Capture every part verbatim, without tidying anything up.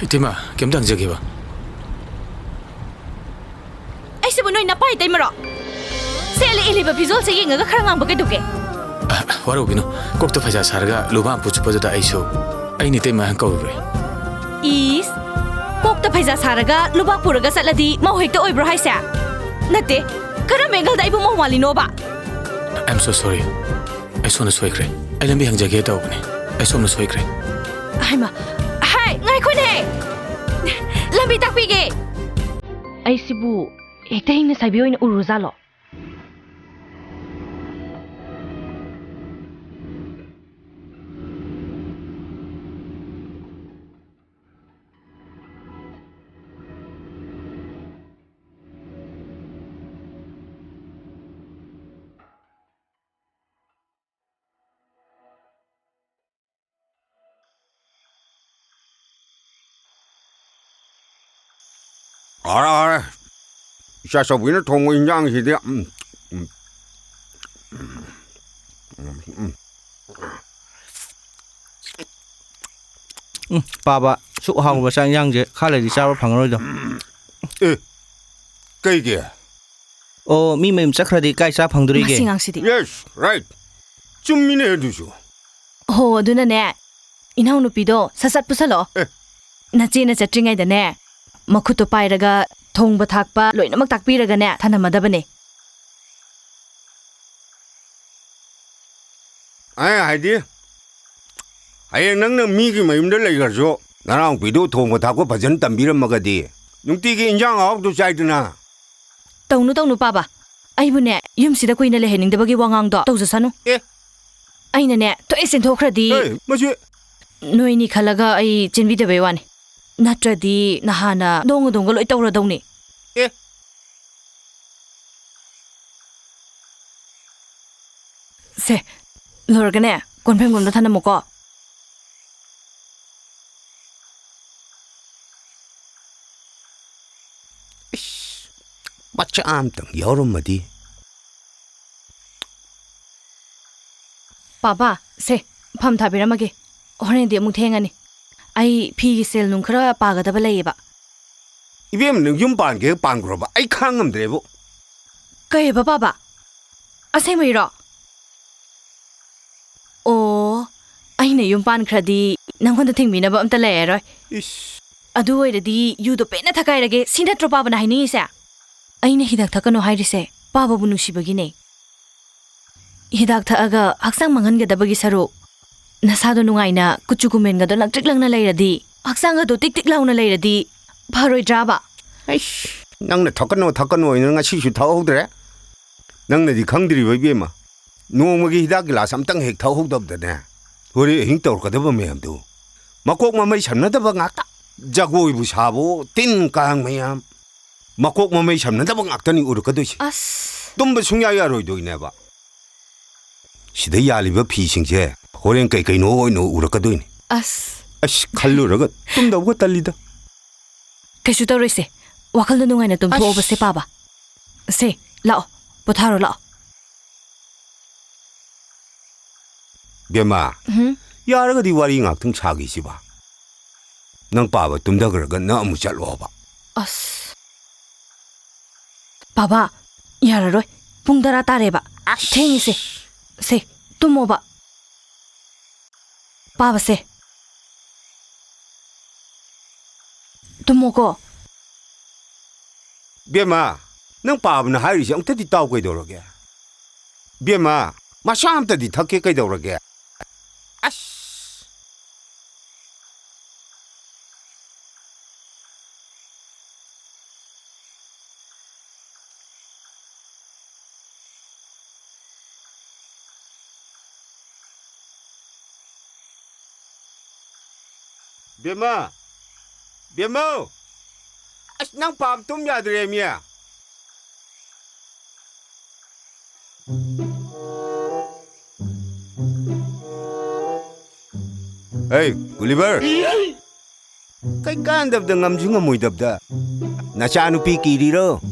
ꯏꯇꯩꯃ, ꯀꯩꯝꯇ ꯍꯪꯖꯒꯦꯕ꯫ ꯑꯩꯁꯤꯕꯨ ꯅꯣꯏ ꯅꯄꯥ ꯏꯇꯩꯃꯔꯣ? ꯁꯦꯠꯂꯤ ꯏꯜꯂꯤꯕ ꯐꯤꯖꯣꯜꯁꯦ ꯌꯦꯡꯉꯒ ꯈꯔ ꯉꯥꯡꯕ ꯀꯩꯗꯧꯒꯦ? ꯑ, ꯋꯥꯔꯧꯕꯤꯅꯨ꯫ ꯀꯣꯛꯇ ꯐꯩꯖꯥ ꯁꯥꯔꯒ ꯂꯨꯕꯥꯝꯄꯨ ꯆꯨꯞꯄꯗꯨꯗ ꯑꯩꯁꯨ ꯑꯩꯅ ꯏꯇꯩꯃ ꯍꯥꯏꯅ ꯀꯧꯔꯨꯔꯦ꯫ ꯏꯁ, ꯀꯣꯛꯇ ꯐꯩꯖꯥ ꯁꯥꯔꯒ ꯂꯨꯕꯥꯛ ꯄꯨꯔꯒ ꯆꯠꯂꯗꯤ ꯃꯧ ꯍꯦꯛꯇ ꯑꯣꯏꯕ꯭ꯔꯣ ꯍꯥꯏꯁꯦ? ꯅꯠꯇꯦ, ꯀꯔꯝꯕ ꯑꯦꯡꯒꯜꯗ ꯑꯩꯕꯨ ꯃꯧ ꯃꯥꯜꯂꯤꯅꯣꯕ? I am so sorry. ꯑꯩ ꯁꯣꯝꯗ ꯁꯣꯏꯈ꯭ꯔꯦ꯫ ꯑꯩ ꯂꯝꯕꯤ ꯍꯪꯖꯒꯦ ꯇꯧꯕꯅꯦ꯫ ꯑꯩ ꯁꯣꯝꯗ ꯁꯣꯏꯈ꯭ꯔꯦ꯫ ꯍꯥꯏꯃ, ꯍꯥꯏ, ꯉꯥꯏꯈꯣꯅꯦ! ꯂꯝꯕꯤ ꯇꯥꯛꯄꯤꯒꯦ! ꯑꯩꯁꯤꯕꯨ ꯍꯦꯛꯇ ꯍꯤꯡꯅ ꯁꯥꯏꯕꯤ ꯑꯣꯏꯅ ꯎꯔꯨꯔꯖꯥꯠꯂꯣ? ꯍꯥꯎꯔꯦ, ꯍꯥꯎꯔꯦ꯫ ꯏꯆꯥꯆꯧꯕꯤꯅ ꯊꯣꯡꯕ ꯏꯟꯖꯥꯡꯁꯤꯗꯤ, ꯎꯝ, ꯎꯝ, ꯎꯝ, ꯎꯝ꯫ ꯎꯝ, ꯄꯥꯕ, ꯁꯨꯛ ꯍꯥꯎꯕ ꯆꯥꯛ ꯏꯟꯖꯥꯡꯁꯦ ꯈꯔ ꯂꯩꯔꯗꯤ ꯆꯥꯕ ꯐꯪꯉꯔꯣꯏꯗꯣ꯫ ꯑꯦ, ꯀꯩꯒꯤ? ꯑꯣ, ꯃꯤ ꯃꯌꯨꯝ ꯆꯠꯈ꯭ꯔꯗꯤ ꯀꯥꯏ ꯆꯥ ꯐꯪꯗꯣꯔꯤꯒꯦ? ꯃꯁꯤ ꯑꯉꯥꯡꯁꯤꯗꯤ꯫ Yes, right. ꯆꯨꯝꯃꯤꯅꯦ ꯑꯗꯨꯁꯨ꯫ ꯍꯣ, ꯑꯗꯨꯅꯅꯦ, ꯏꯅꯥꯎꯅꯨꯄꯤꯗꯣ ꯁꯠ ꯁꯠ ꯄꯨꯁꯜꯂꯛꯑꯣ꯫ ꯑꯦ꯫ ꯅꯆꯦꯅ ꯆꯠꯇ꯭ꯔꯤꯉꯩꯗꯅꯦ, ꯃꯈꯨꯠꯇꯣ ꯄꯥꯏꯔꯒ ꯊꯣꯡꯕ ꯊꯥꯛꯄ ꯂꯣꯏꯅꯃꯛ ꯇꯥꯛꯄꯤꯔꯒꯅꯦ ꯊꯅꯝꯃꯗꯕꯅꯦ꯫ ꯑꯩ ꯍꯥꯏꯗꯤ, ꯍꯌꯦꯡ ꯅꯪꯅ ꯃꯤꯒꯤ ꯃꯌꯨꯝꯗ ꯂꯩꯈ꯭ꯔꯁꯨ, ꯅꯅꯥꯎꯄꯤꯗꯨ ꯊꯣꯡꯕ ꯊꯥꯛꯄ ꯐꯖꯅ ꯇꯝꯕꯤꯔꯝꯃꯒꯗꯤ, ꯅꯨꯡꯇꯤꯒꯤ ꯏꯟꯖꯥꯡ ꯑꯍꯥꯎꯕꯗꯨ ꯆꯥꯏꯗꯅ꯫ ꯇꯧꯅꯨ, ꯇꯧꯅꯨ, ꯄꯥꯕ꯫ ꯑꯩꯕꯨꯅꯦ, ꯌꯨꯝꯁꯤꯗ ꯀꯨꯏꯅ ꯂꯩꯍꯟꯅꯤꯡꯗꯕꯒꯤ ꯋꯥꯉꯥꯡꯗꯣ ꯇꯧꯖꯁꯅꯨ꯫ ꯑꯦ꯫ ꯑꯩꯅꯅꯦ, ꯊꯣꯛꯑꯦ ꯆꯦꯟꯊꯣꯛꯈ꯭ꯔꯗꯤ꯫ ꯑꯦ, ꯃꯁꯤ ꯅꯣꯏꯅꯤ ꯈꯜꯂꯒ ꯑꯩ ꯆꯦꯟꯕꯤꯗꯕꯩ ꯋꯥꯅꯤ꯫ ꯅꯠꯇ꯭ꯔꯗꯤ ꯅꯍꯥꯟꯅ ꯗꯣꯡꯒ ꯗꯣꯡꯒ ꯂꯣꯏ ꯇꯧꯔꯗꯧꯅꯤ꯫ ꯑꯦ꯫ ꯁꯦ, ꯂꯣꯏꯔꯒꯅꯦ, ꯀꯣꯟꯐꯦꯡꯕꯝꯗ ꯊꯅꯝꯃꯨꯀꯣ꯫ ꯏꯁ, ꯃꯆꯥ ꯑꯝꯇꯪ ꯌꯥꯎꯔꯝꯃꯗꯤ꯫ ꯄꯥꯕ, ꯁꯦ, ꯐꯝ ꯊꯥꯕꯤꯔꯝꯃꯒꯦ꯫ ꯍꯣꯔꯦꯟꯗꯤ ꯑꯃꯨꯛ ꯊꯦꯡꯉꯅꯤ꯫ ꯑꯩ ꯐꯤꯒꯤ ꯁꯦꯜ ꯅꯨꯡ ꯈꯔ ꯄꯥꯒꯗꯕ ꯂꯩꯌꯦꯕ꯫ ꯏꯕꯦꯝ, ꯅꯪ ꯌꯨꯝ ꯄꯥꯟꯒꯦ ꯄꯥꯟꯈ꯭ꯔꯣꯕ, ꯑꯩ ꯈꯥꯡ ꯉꯝꯗ꯭ꯔꯦꯕꯨ꯫ ꯀꯩꯑꯕ ꯄꯥꯕ? ꯑꯁꯦꯡꯕꯩꯔꯣ? ꯑꯣ, ꯑꯩꯅ ꯌꯨꯝ ꯄꯥꯟꯈ꯭ꯔꯗꯤ ꯅꯪꯉꯣꯟꯗ ꯊꯤꯡꯕꯤꯅꯕ ꯑꯝꯇ ꯂꯩꯔꯔꯣꯏ꯫ ꯏꯁ꯫ ꯑꯗꯨ ꯑꯣꯏꯔꯗꯤ ꯌꯨꯗꯣ ꯄꯦꯟꯅ ꯊꯛꯀꯥꯏꯔꯒꯦ, ꯁꯤ ꯅꯠꯇ꯭ꯔꯣ ꯄꯥꯕꯅ ꯍꯥꯏꯅꯤꯡꯉꯤꯁꯦ? ꯑꯩꯅ ꯍꯤꯗꯥꯛ ꯊꯛꯀꯅꯣ ꯍꯥꯏꯔꯤꯁꯦ ꯄꯥꯕꯕꯨ ꯅꯨꯡꯁꯤꯕꯒꯤꯅꯦ꯫ ꯍꯤꯗꯥꯛ ꯊꯛꯑꯒ ꯍꯛꯆꯥꯡ ꯃꯥꯡꯍꯟꯒꯗꯕꯒꯤ ꯁꯔꯨꯛ, ꯅꯁꯥꯗꯣ ꯅꯨꯡꯉꯥꯏꯅ ꯀꯨꯆꯨ ꯀꯨꯃꯦꯟꯒꯗꯣ ꯂꯪꯇ꯭ꯔꯤꯛ ꯂꯪꯅ ꯂꯩꯔꯗꯤ, ꯍꯛꯆꯥꯡꯒꯗꯣ ꯇꯤꯛ ꯇꯤꯛ ꯂꯥꯎꯅ ꯂꯩꯔꯗꯤ ꯐꯔꯣꯏꯗ꯭ꯔꯥꯕ? ꯑꯩꯁ, ꯅꯪꯅ ꯊꯛꯀꯅꯣ ꯊꯛꯀꯅꯣ ꯍꯥꯏꯅ ꯉꯁꯤꯁꯨ ꯊꯛꯍꯧꯗ꯭ꯔꯦ꯫ ꯅꯪꯅꯗꯤ ꯈꯪꯗ꯭ꯔꯤꯕ ꯏꯕꯦꯝꯃ, ꯅꯣꯡꯃꯒꯤ ꯍꯤꯗꯥꯛ ꯒꯤꯂꯥꯁ ꯑꯝꯇꯪ ꯍꯦꯛ ꯊꯛꯍꯧꯗꯕꯗꯅꯦ, ꯍꯣꯔꯦꯟ ꯑꯍꯤꯡ ꯇꯧꯔꯛꯀꯗꯕ ꯃꯌꯥꯝꯗꯣ꯫ ꯃꯀꯣꯛ ꯃꯃꯩ ꯁꯝꯅꯗꯕ ꯉꯥꯛꯇ꯫ ꯖꯒꯣꯏꯕꯨ ꯁꯥꯕꯣ, ꯇꯤꯟ ꯀꯥꯡ ꯃꯌꯥꯝ꯫ ꯃꯀꯣꯛ ꯃꯃꯩ ꯁꯝꯅꯗꯕ ꯉꯥꯛꯇꯅꯤ ꯎꯔꯛꯀꯗꯣꯏꯁꯦ꯫ ꯑꯁ꯫ ꯇꯨꯝꯕ ꯁꯨꯡꯌꯥ ꯌꯥꯔꯣꯏꯗꯣꯏꯅꯦꯕ꯫ ꯁꯤꯗ ꯌꯥꯜꯂꯤꯕ ꯐꯤꯁꯤꯡꯁꯦ ꯍꯣꯔꯦꯟ ꯀꯩ ꯀꯩꯅꯣ ꯑꯣꯏꯅ ꯎꯔꯛꯀꯗꯣꯏꯅꯤ꯫ ꯑꯁ꯫ ꯑꯁ, ꯈꯜꯂꯨꯔꯒ ꯇꯨꯝꯗꯧꯒ ꯇꯜꯂꯤꯗ꯫ ꯀꯩꯁꯨ ꯇꯧꯔꯣꯏꯁꯦ꯫ ꯋꯥꯈꯜꯗꯣ ꯅꯨꯡꯉꯥꯏꯅ ꯇꯨꯝꯊꯣꯛꯑꯣꯕꯁꯦ, ꯑꯁ꯫ ꯄꯥꯕ꯫ ꯁꯦ, ꯂꯥꯛꯑꯣ, ꯄꯣꯊꯥꯔꯣ ꯂꯥꯛꯑꯣ꯫ ꯕꯦꯝꯃ, ꯎꯝ? ꯌꯥꯔꯒꯗꯤ ꯋꯥꯔꯤ ꯉꯥꯛꯇꯪ ꯁꯥꯈꯤꯁꯤꯕ꯫ ꯅꯪ ꯄꯥꯕ ꯇꯨꯝꯊꯈ꯭ꯔꯒ ꯅꯪ ꯑꯃꯨꯛ ꯆꯠꯂꯣꯕ꯫ ꯑꯁ꯫ ꯄꯥꯕ, ꯌꯥꯔꯔꯣꯏ꯫ ꯄꯨꯡ ꯇꯔꯥ ꯇꯥꯔꯦꯕ꯫ ꯑꯁ꯫ ꯊꯦꯡꯉꯤꯁꯦ꯫ ꯁꯦ, ꯇꯨꯝꯃꯣꯕ꯫ ꯄꯥꯕꯁꯦ꯫ ꯇꯨꯝꯃꯣꯀꯣ꯫ ꯕꯦꯝꯃ, ꯅꯪ ꯄꯥꯕꯅ ꯍꯥꯏꯔꯤꯁꯦ ꯑꯃꯨꯛꯇꯗꯤ ꯇꯥꯎ ꯀꯩꯗꯧꯔꯒꯦ? ꯕꯦꯝꯃ, ꯃꯆꯥ ꯑꯝꯇꯗꯤ ꯊꯛꯀꯦ ꯀꯩꯗꯧꯔꯒꯦ? ꯑꯁ! ꯕꯦꯝꯃ! ꯕꯦꯝꯃꯧ! ꯑꯁ, ꯅꯪ ꯄꯥꯕ ꯇꯨꯝ ꯌꯥꯗ꯭ꯔꯦꯃꯤ꯫ ꯑꯩ, ꯒꯨꯂꯤꯚꯔ! ꯀꯩ ꯀꯥꯟꯗꯕꯗ, ꯉꯝꯁꯨ ꯉꯝꯃꯣꯏꯗꯕꯗ꯫ ꯅꯆꯥꯅꯨꯄꯤ ꯀꯤꯔꯤꯔꯣ?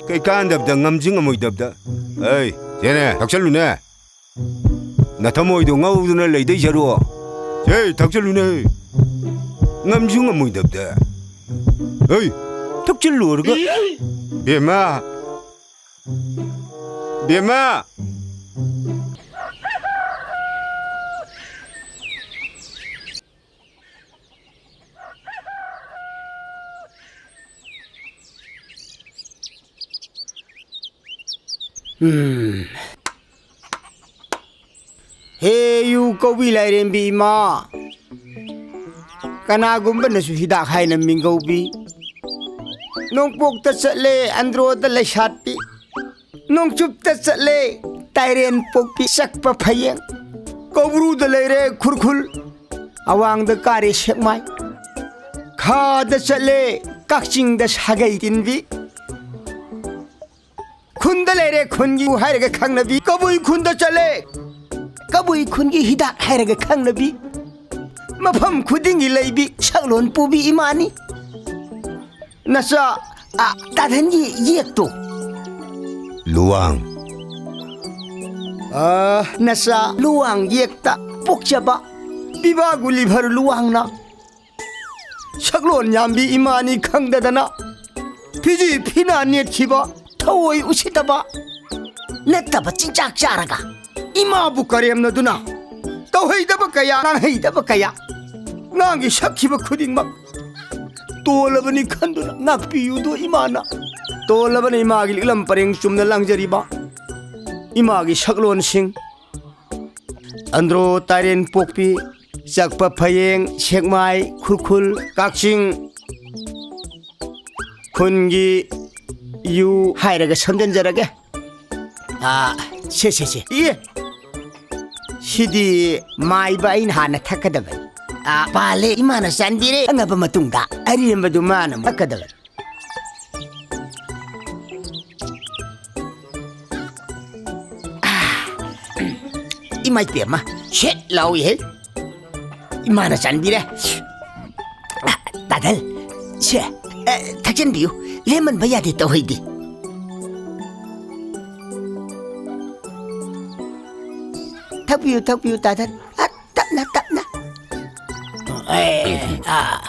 ꯀꯩ ꯀꯥꯟꯗꯕꯗ, ꯉꯝꯁꯨ ꯉꯝꯃꯣꯏꯗꯕꯗ꯫ ꯑꯩ, ꯁꯦꯅꯦ, ꯊꯛꯆꯜꯂꯨꯅꯦ꯫ ꯅꯊꯃꯣꯏꯗꯣ ꯉꯧꯗꯨꯅ ꯂꯩꯗꯣꯏ ꯁꯔꯨꯛ꯫ ꯁꯦ, ꯊꯛꯆꯜꯂꯨꯅꯦ꯫ ꯉꯝꯁꯨ ꯉꯝꯃꯣꯏꯗꯕꯗ꯫ ꯍꯩ, ꯊꯛꯆꯤꯜꯂꯨꯔꯒ꯫ ꯕꯦꯝꯃ! ꯕꯦꯝꯃ! ꯎꯝ꯫ ꯍꯦ ꯌꯨ ꯀꯧꯕꯤ ꯂꯥꯏꯔꯦꯝꯕꯤ ꯏꯃꯥ, ꯀꯅꯥꯒꯨꯝꯕꯅꯁꯨ ꯍꯤꯗꯥꯛ ꯍꯥꯏꯅ ꯃꯤꯡꯒꯧꯕꯤ꯫ ꯅꯣꯡꯄꯣꯛꯇ ꯆꯠꯂꯦ ꯑꯟꯗ꯭ꯔꯣꯗ ꯂꯩꯁꯥꯠꯄꯤ, ꯅꯣꯡꯆꯨꯞꯇ ꯆꯠꯂꯦ ꯇꯥꯏꯔꯦꯟ ꯄꯣꯛꯄꯤ ꯆꯛꯄ ꯐꯌꯦꯡ, ꯀꯧꯕ꯭ꯔꯨꯗ ꯂꯩꯔꯦ ꯈꯨꯔꯈꯨꯜ, ꯑꯋꯥꯡꯗ ꯀꯥꯔꯦ ꯁꯦꯛꯃꯥꯏ, ꯈꯥꯗ ꯆꯠꯂꯦ ꯀꯛꯆꯤꯡꯗ ꯁꯥꯒꯩ ꯇꯤꯟꯕꯤ꯫ ꯈꯨꯟꯗ ꯂꯩꯔꯦ ꯈꯨꯟꯒꯤ ꯍꯥꯏꯔꯒ ꯈꯪꯅꯕꯤ, ꯀꯕꯨꯏ ꯈꯨꯟꯗ ꯆꯠꯂꯦ ꯀꯕꯨꯏ ꯈꯨꯟꯒꯤ ꯍꯤꯗꯥꯛ ꯍꯥꯏꯔꯒ ꯈꯪꯅꯕꯤ, ꯃꯐꯝ ꯈꯨꯗꯤꯡꯒꯤ ꯂꯩꯕꯤ ꯁꯛꯂꯣꯟ ꯄꯨꯕꯤ ꯏꯃꯥꯅꯤ꯫ ꯅꯆꯥ, ꯑ, ꯇꯥꯙꯟꯒꯤ ꯌꯦꯛꯇꯣ꯫ ꯂꯨꯋꯥꯡ꯫ ꯑ, ꯅꯆꯥ ꯂꯨꯋꯥꯡ ꯌꯦꯛꯇ ꯄꯣꯛꯆꯕ ꯄꯤꯕꯥ ꯒꯨꯂꯤꯚꯔ ꯂꯨꯋꯥꯡꯅ ꯁꯛꯂꯣꯟ ꯌꯥꯝꯕꯤ ꯏꯃꯥꯅꯤ ꯈꯪꯗꯗꯅ ꯐꯤꯖꯤ ꯐꯤꯅꯥ ꯅꯦꯠꯈꯤꯕ ꯊꯑꯣꯏ ꯎꯁꯤꯠꯇꯕ ꯅꯠꯇꯕ ꯆꯤꯟꯖꯥꯛ ꯆꯥꯔꯒ ꯏꯃꯥꯕꯨ ꯀꯔꯦꯝꯅꯗꯨꯅ ꯇꯧꯍꯩꯗꯕ ꯀꯌꯥ, ꯉꯥꯡꯍꯩꯗꯕ ꯀꯌꯥ ꯉꯥꯡꯒꯤ ꯁꯛꯈꯤꯕ ꯈꯨꯗꯤꯡꯃꯛ ꯇꯣꯜꯂꯕꯅꯤ ꯈꯟꯗꯨꯅ ꯉꯥꯛꯄꯤꯌꯨꯗꯣ ꯏꯃꯥꯅ꯫ ꯇꯣꯜꯂꯕꯅ ꯏꯃꯥꯒꯤ ꯂꯤꯛꯂꯝ ꯄꯔꯦꯡ ꯆꯨꯝꯅ ꯂꯥꯡꯖꯔꯤꯕ ꯏꯃꯥꯒꯤ ꯁꯛꯂꯣꯟꯁꯤꯡ꯫ ꯑꯟꯗ꯭ꯔꯣ ꯇꯥꯏꯔꯦꯟ ꯄꯣꯛꯄꯤ, ꯆꯛꯄ ꯐꯌꯦꯡ, ꯁꯦꯛꯃꯥꯏ, ꯈꯨꯔꯈꯨꯜ, ꯀꯛꯆꯤꯡ ꯈꯨꯟꯒꯤ ꯌꯨ ꯍꯥꯏꯔꯒ ꯁꯝꯖꯤꯟꯖꯔꯒꯦ꯫ ꯑꯥ, ꯁꯦ, ꯁꯦ, ꯁꯦ꯫ ꯏ! ꯁꯤꯗꯤ ꯃꯥꯏꯕ ꯑꯩꯅ ꯍꯥꯟꯅ ꯊꯛꯀꯗꯕꯅꯤ꯫ ꯑꯥ, ꯄꯥꯜꯂꯦ, ꯏꯃꯥꯅ ꯆꯥꯟꯕꯤꯔꯦ꯫ ꯈꯪꯉꯕ ꯃꯇꯨꯡꯗ ꯑꯔꯦꯝꯕꯗꯨ ꯃꯥꯅ ꯊꯛꯀꯗꯕꯅꯤ꯫ ꯏꯃꯥꯏ ꯄꯦꯝꯃ, ꯁꯦꯠ ꯂꯥꯎꯏꯍꯦ꯫ ꯏꯃꯥꯅ ꯆꯥꯟꯕꯤꯔꯦ꯫ ꯇꯥꯗꯜ, ꯁꯦ, ꯑꯦ, ꯊꯛꯆꯟꯕꯤꯌꯨ꯫ ꯂꯦꯝꯍꯟꯕ ꯌꯥꯗꯦ ꯇꯧꯍꯩꯗꯦ꯫ ꯊꯛꯄꯤꯌꯨ, ꯊꯛꯄꯤꯌꯨ, ꯇꯥꯗꯜ꯫ ꯑ, ꯇꯞꯅ, ꯇꯞꯅ꯫ ꯑꯦ, ꯑꯥ꯫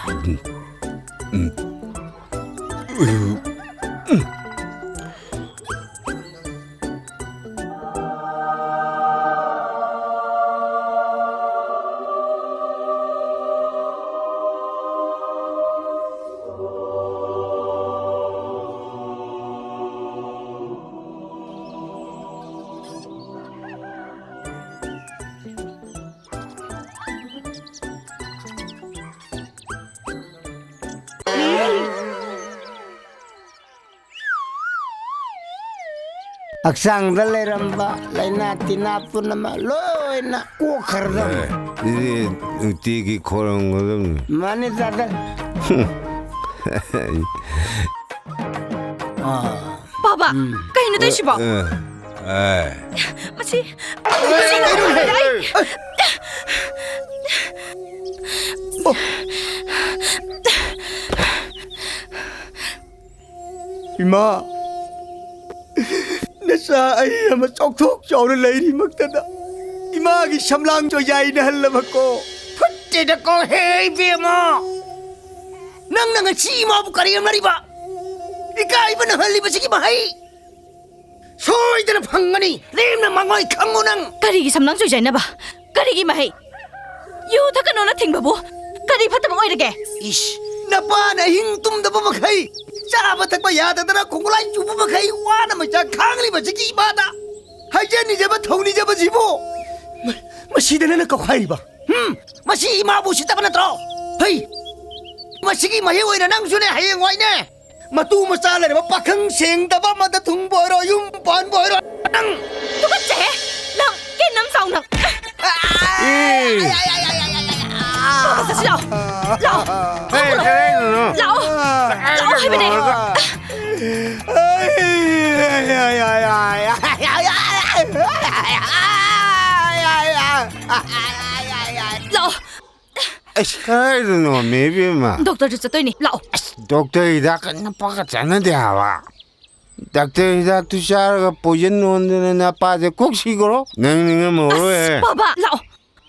ꯍꯛꯆꯥꯡꯗ ꯂꯩꯔꯝꯕ ꯂꯥꯏꯅꯥ ꯇꯤꯟꯅꯥ ꯄꯨꯝꯅꯃꯛ ꯂꯣꯏꯅ ꯀꯣꯛꯈ꯭ꯔꯗꯕꯅꯤ꯫ ꯑꯦ, ꯑꯗꯨꯗꯤ ꯅꯨꯡꯇꯤꯒꯤ ꯈꯣꯏꯔꯝꯒꯗꯕꯅꯤ꯫ ꯃꯥꯅꯤ ꯗꯥꯗꯥ꯫ ꯑꯥ꯫ ꯕꯥꯕꯥ, ꯎꯝ꯫ ꯀꯩꯅꯣ ꯇꯧꯏꯁꯤꯕꯣ? ꯑꯦ, ꯑꯦ꯫ ꯃꯁꯤ, ꯃꯁꯤ ꯀꯩꯅꯣ? ꯑꯩ ꯏꯃꯥ, ꯅꯆꯥ ꯑꯩ ꯑꯃ ꯆꯥꯎꯊꯣꯛ ꯆꯥꯎꯅ ꯂꯩꯔꯤꯃꯛꯇꯗ ꯏꯃꯥꯒꯤ ꯁꯝꯂꯥꯡ ꯆꯣꯏꯖꯥꯏꯅꯍꯜꯂꯕꯀꯣ꯫ ꯐꯠꯇꯦꯗꯀꯣ ꯍꯦ ꯏꯕꯦꯝꯃ꯫ ꯅꯪꯅ ꯉꯁꯤ ꯏꯃꯥꯕꯨ ꯀꯔꯦꯝꯅꯔꯤꯕ? ꯏꯀꯥꯏꯕ ꯅꯪꯍꯜꯂꯤꯕꯁꯤꯒꯤ ꯃꯍꯩ ꯁꯣꯏꯗꯅ ꯐꯪꯒꯅꯤ꯫ ꯂꯦꯝꯅ ꯃꯥꯡꯑꯣꯏ ꯈꯪꯉꯨ ꯅꯪ꯫ ꯀꯔꯤꯒꯤ ꯁꯝꯂꯥꯡ ꯆꯣꯏꯖꯥꯏꯅꯕ? ꯀꯔꯤꯒꯤ ꯃꯍꯩ? ꯌꯨ ꯊꯛꯀꯅꯣꯅ ꯊꯤꯡꯕꯕꯨ ꯀꯔꯤ ꯐꯠꯇꯕ ꯑꯣꯏꯔꯒꯦ? ꯏꯁ, ꯅꯄꯥꯅ ꯑꯍꯤꯡ ꯇꯨꯝꯗꯕ ꯃꯈꯩ, ꯆꯥꯕ ꯊꯛꯄ ꯌꯥꯗꯗꯅ ꯈꯣꯡꯒꯨꯂꯥꯏ ꯆꯨꯕ ꯃꯈꯩ ꯋꯥꯅ ꯃꯩꯆꯥꯛ ꯈꯥꯡꯂꯤꯕꯁꯤꯒꯤ ꯏꯃꯥꯗ ꯍꯥꯏꯖꯅꯤꯡꯖꯕ ꯊꯧꯅꯤꯖꯕꯁꯤꯕꯨ ꯃ-, ꯃꯁꯤꯗ ꯅꯪꯅ ꯀꯧꯈꯥꯏꯔꯤꯕ? ꯍꯝ? ꯃꯁꯤ ꯏꯃꯥꯕꯨ ꯎꯁꯤꯠꯇꯕ ꯅꯠꯇ꯭ꯔꯣ? ꯍꯩ! ꯃꯁꯤꯒꯤ ꯃꯍꯩ ꯑꯣꯏꯅ ꯅꯪꯁꯨꯅꯦ ꯍꯌꯦꯡꯋꯥꯏꯅꯦ ꯃꯇꯨ ꯃꯆꯥ ꯂꯩꯔꯕ ꯄꯥꯈꯪ ꯁꯦꯡꯗꯕ ꯑꯃꯗ ꯊꯨꯡꯕ ꯑꯣꯏꯔꯣ, ꯌꯨꯝ ꯄꯥꯟꯕ ꯑꯣꯏꯔꯣ, ꯅꯪ! ꯇꯨꯀꯠꯆꯩꯍꯦ! ꯅꯪ! ꯀꯦꯟꯅꯝ ꯆꯥꯎ ꯅꯪ! ꯑꯦ! ꯂꯥꯛꯑꯣ, ꯆꯠꯁꯤ ꯂꯥꯛꯑꯣ! ꯂꯥꯛꯑꯣ! ꯀꯩ, ꯀꯩꯅꯣ? ꯂꯥꯛꯑꯣ! ꯂꯥꯛꯑꯣ ꯍꯥꯏꯕꯅꯦ! ꯂꯥꯛꯑꯣ! ꯑꯁ, ꯀꯗꯥꯏꯗꯅꯣꯃꯤ, ꯏꯕꯦꯝꯃ? ꯗꯣꯛꯇꯔꯗ ꯆꯠꯇꯣꯏꯅꯤ, ꯂꯥꯛꯑꯣ꯫ ꯑꯁ, ꯗꯣꯛꯇꯔ ꯍꯤꯗꯥꯛꯀ ꯅꯄꯥꯒ ꯆꯥꯟꯅꯗꯦ ꯍꯥꯏꯕ꯫ ꯗꯥꯛꯇꯔ ꯍꯤꯗꯥꯛꯇꯨ ꯆꯥꯔꯒ ꯄꯣꯏꯖꯟ ꯑꯣꯟꯗꯅ ꯅꯄꯥꯁꯦ ꯀꯣꯛ ꯁꯤꯈ꯭ꯔꯣ꯫ ꯅꯪ ꯅꯤꯡꯉꯝꯃꯔꯣꯏꯍꯦ꯫ ꯑꯁ, ꯕꯥꯕꯥ, ꯂꯥꯛꯑꯣ,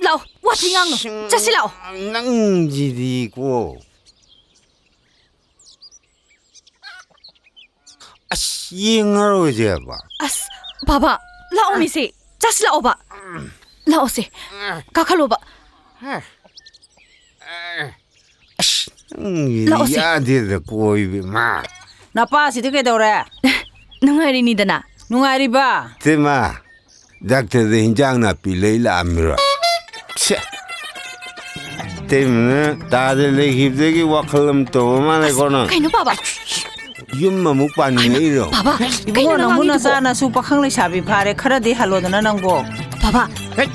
ꯂꯥꯛꯑꯣ꯫ ꯋꯥꯊꯤ ꯉꯥꯡꯅꯨ꯫ ꯆꯠꯁꯤ ꯂꯥꯛꯑꯣ꯫ ꯅꯪꯁꯤꯗꯤꯀꯣ꯫ ꯑꯁ, ꯌꯦꯡꯉꯔꯣꯏꯁꯦꯕ꯫ ꯑꯁ, ꯕꯥꯕꯥ, ꯂꯥꯛꯑꯣ ꯃꯤꯁꯦ꯫ ꯆꯠꯁꯤ ꯂꯥꯛꯑꯣꯕ꯫ ꯂꯥꯛꯑꯣꯁꯦ꯫ ꯀꯥꯈꯠꯂꯣꯕ꯫ ꯑꯁ, ꯅꯪ ꯂꯥꯛꯑꯣꯁꯦ꯫ ꯌꯥꯗꯦꯗ ꯀꯣꯏꯕ, ꯏꯃꯥ꯫ ꯅꯄꯥꯁꯤꯗꯤ ꯀꯩꯗꯧꯔꯦ? ꯅꯨꯡꯉꯥꯏꯔꯤꯅꯤꯗꯅ꯫ ꯅꯨꯡꯉꯥꯏꯔꯤꯕ? ꯏꯇꯩꯃ, ꯗꯥꯛꯇꯔꯗ ꯍꯤꯟꯖꯥꯡ ꯅꯥꯄꯤ ꯂꯩ ꯂꯥꯛꯑꯝꯃꯤꯔꯣ? ꯁꯦ꯫ ꯏꯇꯩꯃꯅ ꯇꯥꯗ ꯂꯩꯈꯤꯕꯗꯒꯤ ꯋꯥꯈꯜ ꯑꯃ ꯇꯧꯕ ꯃꯥꯜꯂꯦꯀꯣ ꯅꯪ? ꯀꯩꯅꯣ ꯕꯥꯕꯥ? ꯌꯨꯝ ꯑꯃꯨꯛ ꯄꯥꯟꯅꯤꯡꯉꯛꯏꯔꯣ? ꯕꯥꯕꯥ, ꯏꯕꯨꯡꯉꯣ, ꯀꯩꯅꯣ ꯅꯪꯕꯨ ꯉꯥꯡꯉꯤꯗꯨꯕꯣ? ꯅꯆꯥ ꯅꯁꯨ ꯄꯥꯈꯪ ꯂꯩꯁꯥꯕꯤ ꯐꯥꯔꯦ, ꯈꯔꯗꯤ ꯍꯜꯂꯣꯗꯅ ꯅꯪꯕꯣ꯫ ꯕꯥꯕꯥ꯫ ꯍꯦꯠ!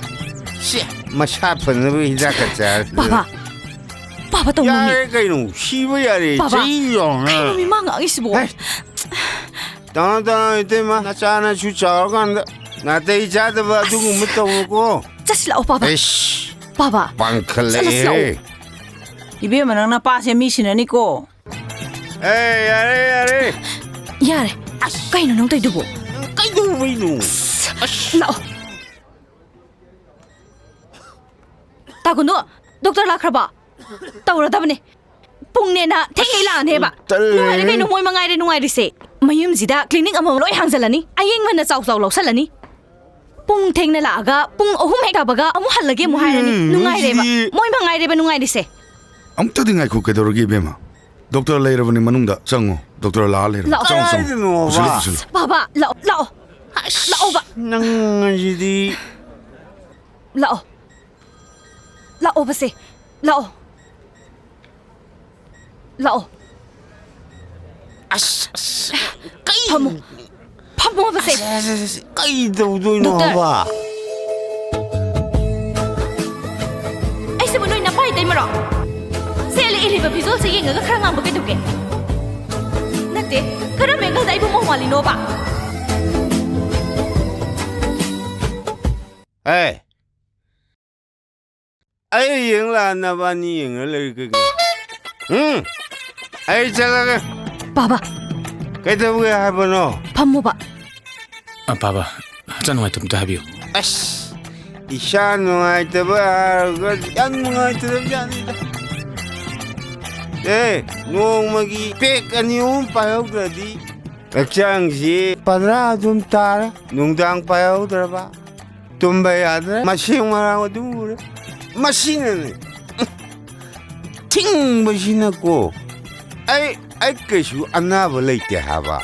ꯁꯦ, ꯃꯁꯥ ꯐꯅꯕ ꯍꯤꯗꯥꯛꯀ ꯆꯥꯔ꯫ ꯕꯥꯕꯥ, ꯕꯥꯕꯥ, ꯇꯧꯅꯨꯃꯤ꯫ ꯌꯥꯔꯦ ꯀꯩꯅꯣ, ꯁꯤꯕ ꯌꯥꯔꯦ, ꯕꯥꯕꯥ, ꯆꯍꯤ ꯌꯧꯅ꯫ ꯀꯩꯅꯣꯃꯤ ꯃꯥ ꯉꯥꯡꯉꯤꯁꯤꯕꯣ? ꯍꯦ! ꯇꯧꯅꯨ, ꯇꯧꯅꯨ, ꯏꯇꯩꯃ, ꯅꯆꯥ ꯅꯁꯨ ꯆꯥꯎꯔꯀꯥꯟꯗ ꯅꯥꯇꯩ ꯆꯥꯗꯕ ꯑꯗꯨꯒꯨꯝꯕ ꯇꯧꯅꯨꯀꯣ꯫ ꯆꯠꯁꯤ ꯂꯥꯛꯑꯣ, ꯕꯥꯕꯥ꯫ ꯑꯩꯁ, ꯕꯥꯕꯥ, ꯄꯥꯡꯈꯠꯂꯛꯑꯦꯍꯦ꯫ ꯆꯠꯂꯁꯤ ꯂꯥꯛꯑꯣ꯫ ꯏꯕꯦꯝꯃ, ꯅꯪ ꯅꯄꯥꯁꯦ ꯃꯤ ꯁꯤꯟꯅꯅꯤꯀꯣ꯫ ꯑꯦ, ꯌꯥꯔꯦ, ꯌꯥꯔꯦ꯫ ꯌꯥꯔꯦ꯫ ꯑꯁ꯫ ꯀꯩꯅꯣ ꯅꯪ ꯇꯧꯏꯗꯨꯕꯣ? ꯅꯪ ꯀꯩꯗꯧꯕꯩꯅꯣ? ꯑꯁ꯫ ꯂꯥꯛꯑꯣ꯫ ꯇꯥꯒꯨꯟꯗꯨ, ꯗꯣꯛꯇꯔ ꯂꯥꯛꯈ꯭ꯔꯕꯣ? ꯇꯧꯔꯗꯕꯅꯦ꯫ ꯄꯨꯡꯅꯦꯅ ꯊꯦꯡꯅ ꯂꯥꯛꯑꯅꯦꯕ꯫ ꯑꯁ, ꯇꯜꯂꯦ꯫ ꯅꯨꯡꯉꯥꯏꯔꯦ ꯀꯩꯅꯣ, ꯃꯣꯏ ꯃꯉꯥꯏꯔꯦ ꯅꯨꯡꯉꯥꯏꯔꯤꯁꯦ꯫ ꯃꯌꯨꯝꯁꯤꯗ ꯀ꯭ꯂꯤꯅꯤꯛ ꯑꯃꯃꯝ ꯂꯣꯏ ꯍꯥꯡꯖꯜꯂꯅꯤ꯫ ꯑꯌꯦꯡꯕꯅ ꯆꯥꯎ ꯆꯥꯎ ꯂꯧꯁꯜꯂꯅꯤ꯫ ꯄꯨꯡ ꯊꯦꯡꯅ ꯂꯥꯛꯑꯒ ꯄꯨꯡ ꯑꯍꯨꯝ ꯍꯦꯛ ꯇꯥꯕꯒ ꯑꯃꯨꯛ ꯍꯜꯂꯒꯦ ꯑꯃꯨꯛ ꯍꯥꯏꯔꯅꯤ꯫ ꯎꯝ, ꯅꯨꯡꯉꯥꯏꯔꯦꯕ꯫ ꯃꯣꯏꯁꯤꯗꯤ꯫ ꯃꯣꯏ ꯃꯉꯥꯏꯔꯦꯕ ꯅꯨꯡꯉꯥꯏꯔꯤꯁꯦ꯫ ꯑꯃꯨꯛꯇꯗꯤ ꯉꯥꯏꯈꯣ, ꯀꯩꯗꯧꯔꯒꯦ ꯏꯕꯦꯝꯃ? ꯗꯣꯛꯇꯔ ꯂꯩꯔꯕꯅꯤ ꯃꯅꯨꯡꯗ, ꯆꯪꯉꯣ꯫ ꯗꯣꯛꯇꯔ ꯂꯥꯛꯑ ꯂꯩꯔꯕꯅꯤ꯫ ꯂꯥꯛꯑꯣ꯫ ꯆꯪꯉꯣ, ꯆꯪꯉꯣ꯫ ꯀꯗꯥꯏꯗꯅꯣꯕ? ꯄꯨꯁꯤꯜꯂꯨ, ꯄꯨꯁꯤꯜꯂꯨ꯫ ꯕꯥꯕꯥ, ꯂꯥꯛꯑꯣ, ꯂꯥꯛꯑꯣ꯫ ꯑꯁ, ꯂꯥꯛꯑꯣꯕ꯫ ꯅꯪ ꯑꯁꯤꯗꯤ꯫ ꯂꯥꯛꯑꯣ꯫ ꯂꯥꯛꯑꯣꯕꯁꯦ꯫ ꯂꯥꯛꯑꯣ꯫ ꯂꯥꯛꯑꯣ꯫ ꯑꯁ, ꯑꯁ, ꯀꯩ? ꯐꯝꯃꯣ꯫ ꯐꯝꯃꯣꯕꯁꯦ꯫ ꯑꯁ, ꯑꯁ, ꯑꯁ, ꯑꯁ, ꯀꯩ ꯇꯧꯗꯣꯏꯅꯣ ꯗꯣꯛꯇꯔ꯫ ꯍꯥꯏꯕ? ꯑꯩꯁꯤꯕꯨ ꯅꯣꯏ ꯅꯄꯥ ꯏꯇꯩꯃꯔꯣ? ꯁꯦꯠꯂꯤ ꯏꯜꯂꯤꯕ ꯐꯤꯖꯣꯜꯁꯦ ꯌꯦꯡꯉꯒ ꯈꯔ ꯉꯥꯡꯕ ꯀꯩꯗꯧꯒꯦ? ꯅꯠꯇꯦ, ꯀꯔꯝꯕ ꯑꯦꯡꯒꯜꯗ ꯑꯩꯕꯨ ꯃꯧ ꯃꯥꯜꯂꯤꯅꯣꯕ? ꯑꯦ, ꯑꯩ ꯌꯦꯡ ꯂꯥꯛꯑ ꯅꯕꯥꯅꯤ ꯌꯦꯡꯉ ꯂꯩꯔꯤ ꯀꯩꯒꯤꯅꯣ? ꯎꯝ? ꯑꯩ ꯆꯠꯂꯒꯦ꯫ ꯕꯥꯕꯥ꯫ ꯀꯩꯗꯧꯒꯦ ꯍꯥꯏꯕꯅꯣ? ꯐꯝꯃꯨꯕ꯫ ꯑ, ꯕꯥꯕꯥ, ꯍꯛꯆꯥꯡ ꯅꯨꯡꯉꯥꯏꯇꯕ ꯑꯝꯇ ꯍꯥꯏꯕꯤꯌꯨ꯫ ꯑꯁ, ꯏꯁꯥ ꯅꯨꯡꯉꯥꯏꯇꯕ ꯍꯥꯏꯔꯒ ꯌꯥꯝ ꯅꯨꯡꯉꯥꯏꯇꯕ ꯖꯥꯠꯅꯤꯗ꯫ ꯑꯦ, ꯅꯣꯡꯃꯒꯤ ꯄꯦꯛ ꯑꯅꯤ ꯑꯍꯨꯝ ꯄꯥꯏꯍꯧꯗ꯭ꯔꯗꯤ ꯍꯛꯆꯥꯡꯁꯤ ꯄꯟꯗ꯭ꯔꯥ ꯑꯗꯨꯝ ꯇꯥꯔꯦ꯫ ꯅꯨꯡꯗꯥꯡ ꯄꯥꯏꯍꯧꯗ꯭ꯔꯕ, ꯇꯨꯝꯕ ꯌꯥꯗ꯭ꯔꯦ, ꯃꯁꯦꯡ ꯃꯔꯥꯡ ꯑꯗꯨꯝ ꯎꯔꯦ꯫ ꯃꯁꯤꯅꯅꯦ꯫ ꯊꯤꯡꯕꯁꯤꯅꯀꯣ꯫ ꯑꯩ, ꯑꯩ ꯀꯩꯁꯨ ꯑꯅꯥꯕ ꯂꯩꯇꯦ ꯍꯥꯏꯕ꯫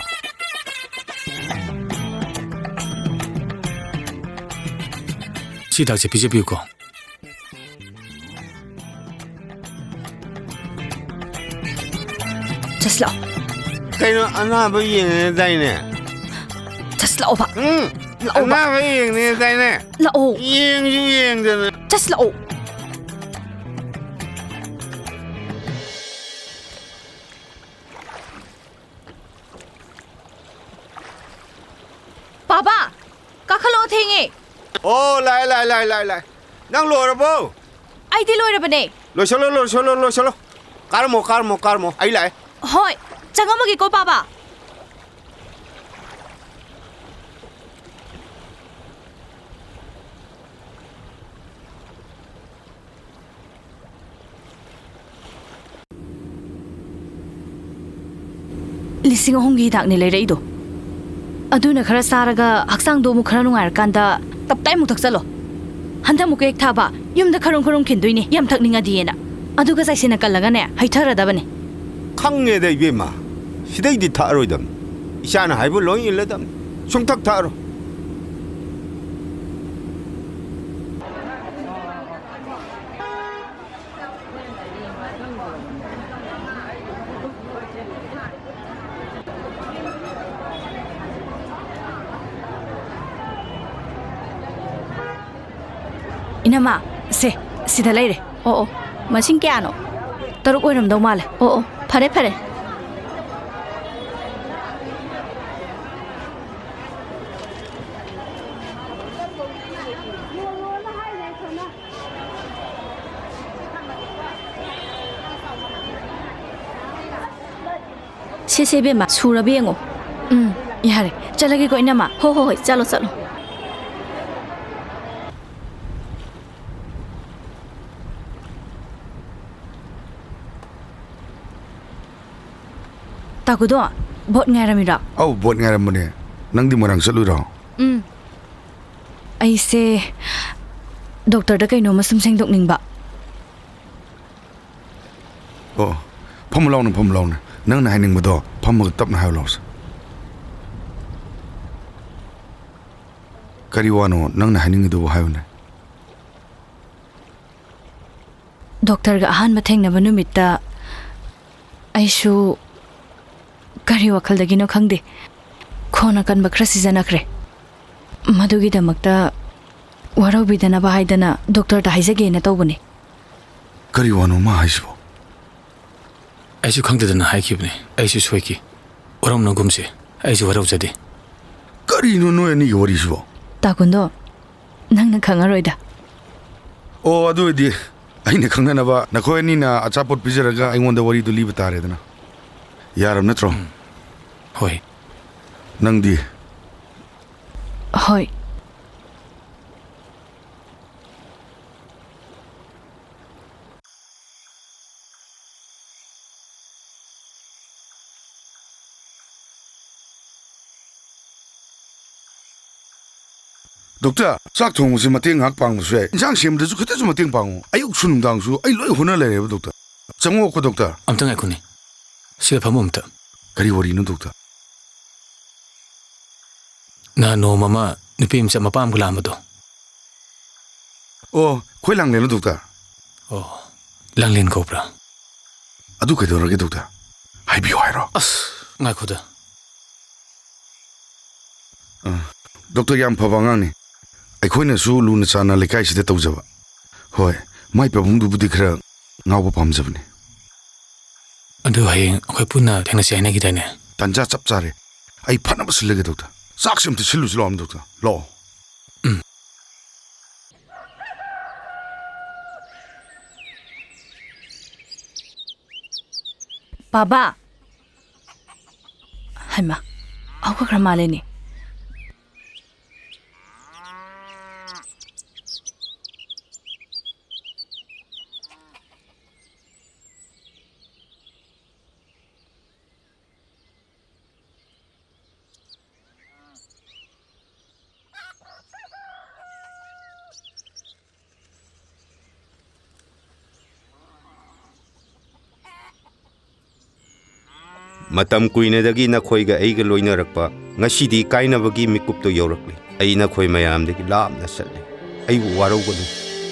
ꯁꯤ ꯍꯤꯗꯥꯛꯁꯦ ꯄꯤꯖꯕꯤꯌꯨꯀꯣ꯫ ꯆꯠꯁꯤꯂꯥꯛꯑꯣ꯫ ꯀꯩꯅꯣ, ꯑꯅꯥꯕ ꯌꯦꯡꯉꯦꯗꯥꯏꯅꯦ? ꯆꯠꯁꯤꯂꯥꯛꯑꯣꯕ꯫ ꯎꯝ, ꯂꯥꯛꯑꯣꯕ꯫ ꯑꯅꯥꯕ ꯌꯦꯡꯉꯦꯗꯥꯏꯅꯦ? ꯂꯥꯛꯑꯣ꯫ ꯌꯦꯡꯁꯨ ꯌꯦꯡꯗꯅ꯫ ꯆꯠꯁꯤꯂꯥꯛꯑꯣ꯫ ꯄꯥꯕ, ꯀꯥꯈꯠꯂꯛꯑꯣ, ꯊꯦꯡꯉꯦ꯫ ꯑꯣ, ꯂꯥꯛꯑꯦ, ꯂꯥꯛꯑꯦ, ꯂꯥꯛꯑꯦ, ꯂꯥꯛꯑꯦ, ꯂꯥꯛꯑꯦ꯫ ꯅꯪ ꯂꯣꯏꯔꯕꯣ? ꯑꯩꯗꯤ ꯂꯣꯏꯔꯕꯅꯦ꯫ ꯂꯣꯏꯁꯜꯂꯣ, ꯂꯣꯏꯁꯜꯂꯣ, ꯂꯣꯏꯁꯜꯂꯣ꯫ ꯀꯥꯔꯝꯃꯣ, ꯀꯥꯔꯝꯃꯣ, ꯀꯥꯔꯝꯃꯣ꯫ ꯑꯩ ꯂꯥꯛꯑꯦ꯫ ꯍꯣꯏ, ꯆꯪꯉꯝꯃꯒꯦꯀꯣ, ꯄꯥꯕ꯫ ꯂꯤꯁꯤꯡ ꯑꯍꯨꯝꯒꯤ ꯍꯤꯗꯥꯛꯅꯦ ꯂꯩꯔꯛꯏꯗꯣ꯫ ꯑꯗꯨꯅ ꯈꯔ ꯆꯥꯔꯒ ꯍꯛꯆꯥꯡꯗꯣ ꯑꯃꯨꯛ ꯈꯔ ꯅꯨꯡꯉꯥꯏꯔꯀꯥꯟꯗ ꯇꯞꯇꯥꯏ ꯑꯃꯨꯛ ꯊꯛꯆꯜꯂꯣ꯫ ꯍꯟꯗꯛ ꯑꯃꯨꯛꯀ ꯍꯦꯛ ꯊꯛꯑꯕ ꯌꯨꯝꯗ ꯈꯔꯨꯝ ꯈꯔꯨꯝ ꯈꯤꯟꯗꯣꯏꯅꯦ, ꯌꯥꯝ ꯊꯛꯅꯤꯡꯉꯗꯤꯅ꯫ ꯑꯗꯨꯒ ꯆꯥꯏꯁꯤꯟꯅ ꯀꯜꯂꯒꯅꯦ ꯍꯩꯊꯔꯗꯕꯅꯦ꯫ ꯈꯪꯉꯦꯗ ꯏꯕꯦꯝꯃ, ꯁꯤꯗꯩꯗꯤ ꯊꯛꯑꯔꯣꯏꯗꯕꯅꯤ꯫ ꯏꯆꯥꯅ ꯍꯥꯏꯕ ꯂꯣꯏ ꯏꯜꯂꯗꯕꯅꯤ꯫ ꯁꯨꯡꯊꯛ ꯊꯛꯑꯔꯣꯏ꯫ ꯏꯅꯝꯃ, ꯁꯦ, ꯁꯤꯗ ꯂꯩꯔꯦ꯫ ꯑꯣ, ꯑꯣ, ꯃꯁꯤꯡ ꯀꯌꯥꯅꯣ? ꯇꯔꯨꯛ ꯑꯣꯏꯔꯝꯗꯧ ꯃꯥꯜꯂꯦ꯫ ꯑꯣ, ꯑꯣ, ꯐꯔꯦ, ꯐꯔꯦ꯫ ꯁꯦ, ꯁꯦ, ꯏꯕꯦꯝꯃ, ꯁꯨꯔꯕ ꯌꯦꯡꯉꯣ꯫ ꯎꯝ, ꯌꯥꯔꯦ꯫ ꯆꯠꯂꯒꯦꯀꯣ, ꯏꯅꯝꯃ꯫ ꯍꯣ, ꯍꯣ, ꯍꯣꯏ, ꯆꯠꯂꯣ, ꯆꯠꯂꯣ꯫ ꯇꯥꯀꯨꯗꯣ, ꯚꯣꯠ ꯉꯥꯏꯔꯝꯃꯤꯔꯣ? ꯑꯧ, ꯚꯣꯠ ꯉꯥꯏꯔꯝꯕꯅꯦ꯫ ꯅꯪꯗꯤ ꯃꯣꯏꯔꯥꯡ ꯆꯠꯂꯨꯏꯔꯣ? ꯎꯝ꯫ ꯑꯩꯁꯦ ꯗꯣꯛꯇꯔꯗ ꯀꯩꯅꯣꯝꯃ ꯁꯨꯝ ꯁꯦꯡꯗꯣꯛꯅꯤꯡꯕ꯫ ꯑꯣ, ꯐꯝꯃꯨ ꯂꯥꯎꯅꯦ, ꯐꯝꯃꯨ ꯂꯥꯎꯅꯦ꯫ ꯅꯪꯅ ꯍꯥꯏꯅꯤꯡꯕꯗꯣ ꯐꯝꯃꯒ ꯇꯞꯅ ꯍꯥꯏꯌꯨ ꯂꯥꯎꯁꯦ꯫ ꯀꯔꯤ ꯋꯥꯅꯣ ꯅꯪꯅ ꯍꯥꯏꯅꯤꯡꯉꯤꯗꯨꯕꯨ? ꯍꯥꯏꯌꯨꯅꯦ꯫ ꯗꯣꯛꯇꯔꯒ ꯑꯍꯥꯟꯕ ꯊꯦꯡꯅꯕ ꯅꯨꯃꯤꯠꯇ ꯑꯩꯁꯨ ꯀꯔꯤ ꯋꯥꯈꯜꯗꯒꯤꯅꯣ ꯈꯪꯗꯦ, ꯈꯣꯟ ꯑꯀꯟꯕ ꯈꯔ ꯁꯤꯖꯤꯟꯅꯈ꯭ꯔꯦ꯫ ꯃꯗꯨꯒꯤꯗꯃꯛꯇ ꯋꯥꯔꯧꯕꯤꯗꯅꯕ ꯍꯥꯏꯗꯅ ꯗꯣꯛꯇꯔꯗ ꯍꯥꯏꯖꯒꯦꯅ ꯇꯧꯕꯅꯦ꯫ ꯀꯔꯤ ꯋꯥꯅꯣ ꯃꯥ ꯍꯥꯏꯁꯤꯕꯣ? ꯑꯩꯁꯨ ꯈꯪꯗꯗꯅ ꯍꯥꯏꯈꯤꯕꯅꯦ꯫ ꯑꯩꯁꯨ ꯁꯣꯏꯈꯤ꯫ ꯋꯥꯔꯧꯅꯒꯨꯝꯁꯦ꯫ ꯑꯩꯁꯨ ꯋꯥꯔꯧꯖꯗꯦ꯫ ꯀꯔꯤꯅꯣ ꯅꯣꯏ ꯑꯅꯤꯒꯤ ꯋꯥꯔꯤꯁꯤꯕꯣ? ꯇꯥꯀꯨꯟꯗꯣ, ꯅꯪꯅ ꯈꯪꯉꯔꯣꯏꯗ꯫ ꯑꯣ, ꯑꯗꯨ ꯑꯣꯏꯗꯤ ꯑꯩꯅ ꯈꯪꯅꯅꯕ ꯅꯈꯣꯏ ꯑꯅꯤꯅ ꯑꯆꯥꯄꯣꯠ ꯄꯤꯖꯔꯒ ꯑꯩꯉꯣꯟꯗ ꯋꯥꯔꯤꯗꯨ ꯂꯤꯕ ꯇꯥꯔꯦꯗꯅ꯫ ꯌꯥꯔꯕ ꯅꯠꯇ꯭ꯔꯣ? ꯎꯝ꯫ ꯍꯣꯏ꯫ ꯅꯪꯗꯤ? ꯍꯣꯏ꯫ ꯗꯣꯛꯇꯔ, ꯆꯥꯛ ꯊꯣꯡꯕꯁꯤ ꯃꯇꯦꯡ ꯉꯥꯏꯍꯥꯛ ꯄꯥꯡꯕꯁꯨ ꯌꯥꯏ꯫ ꯏꯟꯁꯥꯡ ꯁꯦꯝꯕꯗꯁꯨ ꯈꯤꯇꯁꯨ ꯃꯇꯦꯡ ꯄꯥꯡꯉꯨ꯫ ꯑꯌꯨꯛꯁꯨ ꯅꯨꯡꯗꯥꯡꯁꯨ ꯑꯩ ꯂꯣꯏ ꯍꯣꯠꯅ ꯂꯩꯔꯦꯕ, ꯗꯣꯛꯇꯔ꯫ ꯆꯪꯉꯛꯑꯣꯀꯣ, ꯗꯣꯛꯇꯔ꯫ ꯑꯝꯇ ꯉꯥꯏꯈꯣꯅꯦ꯫ ꯁꯤꯗ ꯐꯝꯃꯣ ꯑꯝꯇ꯫ ꯀꯔꯤ ꯋꯥꯔꯤꯅꯣ, ꯗꯣꯛꯇꯔ? ꯅꯍꯥꯟ ꯅꯣꯡꯃ ꯑꯃ ꯅꯨꯄꯤ ꯃꯆꯥ ꯃꯄꯥ ꯑꯃꯒ ꯂꯥꯛꯑꯝꯕꯗꯣ꯫ ꯑꯣ, ꯑꯩꯈꯣꯏ ꯂꯥꯡꯂꯦꯟꯂꯣ, ꯗꯣꯛꯇꯔ? ꯑꯣ, ꯂꯥꯡꯂꯦꯟ ꯀꯧꯕ꯭ꯔꯥ? ꯑꯗꯨ ꯀꯩꯗꯧꯔꯒꯦ, ꯗꯣꯛꯇꯔ? ꯍꯥꯏꯕꯤꯌꯨ ꯍꯥꯏꯔꯣ? ꯑꯁ, ꯉꯥꯏꯈꯣꯗ꯫ ꯑ, ꯗꯣꯛꯇꯔ, ꯌꯥꯝ ꯐꯕ ꯑꯉꯥꯡꯅꯤ꯫ ꯑꯩꯈꯣꯏꯅꯁꯨ ꯂꯨꯅ ꯆꯥꯟꯅ ꯂꯩꯀꯥꯏꯁꯤꯗ ꯇꯧꯖꯕ꯫ ꯍꯣꯏ, ꯃꯥꯏ ꯄꯥꯕꯨꯡꯗꯨꯕꯨꯗꯤ ꯈꯔ ꯉꯥꯎꯕ ꯄꯥꯝꯖꯕꯅꯤ꯫ ꯑꯗꯨ ꯍꯌꯦꯡ ꯑꯩꯈꯣꯏ ꯄꯨꯟꯅ ꯊꯦꯡꯅꯁꯤ ꯍꯥꯏꯅꯈꯤꯗꯥꯏꯅꯦ? ꯇꯟꯖꯥ ꯆꯞ ꯆꯥꯔꯦ꯫ ꯑꯩ ꯐꯅꯕ ꯁꯤꯜꯂꯒꯦ, ꯗꯣꯛꯇꯔ꯫ ꯆꯥꯛꯁꯦ ꯑꯝꯇ ꯁꯤꯜꯂꯨꯁꯤ ꯂꯥꯛꯑꯣ, ꯗꯣꯛꯇꯔ꯫ ꯂꯥꯛꯑꯣ꯫ ꯎꯝ꯫ ꯄꯥꯕ! ꯍꯩꯃꯥ, ꯍꯧꯒꯠꯈ꯭ꯔ ꯃꯥꯜꯂꯦꯅꯦ꯫ ꯃꯇꯝ ꯀꯨꯏꯅꯗꯒꯤ ꯅꯈꯣꯏꯒ ꯑꯩꯒ ꯂꯣꯏꯅꯔꯛꯄ, ꯉꯁꯤꯗꯤ ꯀꯥꯏꯅꯕꯒꯤ ꯃꯤꯀꯨꯞꯇꯨ ꯌꯧꯔꯛꯂꯤ꯫ ꯑꯩ ꯅꯈꯣꯏ ꯃꯌꯥꯝꯗꯒꯤ ꯂꯥꯞꯅ ꯆꯠꯂꯤ꯫ ꯑꯩꯕꯨ ꯋꯥꯔꯧꯒꯅꯨ꯫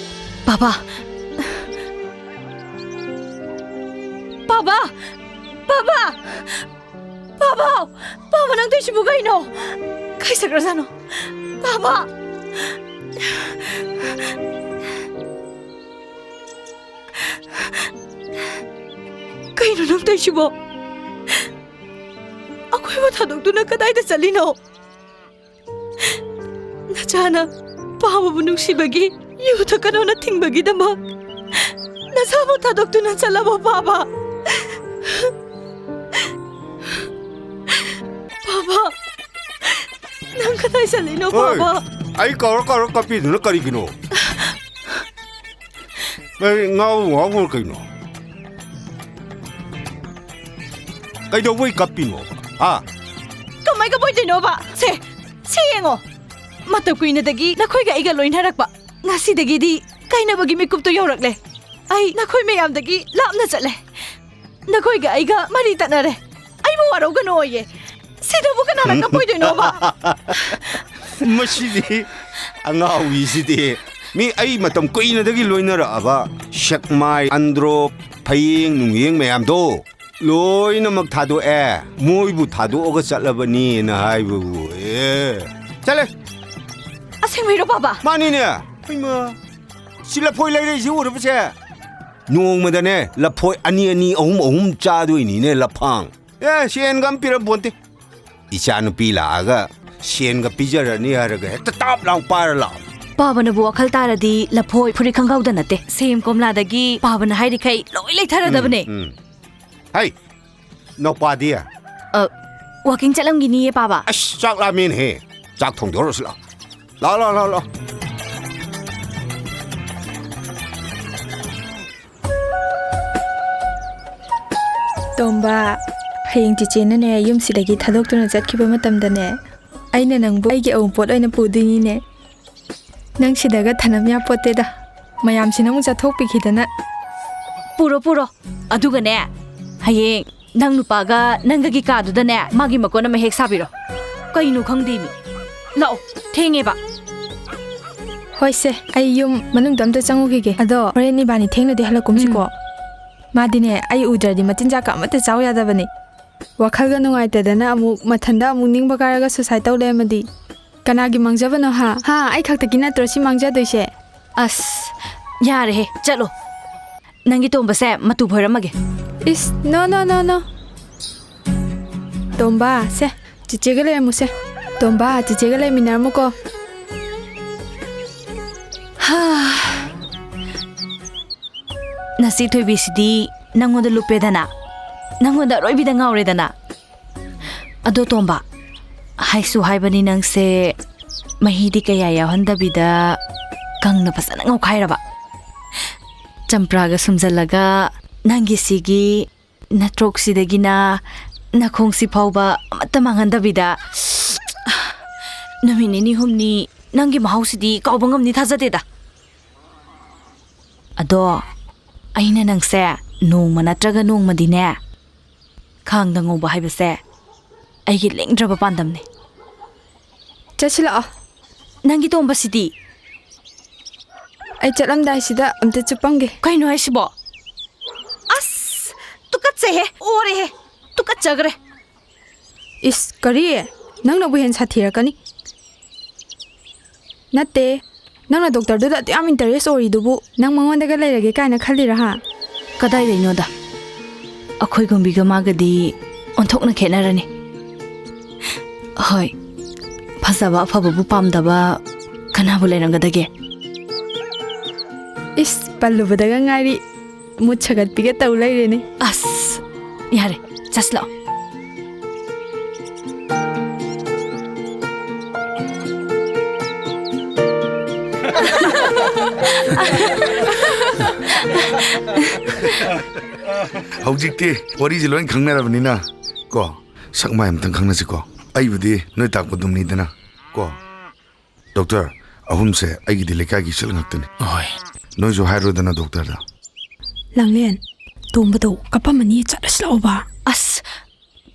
ꯕꯥꯕꯥ! ꯕꯥꯕꯥ! ꯕꯥꯕꯥ! ꯕꯥꯕꯥ! ꯕꯥꯕꯥ, ꯅꯪ ꯇꯧꯏꯁꯤꯕꯨ ꯀꯩꯅꯣ? ꯀꯥꯏ ꯆꯠꯈ꯭ꯔꯖꯥꯠꯅꯣ? ꯕꯥꯕꯥ! ꯀꯩꯅꯣ ꯅꯪ ꯇꯧꯏꯁꯤꯕꯣ? ꯑꯩꯈꯣꯏꯕꯨ ꯊꯥꯗꯣꯛꯇꯨꯅ ꯀꯗꯥꯏꯗ ꯆꯠꯂꯤꯅꯣ? ꯅꯆꯥꯅ ꯄꯥꯝꯕꯕꯨ ꯅꯨꯡꯁꯤꯕꯒꯤ ꯌꯨ ꯊꯛꯀꯅꯣꯅ ꯊꯤꯡꯕꯒꯤꯗꯃꯛ ꯅꯆꯥꯕꯨ ꯊꯥꯗꯣꯛꯇꯨꯅ ꯆꯠꯂꯕꯣ, ꯕꯥꯕꯥ? ꯕꯥꯕꯥ, ꯅꯪ ꯀꯗꯥꯏ ꯆꯠꯂꯤꯅꯣ, ꯍꯣꯏ, ꯕꯥꯕꯥ? ꯑꯩ ꯀꯧꯔ ꯀꯧꯔ ꯀꯞꯄꯤꯗꯨꯅ ꯀꯔꯤꯒꯤꯅꯣ? ꯅꯪ ꯉꯥꯎ ꯉꯥꯎꯕ꯭ꯔꯣ ꯀꯩꯅꯣ? ꯀꯩꯗꯧꯕꯩ ꯀꯞꯄꯤꯅꯣꯕ? ꯍꯥ? ꯀꯃꯥꯏ ꯀꯞꯄꯣꯏꯗꯣꯏꯅꯣꯕ? ꯁꯦ, ꯁꯦ ꯌꯦꯡꯉꯣ꯫ ꯃꯇꯝ ꯀꯨꯏꯅꯗꯒꯤ ꯅꯈꯣꯏꯒ ꯑꯩꯒ ꯂꯣꯏꯅꯔꯛꯄ, ꯉꯁꯤꯗꯒꯤꯗꯤ ꯀꯥꯏꯅꯕꯒꯤ ꯃꯤꯀꯨꯞꯇꯣ ꯌꯧꯔꯛꯂꯦ꯫ ꯑꯩ ꯅꯈꯣꯏ ꯃꯌꯥꯝꯗꯒꯤ ꯂꯥꯞꯅ ꯆꯠꯂꯦ꯫ ꯅꯈꯣꯏꯒ ꯑꯩꯒ ꯃꯔꯤ ꯇꯠꯅꯔꯦ꯫ ꯑꯩꯕꯨ ꯋꯥꯔꯧꯒꯅꯨ ꯑꯣꯏꯌꯦ꯫ ꯁꯤꯗꯕꯨ ꯀꯅꯥꯅ ꯀꯞꯄꯣꯏꯗꯣꯏꯅꯣꯕ? ꯃꯁꯤꯗꯤ ꯑꯉꯥꯎꯕꯤꯁꯤꯗꯤ꯫ ꯃꯤ ꯑꯩ ꯃꯇꯝ ꯀꯨꯏꯅꯗꯒꯤ ꯂꯣꯏꯅꯔꯛꯑꯕ ꯁꯦꯛꯃꯥꯏ, ꯑꯟꯗ꯭ꯔꯣ, ꯐꯌꯦꯡ ꯅꯨꯡꯌꯦꯡ ꯃꯌꯥꯝꯗꯣ ꯂꯣꯏꯅꯃꯛ ꯊꯥꯗꯣꯛꯑꯦ꯫ ꯃꯣꯏꯕꯨ ꯊꯥꯗꯣꯛꯑꯒ ꯆꯠꯂꯕꯅꯤꯅ ꯍꯥꯏꯕꯕꯨ꯫ ꯑꯦ꯫ ꯆꯠꯂꯦ꯫ ꯑꯁꯦꯡꯕꯩꯔꯣ, ꯕꯥꯕꯥ? ꯃꯥꯅꯤꯅꯦ꯫ ꯍꯩꯃꯥ꯫ ꯁꯤ ꯂꯐꯣꯏ ꯂꯩꯔꯛꯏꯁꯤ ꯎꯔꯕꯁꯦ? ꯅꯣꯡꯃꯗꯅꯦ ꯂꯐꯣꯏ ꯑꯅꯤ ꯑꯅꯤ, ꯑꯍꯨꯝ ꯑꯍꯨꯝ ꯆꯥꯗꯣꯏꯅꯤꯅꯦ, ꯂꯐꯥꯡ꯫ ꯑꯦ, ꯁꯦꯟꯒ ꯑꯝ ꯄꯤꯔꯝꯄꯣꯟꯇꯦ꯫ ꯏꯆꯥꯅꯨꯄꯤ ꯂꯥꯛꯑꯒ ꯁꯦꯟꯒ ꯄꯤꯖꯔꯅꯤ ꯍꯥꯏꯔꯒ ꯍꯦꯛꯇ ꯇꯥꯞ ꯂꯥꯎ ꯄꯥꯏꯔ ꯂꯥꯛꯑꯣ꯫ ꯄꯥꯕꯅꯕꯨ ꯋꯥꯈꯜ ꯇꯥꯔꯗꯤ ꯂꯐꯣꯏ, ꯐꯨꯔꯤꯠ ꯈꯪꯒꯥꯎꯗ ꯅꯠꯇꯦ, ꯁꯦꯝ ꯀꯣꯝꯂꯥꯗꯒꯤ ꯄꯥꯕꯅ ꯍꯥꯏꯔꯤꯈꯩ ꯂꯣꯏ ꯂꯩꯊꯔꯗꯕꯅꯦ꯫ ꯎꯝ, ꯎꯝ꯫ ꯍꯩ, ꯅꯧꯄꯥꯗꯤ? ꯑ, ꯋꯥꯀꯤꯡ ꯆꯠꯂꯝꯒꯤꯅꯤꯌꯦ, ꯄꯥꯕ꯫ ꯑꯁ, ꯆꯥꯛ ꯂꯥꯝꯃꯦꯅꯦꯍꯦ꯫ ꯆꯥꯛ ꯊꯣꯡꯗꯣꯔꯁꯤ ꯂꯥꯛꯑꯣ꯫ ꯂꯥꯛꯑꯣ, ꯂꯥꯛꯑꯣ, ꯂꯥꯛꯑꯣ, ꯂꯥꯛꯑꯣ꯫ ꯇꯣꯝꯕ, ꯍꯌꯦꯡ ꯆꯤꯆꯦꯅꯅꯦ ꯌꯨꯝꯁꯤꯗꯒꯤ ꯊꯥꯗꯣꯛꯇꯨꯅ ꯆꯠꯈꯤꯕ ꯃꯇꯝꯗꯅꯦ, ꯑꯩꯅ ꯅꯪꯕꯨ ꯑꯩꯒꯤ ꯑꯎꯟꯄꯣꯠ ꯑꯣꯏꯅ ꯄꯨꯗꯣꯏꯅꯤꯅꯦ꯫ ꯅꯪ ꯁꯤꯗꯒ ꯊꯅꯝ ꯌꯥꯄꯣꯠꯇꯦꯗ꯫ ꯃꯌꯥꯝꯁꯤꯅ ꯑꯃꯨꯛ ꯆꯠꯊꯣꯛꯄꯤꯈꯤꯗꯅ꯫ ꯄꯨꯔꯣ, ꯄꯨꯔꯣ꯫ ꯑꯗꯨꯒꯅꯦ, ꯍꯌꯦꯡ ꯅꯪ ꯅꯨꯄꯥꯒ ꯅꯪꯒꯒꯤ ꯀꯥꯗꯨꯗꯅꯦ, ꯃꯥꯒꯤ ꯃꯀꯣꯟ ꯑꯃ ꯍꯦꯛ ꯁꯥꯕꯤꯔꯣ꯫ ꯀꯩꯅꯣ ꯈꯪꯗꯦ ꯃꯤ꯫ ꯂꯥꯛꯑꯣ, ꯊꯦꯡꯉꯦꯕ꯫ ꯍꯣꯏ ꯁꯦ, ꯑꯩ ꯌꯨꯝ ꯃꯅꯨꯡꯗ ꯑꯝꯇ ꯆꯪꯉꯨꯈꯤꯒꯦ꯫ ꯑꯗꯣ ꯍꯣꯔꯦꯟ ꯏꯕꯥꯅꯤ ꯊꯦꯡꯅꯗꯤ ꯍꯜꯂꯛꯀꯨꯝꯁꯤꯀꯣ꯫ ꯎꯝ꯫ ꯃꯥꯗꯤꯅꯦ, ꯑꯩ ꯎꯗ꯭ꯔꯗꯤ ꯃꯆꯤꯟꯖꯥꯛꯀ ꯑꯃꯠꯇ ꯆꯥꯎ ꯌꯥꯗꯕꯅꯦ꯫ ꯋꯥꯈꯜꯒ ꯅꯨꯡꯉꯥꯏꯇꯗꯅ ꯑꯃꯨꯛ ꯃꯊꯟꯗ ꯑꯃꯨꯛ ꯅꯤꯡꯕ ꯀꯥꯏꯔꯒ suicide ꯇꯧ ꯂꯩꯔꯝꯃꯗꯤ ꯀꯅꯥꯒꯤ ꯃꯥꯡꯖꯕꯅꯣ ꯍꯥ? ꯍꯥ, ꯑꯩ ꯈꯛꯇꯒꯤ ꯅꯠꯇ꯭ꯔꯣ ꯁꯤ ꯃꯥꯡꯖꯗꯣꯏꯁꯦ? ꯑꯁ, ꯌꯥꯔꯦꯍꯦ, ꯆꯠꯂꯣ꯫ ꯅꯪꯒꯤ ꯇꯣꯝꯕꯁꯦ ꯃꯇꯨ ꯐꯣꯏꯔꯝꯃꯒꯦ꯫ ꯏꯁ, no, no, no, no. ꯇꯣꯝꯕ, ꯁꯦ, ꯆꯤꯆꯦꯒ ꯂꯩꯔꯝꯃꯨꯁꯦ꯫ ꯇꯣꯝꯕ, ꯆꯤꯆꯦꯒ ꯂꯩꯃꯤꯟꯅꯔꯝꯃꯨꯀꯣ꯫ ꯍꯥ꯫ ꯅꯆꯦ ꯊꯣꯏꯕꯤꯁꯤꯗꯤ ꯅꯪꯉꯣꯟꯗ ꯂꯨꯞꯄꯦꯗꯅ, ꯅꯪꯉꯣꯟꯗ ꯑꯔꯣꯏꯕꯤꯗ ꯉꯥꯎꯔꯦꯗꯅ꯫ ꯑꯗꯣ ꯇꯣꯝꯕ, ꯍꯥꯏꯁꯨ ꯍꯥꯏꯕꯅꯤ ꯅꯪꯁꯦ ꯃꯍꯤꯗꯤ ꯀꯌꯥ ꯌꯥꯎꯍꯟꯗꯕꯤꯗ ꯀꯪꯅ ꯐꯖꯅ ꯉꯧꯈꯥꯏꯔꯕ꯫ ꯆꯝꯄ꯭ꯔꯥꯒ ꯁꯨꯝꯖꯜꯂꯒ ꯅꯪꯒꯤ ꯁꯤꯒꯤ ꯅꯇ꯭ꯔꯣꯛꯁꯤꯗꯒꯤꯅ ꯅꯈꯣꯡꯁꯤ ꯐꯥꯎꯕ ꯑꯃꯠꯇ ꯃꯥꯡꯍꯟꯗꯕꯤꯗ ꯅꯨꯃꯤꯠ ꯅꯤꯅꯤ ꯍꯨꯝꯅꯤ ꯅꯪꯒꯤ ꯃꯍꯥꯎꯁꯤꯗꯤ ꯀꯥꯎꯕ ꯉꯝꯅꯤ ꯊꯥꯖꯗꯦꯗ꯫ ꯑꯗꯣ ꯑꯩꯅ ꯅꯪꯁꯦ ꯅꯣꯡꯃ ꯅꯠꯇ꯭ꯔꯒ ꯅꯣꯡꯃꯗꯤꯅꯦ ꯈꯥꯡꯗ ꯉꯧꯕ ꯍꯥꯏꯕꯁꯦ ꯑꯩꯒꯤ ꯂꯦꯡꯗ꯭ꯔꯕ ꯄꯥꯟꯗꯝꯅꯤ꯫ ꯆꯠꯁꯤꯜꯂꯛꯑꯣ꯫ ꯅꯪꯒꯤ ꯇꯣꯝꯕꯁꯤꯗꯤ? ꯑꯩ ꯆꯠꯂꯝꯗꯥꯏꯁꯤꯗ ꯑꯝꯇ ꯆꯨꯞꯄꯝꯒꯦ꯫ ꯀꯩꯅꯣ ꯍꯥꯏꯁꯤꯕꯣ? ꯑꯁ! ꯇꯨꯀꯠꯆꯩꯍꯦ! ꯑꯣꯔꯦꯍꯦ! ꯇꯨꯀꯠꯆꯈ꯭ꯔꯦ! ꯏꯁ, ꯀꯔꯤ? ꯅꯪꯅꯕꯨ ꯍꯦꯟ ꯁꯥꯊꯤꯔꯛꯀꯅꯤ꯫ ꯅꯠꯇꯦ, ꯅꯪꯅ ꯗꯣꯛꯇꯔꯗꯨꯗ ꯑꯗꯨ ꯌꯥꯝ interest ꯑꯣꯏꯔꯤꯗꯨꯕꯨ, ꯅꯪ ꯃꯉꯣꯟꯗꯒ ꯂꯩꯔꯒꯦ ꯀꯥꯏꯅ ꯈꯜꯂꯤꯔꯥ, ꯍꯥ? ꯀꯗꯥꯏꯗꯩꯅꯣꯗ? ꯑꯩꯈꯣꯏ ꯒꯨꯝꯕꯤꯒ ꯃꯥꯒꯗꯤ ꯑꯣꯟꯊꯣꯛꯅ ꯈꯦꯠꯅꯔꯅꯤ꯫ ꯍꯣꯏ, ꯐꯖꯕ ꯑꯐꯕꯕꯨ ꯄꯥꯝꯗꯕ ꯀꯅꯥꯕꯨ ꯂꯩꯔꯝꯒꯗꯒꯦ? ꯏꯁ, ꯄꯜꯂꯨꯕꯗꯒ ꯉꯥꯏꯔꯤ꯫ ꯃꯨꯠ ꯁꯥꯒꯠꯄꯤꯒ ꯇꯧ ꯂꯩꯔꯦꯅꯦ꯫ ꯑꯁ, ꯌꯥꯔꯦ, ꯆꯠꯁꯤꯂꯥꯛꯑꯣ꯫ ꯍꯧꯖꯤꯛꯇꯤ ꯋꯥꯔꯤꯁꯦ ꯂꯣꯏ ꯈꯪꯅꯔꯕꯅꯤꯅ ꯀꯣ, ꯁꯛ ꯃꯥꯏ ꯑꯝꯇꯪ ꯈꯪꯅꯁꯤꯀꯣ꯫ ꯑꯩꯕꯨꯗꯤ ꯅꯣꯏ ꯇꯥꯛꯄ ꯑꯗꯨꯝꯅꯤꯗꯅ ꯀꯣ꯫ ꯗꯣꯛꯇꯔ, ꯑꯍꯨꯝꯁꯦ ꯑꯩꯒꯤꯗꯤ ꯂꯩꯀꯥꯏꯒꯤ ꯏꯆꯜ ꯉꯥꯛꯇꯅꯤ꯫ ꯍꯣꯏ꯫ ꯅꯣꯏꯁꯨ ꯍꯥꯏꯔꯣꯗꯅ ꯗꯣꯛꯇꯔꯗ꯫ ꯂꯥꯡꯂꯦꯟ, ꯇꯣꯝꯕꯗꯣ ꯀꯞꯄꯝꯃꯅꯤ, ꯆꯠꯂꯁꯤ ꯂꯥꯛꯑꯣꯕ꯫ ꯑꯁ,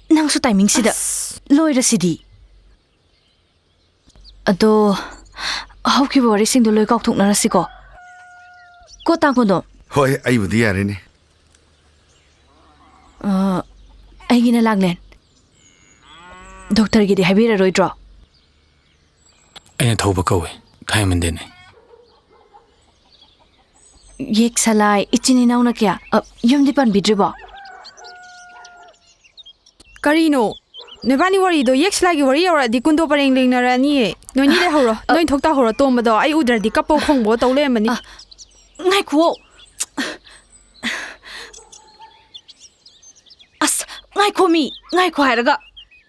ꯅꯪꯁꯨ ꯇꯥꯏꯃꯤꯡꯁꯤꯗ꯫ ꯑꯁ꯫ ꯂꯣꯏꯔꯁꯤꯗꯤ꯫ ꯑꯗꯣ, ꯍꯧꯈꯤꯕ ꯋꯥꯔꯤꯁꯤꯡꯗꯣ ꯂꯣꯏ ꯀꯥꯎꯊꯣꯛꯅꯔꯁꯤꯀꯣ꯫ ꯀꯣ, ꯇꯥꯡꯀꯣꯟꯗꯣ? ꯍꯣꯏ, ꯑꯩꯕꯨꯗꯤ ꯌꯥꯔꯦꯅꯦ꯫ ꯑ, ꯑꯩꯒꯤꯅ ꯂꯥꯡꯂꯦꯟ꯫ ꯗꯣꯛꯇꯔꯒꯤꯗꯤ ꯍꯥꯏꯕꯤꯔꯔꯣꯏꯗ꯭ꯔꯣ? ꯑꯩꯅ ꯊꯧꯕ ꯀꯧꯏ, ꯈꯥꯏꯃꯟꯗꯦꯅꯦ꯫ ꯌꯦꯛ ꯁꯂꯥꯏ, ꯏꯆꯤꯟ ꯏꯅꯥꯎꯅ ꯀꯌꯥ? ꯑ, ꯌꯨꯝꯗꯤ ꯄꯥꯟꯕꯤꯗ꯭ꯔꯤꯕꯣ? ꯀꯔꯤꯅꯣ? ꯅꯣꯏꯕꯥꯅꯤ ꯋꯥꯔꯤꯗꯣ ꯌꯦꯛ ꯁꯂꯥꯏꯒꯤ ꯋꯥꯔꯤ ꯌꯧꯔꯛꯑꯗꯤ ꯀꯨꯟꯗꯣ ꯄꯔꯦꯡ ꯂꯦꯡꯅꯔꯅꯤꯌꯦ꯫ ꯅꯣꯏꯅꯤ ꯂꯩꯍꯧꯔꯣ꯫ ꯑ, ꯅꯣꯏ ꯊꯣꯛ ꯇꯥꯍꯧꯔꯣ꯫ ꯇꯣꯝꯕꯗꯣ ꯑꯩ ꯎꯗ꯭ꯔꯗꯤ ꯀꯞꯄꯣ ꯈꯣꯡꯕꯣ ꯇꯧ ꯂꯩꯔꯝꯃꯅꯤ꯫ ꯑ, ꯉꯥꯏꯈꯨꯋꯣ꯫ ꯑꯁ, ꯉꯥꯏꯈꯣ ꯃꯤ, ꯉꯥꯏꯈꯣ ꯍꯥꯏꯔꯒ,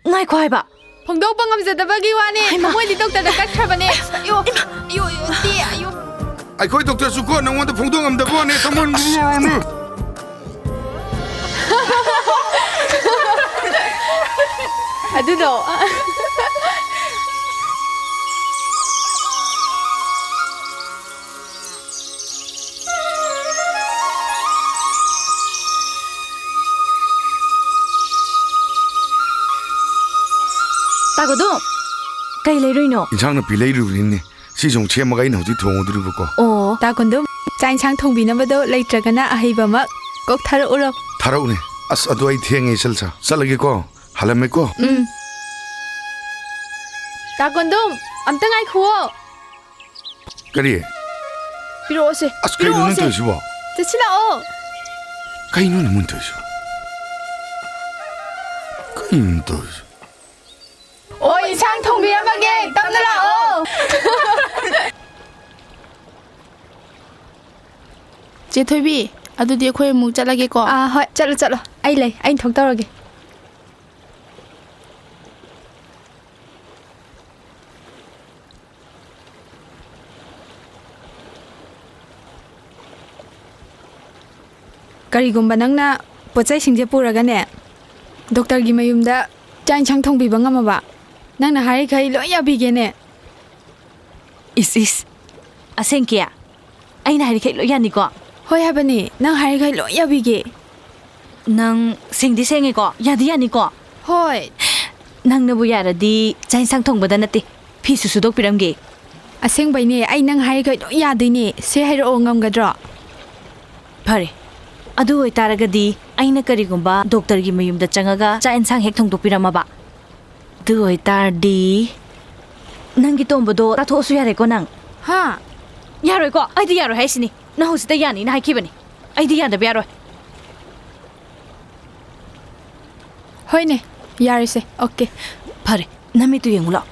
ꯉꯥꯏꯈꯣ ꯍꯥꯏꯕ꯫ ꯐꯣꯡꯗꯣꯛꯄ ꯉꯝꯖꯗꯕꯒꯤ ꯋꯥꯅꯦ꯫ ꯍꯩꯃꯥ꯫ ꯊꯃꯣꯏꯗꯤ ꯗꯣꯛꯇꯔꯗ ꯀꯠꯈ꯭ꯔꯕꯅꯦ꯫ ꯑꯌꯣ, ꯏꯃꯥ꯫ ꯑꯌꯣ, ꯑꯌꯣ, ꯇꯤ, ꯑꯌꯣ꯫ ꯑꯩꯈꯣꯏ ꯗꯣꯛꯇꯔꯁꯨ ꯀꯣ ꯅꯉꯣꯟꯗ ꯐꯣꯡꯗꯣꯛ ꯉꯝꯗꯕ ꯋꯥꯅꯦ, ꯊꯃꯣꯏ꯫ ꯑꯗꯨꯗꯣ꯫ ꯇꯥꯒꯗꯨ, ꯀꯩ ꯂꯩꯔꯨꯏꯅꯣ? ꯏꯟꯁꯥꯡ ꯅꯥꯄꯤ ꯂꯩꯔꯨꯕꯅꯤꯅꯦ꯫ ꯁꯤꯁꯨ ꯑꯃꯨꯛ ꯁꯦꯝꯃꯒ ꯑꯩꯅ ꯍꯧꯖꯤꯛ ꯊꯣꯡꯉꯨꯗꯣꯔꯤꯕꯀꯣ꯫ ꯑꯣ꯫ ꯇꯥ ꯀꯨꯟꯗꯨꯝ, ꯆꯥꯛ ꯏꯟꯁꯥꯡ ꯊꯣꯡꯕꯤꯅꯕꯗꯣ ꯂꯩꯇ꯭ꯔꯒꯅ ꯑꯍꯩꯕ ꯑꯃ ꯀꯣꯛ ꯊꯥꯔꯛꯎꯔꯣ? ꯊꯥꯔꯛꯎꯅꯦ꯫ ꯑꯁ, ꯑꯗꯣ ꯑꯩ ꯊꯦꯡꯉꯦ, ꯏꯆꯜꯁꯥ꯫ ꯆꯠꯂꯒꯦꯀꯣ꯫ ꯍꯜꯂꯝꯃꯦꯀꯣ꯫ ꯎꯝ꯫ ꯇꯥ ꯀꯨꯟꯗꯨꯝ, ꯑꯝꯇ ꯉꯥꯏꯈꯨꯋꯣ꯫ ꯀꯔꯤ? ꯄꯤꯔꯛꯑꯣꯁꯦ꯫ ꯑꯁ, ꯀꯩꯅꯣ ꯅꯪ ꯄꯤꯔꯛꯑꯣꯁꯦ꯫ ꯇꯧꯔꯤꯁꯤꯕꯣ? ꯆꯠꯁꯤꯜꯂꯛꯑꯣ꯫ ꯀꯩꯅꯣ ꯅꯪ ꯇꯧꯔꯤꯁꯤꯕꯣ? ꯀꯩꯅꯣ ꯇꯧꯔꯤꯁꯤꯕꯣ? ꯑꯣ, ꯏꯟꯁꯥꯡ ꯊꯣꯡꯕꯤꯔꯝꯃꯒꯦ, ꯇꯞꯅ ꯂꯥꯛꯑꯣ꯫ ꯆꯦ ꯊꯣꯏꯕꯤ, ꯑꯗꯨꯗꯤ ꯑꯩꯈꯣꯏ ꯑꯃꯨꯛ ꯆꯠꯂꯒꯦꯀꯣ꯫ ꯑꯥ, ꯍꯣꯏ, ꯆꯠꯂꯣ, ꯆꯠꯂꯣ꯫ ꯑꯩ ꯂꯩ, ꯑꯩꯅ ꯊꯣꯛ ꯇꯧꯔꯒꯦ꯫ ꯀꯔꯤꯒꯨꯝꯕ ꯅꯪꯅ ꯄꯣꯠꯆꯩꯁꯤꯡꯁꯦ ꯄꯨꯔꯒꯅꯦ, ꯗꯣꯛꯇꯔꯒꯤ ꯃꯌꯨꯝꯗ ꯆꯥꯛ ꯏꯟꯁꯥꯡ ꯊꯣꯡꯕꯤꯕ ꯉꯝꯃꯕ, ꯅꯪꯅ ꯍꯥꯏꯔꯤꯈꯩ ꯂꯣꯏ ꯌꯥꯕꯤꯒꯦꯅꯦ꯫ ꯏꯁ, ꯏꯁ꯫ ꯑꯁꯦꯡꯀꯤ? ꯑꯩꯅ ꯍꯥꯏꯔꯤꯈꯩ ꯂꯣꯏ ꯌꯥꯅꯤꯀꯣ? ꯍꯣꯏ ꯍꯥꯏꯕꯅꯦ, ꯅꯪ ꯍꯥꯏꯔꯤꯈꯩ ꯂꯣꯏ ꯌꯥꯕꯤꯒꯦ꯫ ꯅꯪ ꯁꯦꯡꯗꯤ ꯁꯦꯡꯉꯦꯀꯣ? ꯌꯥꯗꯤ ꯌꯥꯅꯤꯀꯣ? ꯍꯣꯏ꯫ ꯅꯪꯅꯕꯨ ꯌꯥꯔꯗꯤ ꯆꯥꯛ ꯏꯟꯁꯥꯡ ꯊꯣꯡꯕꯗ ꯅꯠꯇꯦ, ꯐꯤꯁꯨ ꯁꯨꯗꯣꯛꯄꯤꯔꯝꯒꯦ꯫ ꯑꯁꯦꯡꯕꯩꯅꯦ, ꯑꯩ ꯅꯪ ꯍꯥꯏꯔꯤꯈꯩ ꯂꯣꯏ ꯌꯥꯗꯣꯏꯅꯦ꯫ ꯁꯦ, ꯍꯥꯏꯔꯛꯑꯣ, ꯉꯝꯒꯗ꯭ꯔꯣ? ꯐꯔꯦ, ꯑꯗꯨ ꯑꯣꯏꯇꯥꯔꯒꯗꯤ ꯑꯩꯅ ꯀꯔꯤꯒꯨꯝꯕ ꯗꯣꯛꯇꯔꯒꯤ ꯃꯌꯨꯝꯗ ꯆꯪꯉꯒ ꯆꯥꯛ ꯏꯟꯁꯥꯡ ꯍꯦꯛ ꯊꯣꯡꯗꯣꯛꯄꯤꯔꯝꯃꯕ? ꯑꯗꯨ ꯑꯣꯏꯇꯥꯔꯗꯤ ꯅꯪꯒꯤ ꯇꯣꯝꯕꯗꯣ ꯇꯥꯊꯣꯛꯑꯁꯨ ꯌꯥꯔꯦꯀꯣ ꯅꯪ? ꯍꯥ? ꯌꯥꯔꯣꯏꯀꯣ? ꯑꯩꯗꯤ ꯌꯥꯔꯣꯏ ꯍꯥꯏꯁꯤꯅꯤ꯫ ꯅꯪ ꯍꯧꯖꯤꯛꯇ ꯌꯥꯅꯤꯅ ꯍꯥꯏꯈꯤꯕꯅꯤ꯫ ꯑꯩꯗꯤ ꯌꯥꯗꯕ ꯌꯥꯔꯣꯏ꯫ ꯍꯣꯏꯅꯦ, ꯌꯥꯔꯦꯁꯦ꯫ ꯑꯣꯀꯦ꯫ ꯐꯔꯦ, ꯅꯃꯤꯠꯇꯨ ꯌꯦꯡꯉꯨ ꯂꯥꯛꯑꯣ꯫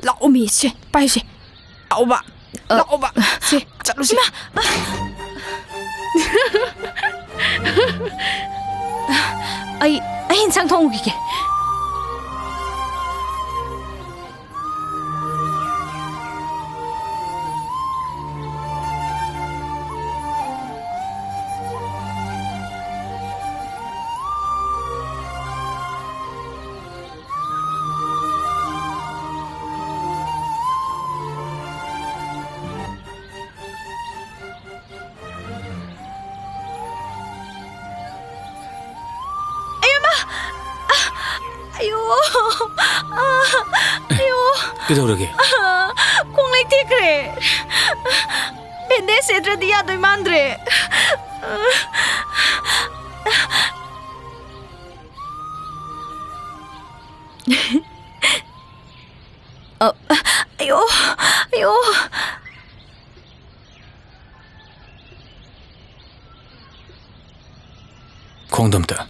ꯂꯥꯛꯑꯣꯃꯤ, ꯁꯦ, ꯄꯥꯏꯁꯦ꯫ ꯂꯥꯛꯑꯣꯕ꯫ ꯑ, ꯂꯥꯛꯑꯣꯕ꯫ ꯁꯦ, ꯆꯠꯂꯨꯁꯦ꯫ ꯏꯃꯥ! ꯑꯩ, ꯑꯩ ꯏꯟꯁꯥꯡ ꯊꯣꯡꯉꯨꯈꯤꯒꯦ꯫ ꯑꯌꯣ, ꯏꯃꯥ! ꯑ, ꯑꯌꯣ! ꯑ, ꯑꯌꯣ! ꯀꯩꯗꯧꯔꯒꯦ? ꯑ, ꯈꯣꯡ ꯂꯩꯊꯦꯛꯈ꯭ꯔꯦ꯫ ꯕꯦꯟꯗꯦꯖ ꯁꯦꯠꯇ꯭ꯔꯗꯤ ꯌꯥꯗꯣꯏ ꯃꯥꯟꯗ꯭ꯔꯦ꯫ ꯑ, ꯑꯌꯣ! ꯑꯌꯣ! ꯈꯣꯡꯗꯣ ꯑꯝꯇ꯫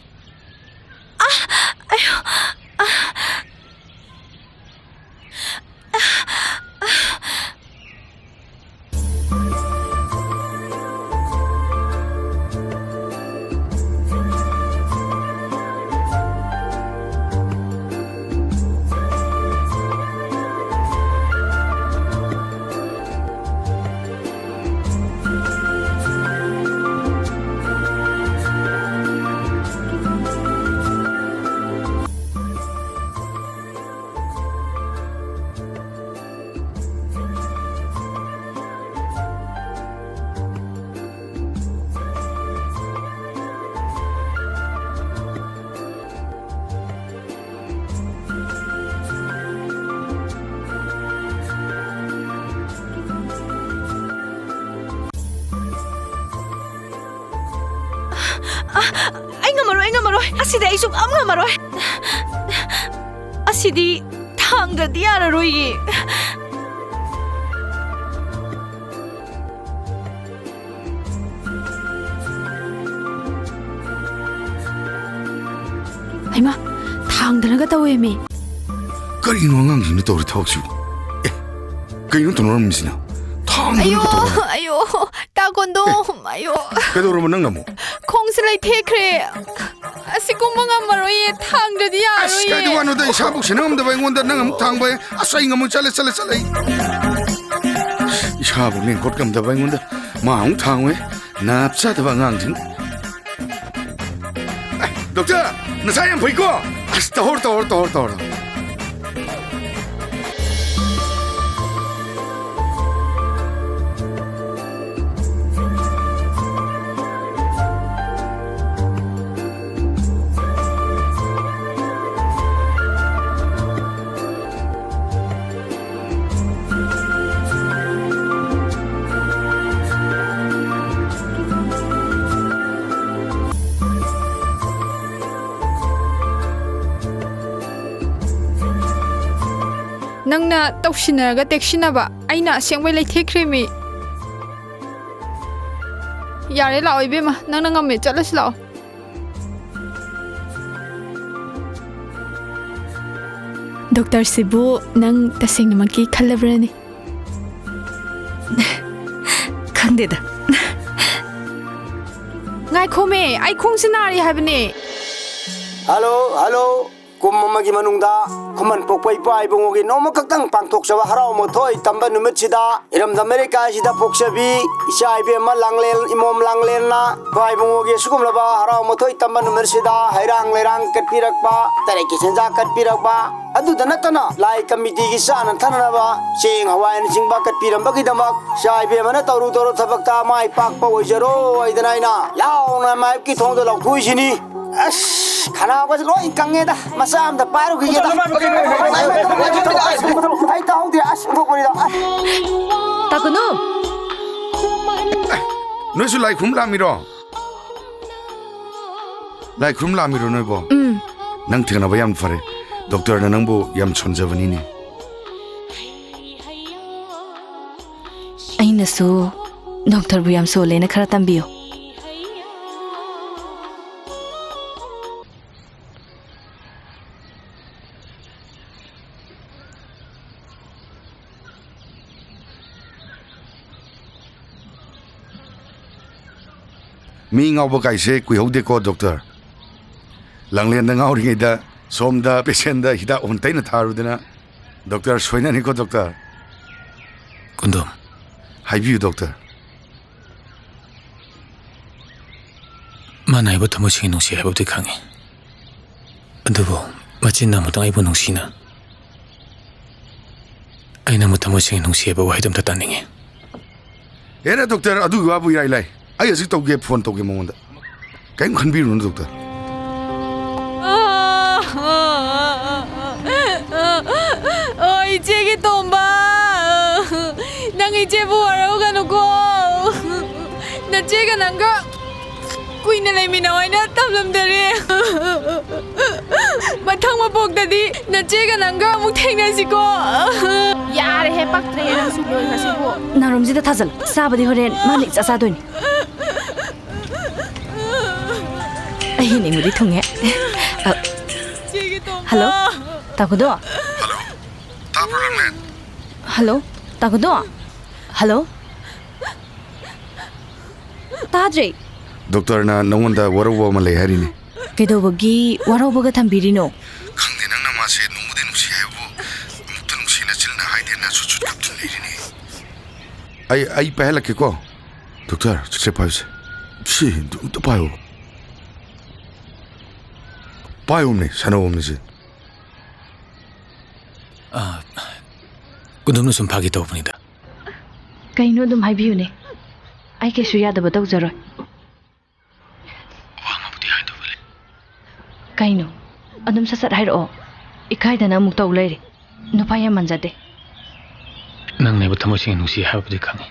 ꯑ, ꯑꯩ ꯉꯝꯃꯔꯣꯏ, ꯑꯩ ꯉꯝꯃꯔꯣꯏ꯫ ꯑꯁꯤꯗꯤ ꯑꯩ ꯁꯨꯛꯉꯝ ꯉꯝꯃꯔꯣꯏ꯫ ꯑꯁꯤꯗꯤ ꯊꯥꯡꯗ꯭ꯔꯗꯤ ꯌꯥꯔꯔꯣꯏꯌꯦ꯫ ꯍꯩꯃꯥ, ꯊꯥꯡꯗꯅꯒ ꯇꯧꯋꯦꯃꯤ꯫ ꯀꯔꯤꯅꯣ ꯑꯉꯥꯡꯁꯤꯡꯅ ꯇꯧꯔꯤ ꯊꯕꯛꯁꯤꯕꯨ? ꯑꯦ, ꯀꯩꯅꯣ ꯇꯧꯅꯔꯝꯃꯤꯁꯤꯅ? ꯊꯥꯡꯗꯅꯒ ꯑꯌꯣ, ꯇꯧꯔꯝꯃꯤ꯫ ꯑꯌꯣ, ꯇꯥꯀꯣꯟꯗꯣ, ꯑꯦ, ꯑꯌꯣ꯫ ꯀꯩꯗꯧꯔꯕ ꯅꯪꯅ ꯑꯃꯨꯛ? ꯈꯣꯡꯁꯦ ꯂꯩꯊꯦꯛꯈ꯭ꯔꯦ꯫ ꯑꯁꯤ ꯀꯨꯝꯕ ꯉꯝꯃꯔꯣꯏꯌꯦ, ꯊꯥꯡꯗ꯭ꯔꯗꯤ ꯑꯁ, ꯌꯥꯔꯔꯣꯏꯌꯦ꯫ ꯀꯥꯏꯗ ꯋꯥꯅꯣꯗ, ꯏꯁꯥꯕꯨ ꯁꯦꯟꯅ ꯉꯝꯗꯕ ꯑꯩꯉꯣꯟꯗ ꯅꯪ ꯑꯃꯨꯛ ꯊꯥꯡꯕ ꯍꯥꯏ? ꯑꯁ, ꯑꯩ ꯉꯝꯃꯣꯏ, ꯆꯠꯂꯦ, ꯆꯠꯂꯦ, ꯆꯠꯂꯦ ꯑꯩ꯫ ꯏꯁꯥꯕꯨ ꯂꯦꯡꯈꯠ ꯉꯝꯗꯕ ꯑꯩꯉꯣꯟꯗ ꯃꯥ ꯑꯃꯨꯛ ꯊꯥꯡꯉꯣꯏ, ꯅꯥꯞ ꯆꯥꯗꯕ ꯑꯉꯥꯡꯁꯤꯡ꯫ ꯑꯦ, ꯗꯣꯛꯇꯔ, ꯅꯁꯥ ꯌꯥꯝ ꯐꯩꯀꯣ? ꯑꯁ, ꯇꯧꯍꯧꯔꯣ, ꯇꯧꯍꯧꯔꯣ, ꯇꯧꯍꯧꯔꯣ, ꯇꯧꯍꯧꯔꯣ꯫ ꯅꯪꯅ ꯇꯧꯁꯤꯟꯅꯔꯒ ꯇꯦꯛꯁꯤꯟꯅꯕ, ꯑꯩꯅ ꯑꯁꯦꯡꯕꯩ ꯂꯩꯊꯦꯛꯈ꯭ꯔꯦꯃꯤ꯫ ꯌꯥꯔꯦ, ꯂꯥꯛꯑꯣ ꯏꯕꯦꯝꯃ, ꯅꯪꯅ ꯉꯝꯃꯦ, ꯆꯠꯂꯁꯤ ꯂꯥꯛꯑꯣ꯫ ꯗꯣꯛꯇꯔꯁꯤꯕꯨ ꯅꯪ ꯇꯁꯦꯡꯅꯃꯛꯀꯤ ꯈꯜꯂꯕ꯭ꯔꯅꯦ? ꯈꯪꯗꯦꯗ꯫ ꯉꯥꯏꯈꯣꯃꯦ, ꯑꯩ ꯈꯣꯡꯁꯦ ꯅꯥꯔꯤ ꯍꯥꯏꯕꯅꯦ꯫ Hello, hello. ꯀꯨꯝ ꯑꯃꯒꯤ ꯃꯅꯨꯡꯗ ꯈꯨꯃꯟ ꯄꯣꯛꯄ ꯏꯄꯥ ꯏꯕꯨꯡꯉꯣꯒꯤ ꯅꯣꯡꯃ ꯈꯛꯇꯪ ꯄꯥꯡꯊꯣꯛꯆꯕ ꯍꯔꯥꯎ ꯃꯊꯣꯏ ꯇꯝꯕ ꯅꯨꯃꯤꯠꯁꯤꯗ, ꯏꯔꯝꯗꯝ ꯑꯃꯦꯔꯤꯀꯥꯁꯤꯗ ꯄꯣꯛꯆꯕꯤ ꯏꯆꯥ ꯏꯕꯦꯝꯃ ꯂꯥꯡꯂꯦꯟ, ꯏꯃꯣꯝ ꯂꯥꯡꯂꯦꯟꯅ ꯏꯄꯥ ꯏꯕꯨꯡꯉꯣꯒꯤ ꯑꯁꯤꯒꯨꯝꯂꯕ ꯍꯔꯥꯎ ꯃꯊꯣꯏ ꯇꯝꯕ ꯅꯨꯃꯤꯠꯁꯤꯗ ꯍꯩꯔꯥꯡ ꯂꯩꯔꯥꯡ ꯀꯠꯄꯤꯔꯛꯄ, ꯇꯔꯦꯠꯀꯤ ꯆꯤꯟꯖꯥꯛ ꯀꯠꯄꯤꯔꯛꯄ, ꯑꯗꯨꯗ ꯅꯠꯇꯅ ꯂꯥꯏ ꯀꯃꯤꯇꯤꯒꯤ ꯆꯥꯅ ꯊꯛꯅꯅꯕ ꯆꯦꯡ ꯍꯋꯥꯏꯅꯆꯤꯡꯕ ꯀꯠꯄꯤꯔꯝꯕꯒꯤꯗꯃꯛ ꯏꯆꯥ ꯏꯕꯦꯝꯃꯅ ꯇꯧꯔꯨ ꯇꯧꯔꯨ ꯊꯕꯛꯇ ꯃꯥꯏ ꯄꯥꯛꯄ ꯑꯣꯏꯖꯔꯣ ꯍꯥꯏꯗꯅ ꯑꯩꯅ ꯂꯥꯎꯅ ꯃꯥꯏꯞꯀꯤ ꯊꯣꯡꯗꯣ ꯂꯥꯎꯊꯣꯛꯏꯁꯤꯅꯤ꯫ ꯑꯁ, ꯈꯅꯥꯎꯒꯁꯦ ꯂꯣꯏ ꯀꯪꯉꯦꯗ꯫ ꯃꯆꯥ ꯑꯝꯇ ꯄꯥꯏꯔꯨꯈꯤꯒꯦꯗ꯫ ꯑꯩ ꯇꯥꯍꯧꯗꯦ꯫ ꯑꯁ, ꯑꯣꯟꯊꯣꯛꯄꯅꯤꯗ꯫ ꯑꯁ꯫ ꯇꯥꯀꯨꯅꯨ꯫ ꯅꯣꯏꯁꯨ ꯂꯥꯏ ꯈꯨꯔꯨꯝ ꯂꯥꯛꯑꯝꯃꯤꯔꯣ? ꯂꯥꯏ ꯈꯨꯔꯨꯝ ꯂꯥꯛꯑꯝꯃꯤꯔꯣ ꯅꯣꯏꯕꯣ? ꯎꯝ꯫ ꯅꯪ ꯊꯦꯡꯅꯕ ꯌꯥꯝ ꯐꯔꯦ꯫ ꯗꯣꯛꯇꯔꯅ ꯅꯪꯕꯨ ꯌꯥꯝ ꯁꯣꯟꯖꯕꯅꯤꯅꯦ꯫ ꯑꯩꯅꯁꯨ ꯗꯣꯛꯇꯔꯕꯨ ꯌꯥꯝ ꯁꯣꯜꯂꯦꯅ ꯈꯔ ꯇꯝꯕꯤꯌꯨ꯫ ꯃꯤ ꯉꯥꯎꯕ ꯀꯥꯏꯁꯦ ꯀꯨꯏꯍꯧꯗꯦꯀꯣ, ꯗꯣꯛꯇꯔ꯫ ꯂꯥꯡꯂꯦꯟꯗ ꯉꯥꯎꯔꯤꯉꯩꯗ ꯁꯣꯝꯗ ꯄꯦꯁꯦꯟꯗ ꯍꯤꯗꯥꯛ ꯑꯣꯟ ꯇꯩꯅ ꯊꯥꯔꯨꯗꯅ꯫ Doctor, ꯁꯣꯏꯅꯅꯤꯀꯣ, doctor. ꯀꯨꯟꯗꯣꯝ꯫ ꯍꯥꯏꯕꯤꯌꯨ, ꯗꯣꯛꯇꯔ꯫ ꯃꯥꯅ ꯑꯩꯕꯨ ꯊꯃꯣꯏ ꯁꯦꯡꯅ ꯅꯨꯡꯁꯤ ꯍꯥꯏꯕꯕꯨꯗꯤ ꯈꯪꯉꯤ, ꯑꯗꯨꯕꯨ ꯃꯆꯤꯟꯅ ꯑꯃꯨꯛꯇꯪ ꯑꯩꯕꯨ ꯅꯨꯡꯁꯤꯅ, ꯑꯩꯅ ꯑꯃꯨꯛ ꯊꯃꯣꯏ ꯁꯦꯡꯅ ꯅꯨꯡꯁꯤ ꯍꯥꯏꯕ ꯋꯥꯍꯩꯗꯣ ꯑꯝꯇ ꯇꯥꯅꯤꯡꯉꯤ꯫ ꯍꯦꯔꯥ ꯗꯣꯛꯇꯔ, ꯑꯗꯨꯒꯤ ꯋꯥꯕꯨ ꯏꯔꯥꯏ ꯂꯥꯏ꯫ ꯑꯩ ꯍꯧꯖꯤꯛ ꯇꯧꯒꯦ, ꯐꯣꯟ ꯇꯧꯒꯦ ꯃꯉꯣꯟꯗ꯫ ꯀꯔꯤꯝ ꯈꯟꯕꯤꯔꯨꯅꯨ ꯗꯣꯛꯇꯔ꯫ ꯑꯣ, ꯏꯆꯦꯒꯤ ꯇꯣꯝꯕ, ꯅꯪ ꯏꯆꯦꯕꯨ ꯋꯥꯔꯧꯒꯅꯨꯀꯣ꯫ ꯅꯆꯦꯒ ꯅꯪꯒ ꯀꯨꯏꯅ ꯂꯩꯃꯤꯟꯅꯧ ꯍꯥꯏꯅ ꯇꯝꯂꯝꯗꯔꯦ꯫ ꯃꯊꯪ ꯃꯄꯣꯛꯇꯗꯤ ꯅꯆꯦꯒ ꯅꯪꯒ ꯑꯃꯨꯛ ꯊꯦꯡꯅꯁꯤꯀꯣ꯫ ꯌꯥꯔꯦꯍꯦ, ꯄꯛꯇ꯭ꯔꯦꯍꯦ ꯅꯪꯁꯨ, ꯂꯣꯏꯈ꯭ꯔꯁꯤꯕꯨ꯫ ꯅꯥꯔꯨꯝꯁꯤꯗ ꯊꯥꯖꯜꯂꯨ, ꯆꯥꯕꯗꯤ ꯍꯣꯔꯦꯟ ꯃꯥꯅ ꯏꯆꯥ ꯆꯥꯗꯣꯏꯅꯤ꯫ ꯑꯩ ꯅꯤꯡꯕꯗꯤ ꯊꯨꯡꯉꯦ꯫ ꯑ, ꯏꯆꯦꯒꯤ ꯇꯣꯝꯕ꯫ ꯍꯜꯂꯣ, ꯇꯥꯀꯨꯗꯣ? ꯍꯜꯂꯣ, ꯇꯥꯕ꯭ꯔꯣ, ꯂꯥꯡꯂꯦꯟ? ꯍꯜꯂꯣ, ꯇꯥꯀꯨꯗꯣ? ꯍꯜꯂꯣ? ꯇꯥꯗ꯭ꯔꯦ꯫ ꯗꯣꯛꯇꯔꯅ ꯅꯉꯣꯟꯗ ꯋꯥꯔꯧꯕ ꯑꯃ ꯂꯩ ꯍꯥꯏꯔꯤꯅꯦ꯫ ꯀꯩꯗꯧꯕꯒꯤ ꯋꯥꯔꯧꯕꯒ ꯊꯝꯕꯤꯔꯤꯅꯣ? ꯈꯪꯗꯦ, ꯅꯪꯅ ꯃꯥꯁꯦ ꯅꯨꯡꯕꯨꯗꯤ ꯅꯨꯡꯁꯤ ꯍꯥꯏꯕꯕꯨ, ꯑꯃꯨꯛꯇ ꯅꯨꯡꯁꯤꯅꯁꯤꯜꯅ ꯍꯥꯏꯗꯦꯅ ꯁꯨꯠ ꯁꯨꯠ ꯀꯞꯇꯨꯅ ꯂꯩꯔꯤꯅꯦ꯫ ꯑꯩ, ꯑꯩ ꯄꯥꯏꯍꯜꯂꯛꯀꯦꯀꯣ꯫ ꯗꯣꯛꯇꯔ, ꯁꯦ ꯄꯥꯏꯌꯨꯁꯦ꯫ ꯁꯤ, ꯑꯝꯇ ꯄꯥꯏꯌꯣ꯫ ꯄꯥꯏꯌꯣꯃꯦ, ꯁꯥꯟꯅꯧꯃꯦ ꯁꯦ꯫ ꯑꯥ, ꯀꯨꯟꯗꯣꯝꯅ ꯁꯨꯝ ꯐꯥꯒꯤ ꯇꯧꯕꯅꯤꯗ꯫ ꯀꯩꯅꯣ ꯑꯗꯨꯝ ꯍꯥꯏꯕꯤꯌꯨꯅꯦ꯫ ꯑꯩ ꯀꯩꯁꯨ ꯌꯥꯗꯕ ꯇꯧꯖꯔꯣꯏ꯫ ꯋꯥ ꯑꯃꯕꯨꯗꯤ ꯍꯥꯏꯗꯧꯕ ꯂꯩ꯫ ꯀꯩꯅꯣ? ꯑꯗꯨꯝ ꯁꯠ ꯁꯠ ꯍꯥꯏꯔꯛꯑꯣ꯫ ꯏꯀꯥꯏꯗꯅ ꯑꯃꯨꯛ ꯇꯧ ꯂꯩꯔꯦ꯫ ꯅꯨꯄꯥ ꯌꯥꯝ ꯃꯥꯟꯖꯗꯦ꯫ ꯅꯪꯅ ꯑꯩꯕꯨ ꯊꯃꯣꯏ ꯁꯦꯡꯅ ꯅꯨꯡꯁꯤ ꯍꯥꯏꯕꯕꯨꯗꯤ ꯈꯪꯉꯤ꯫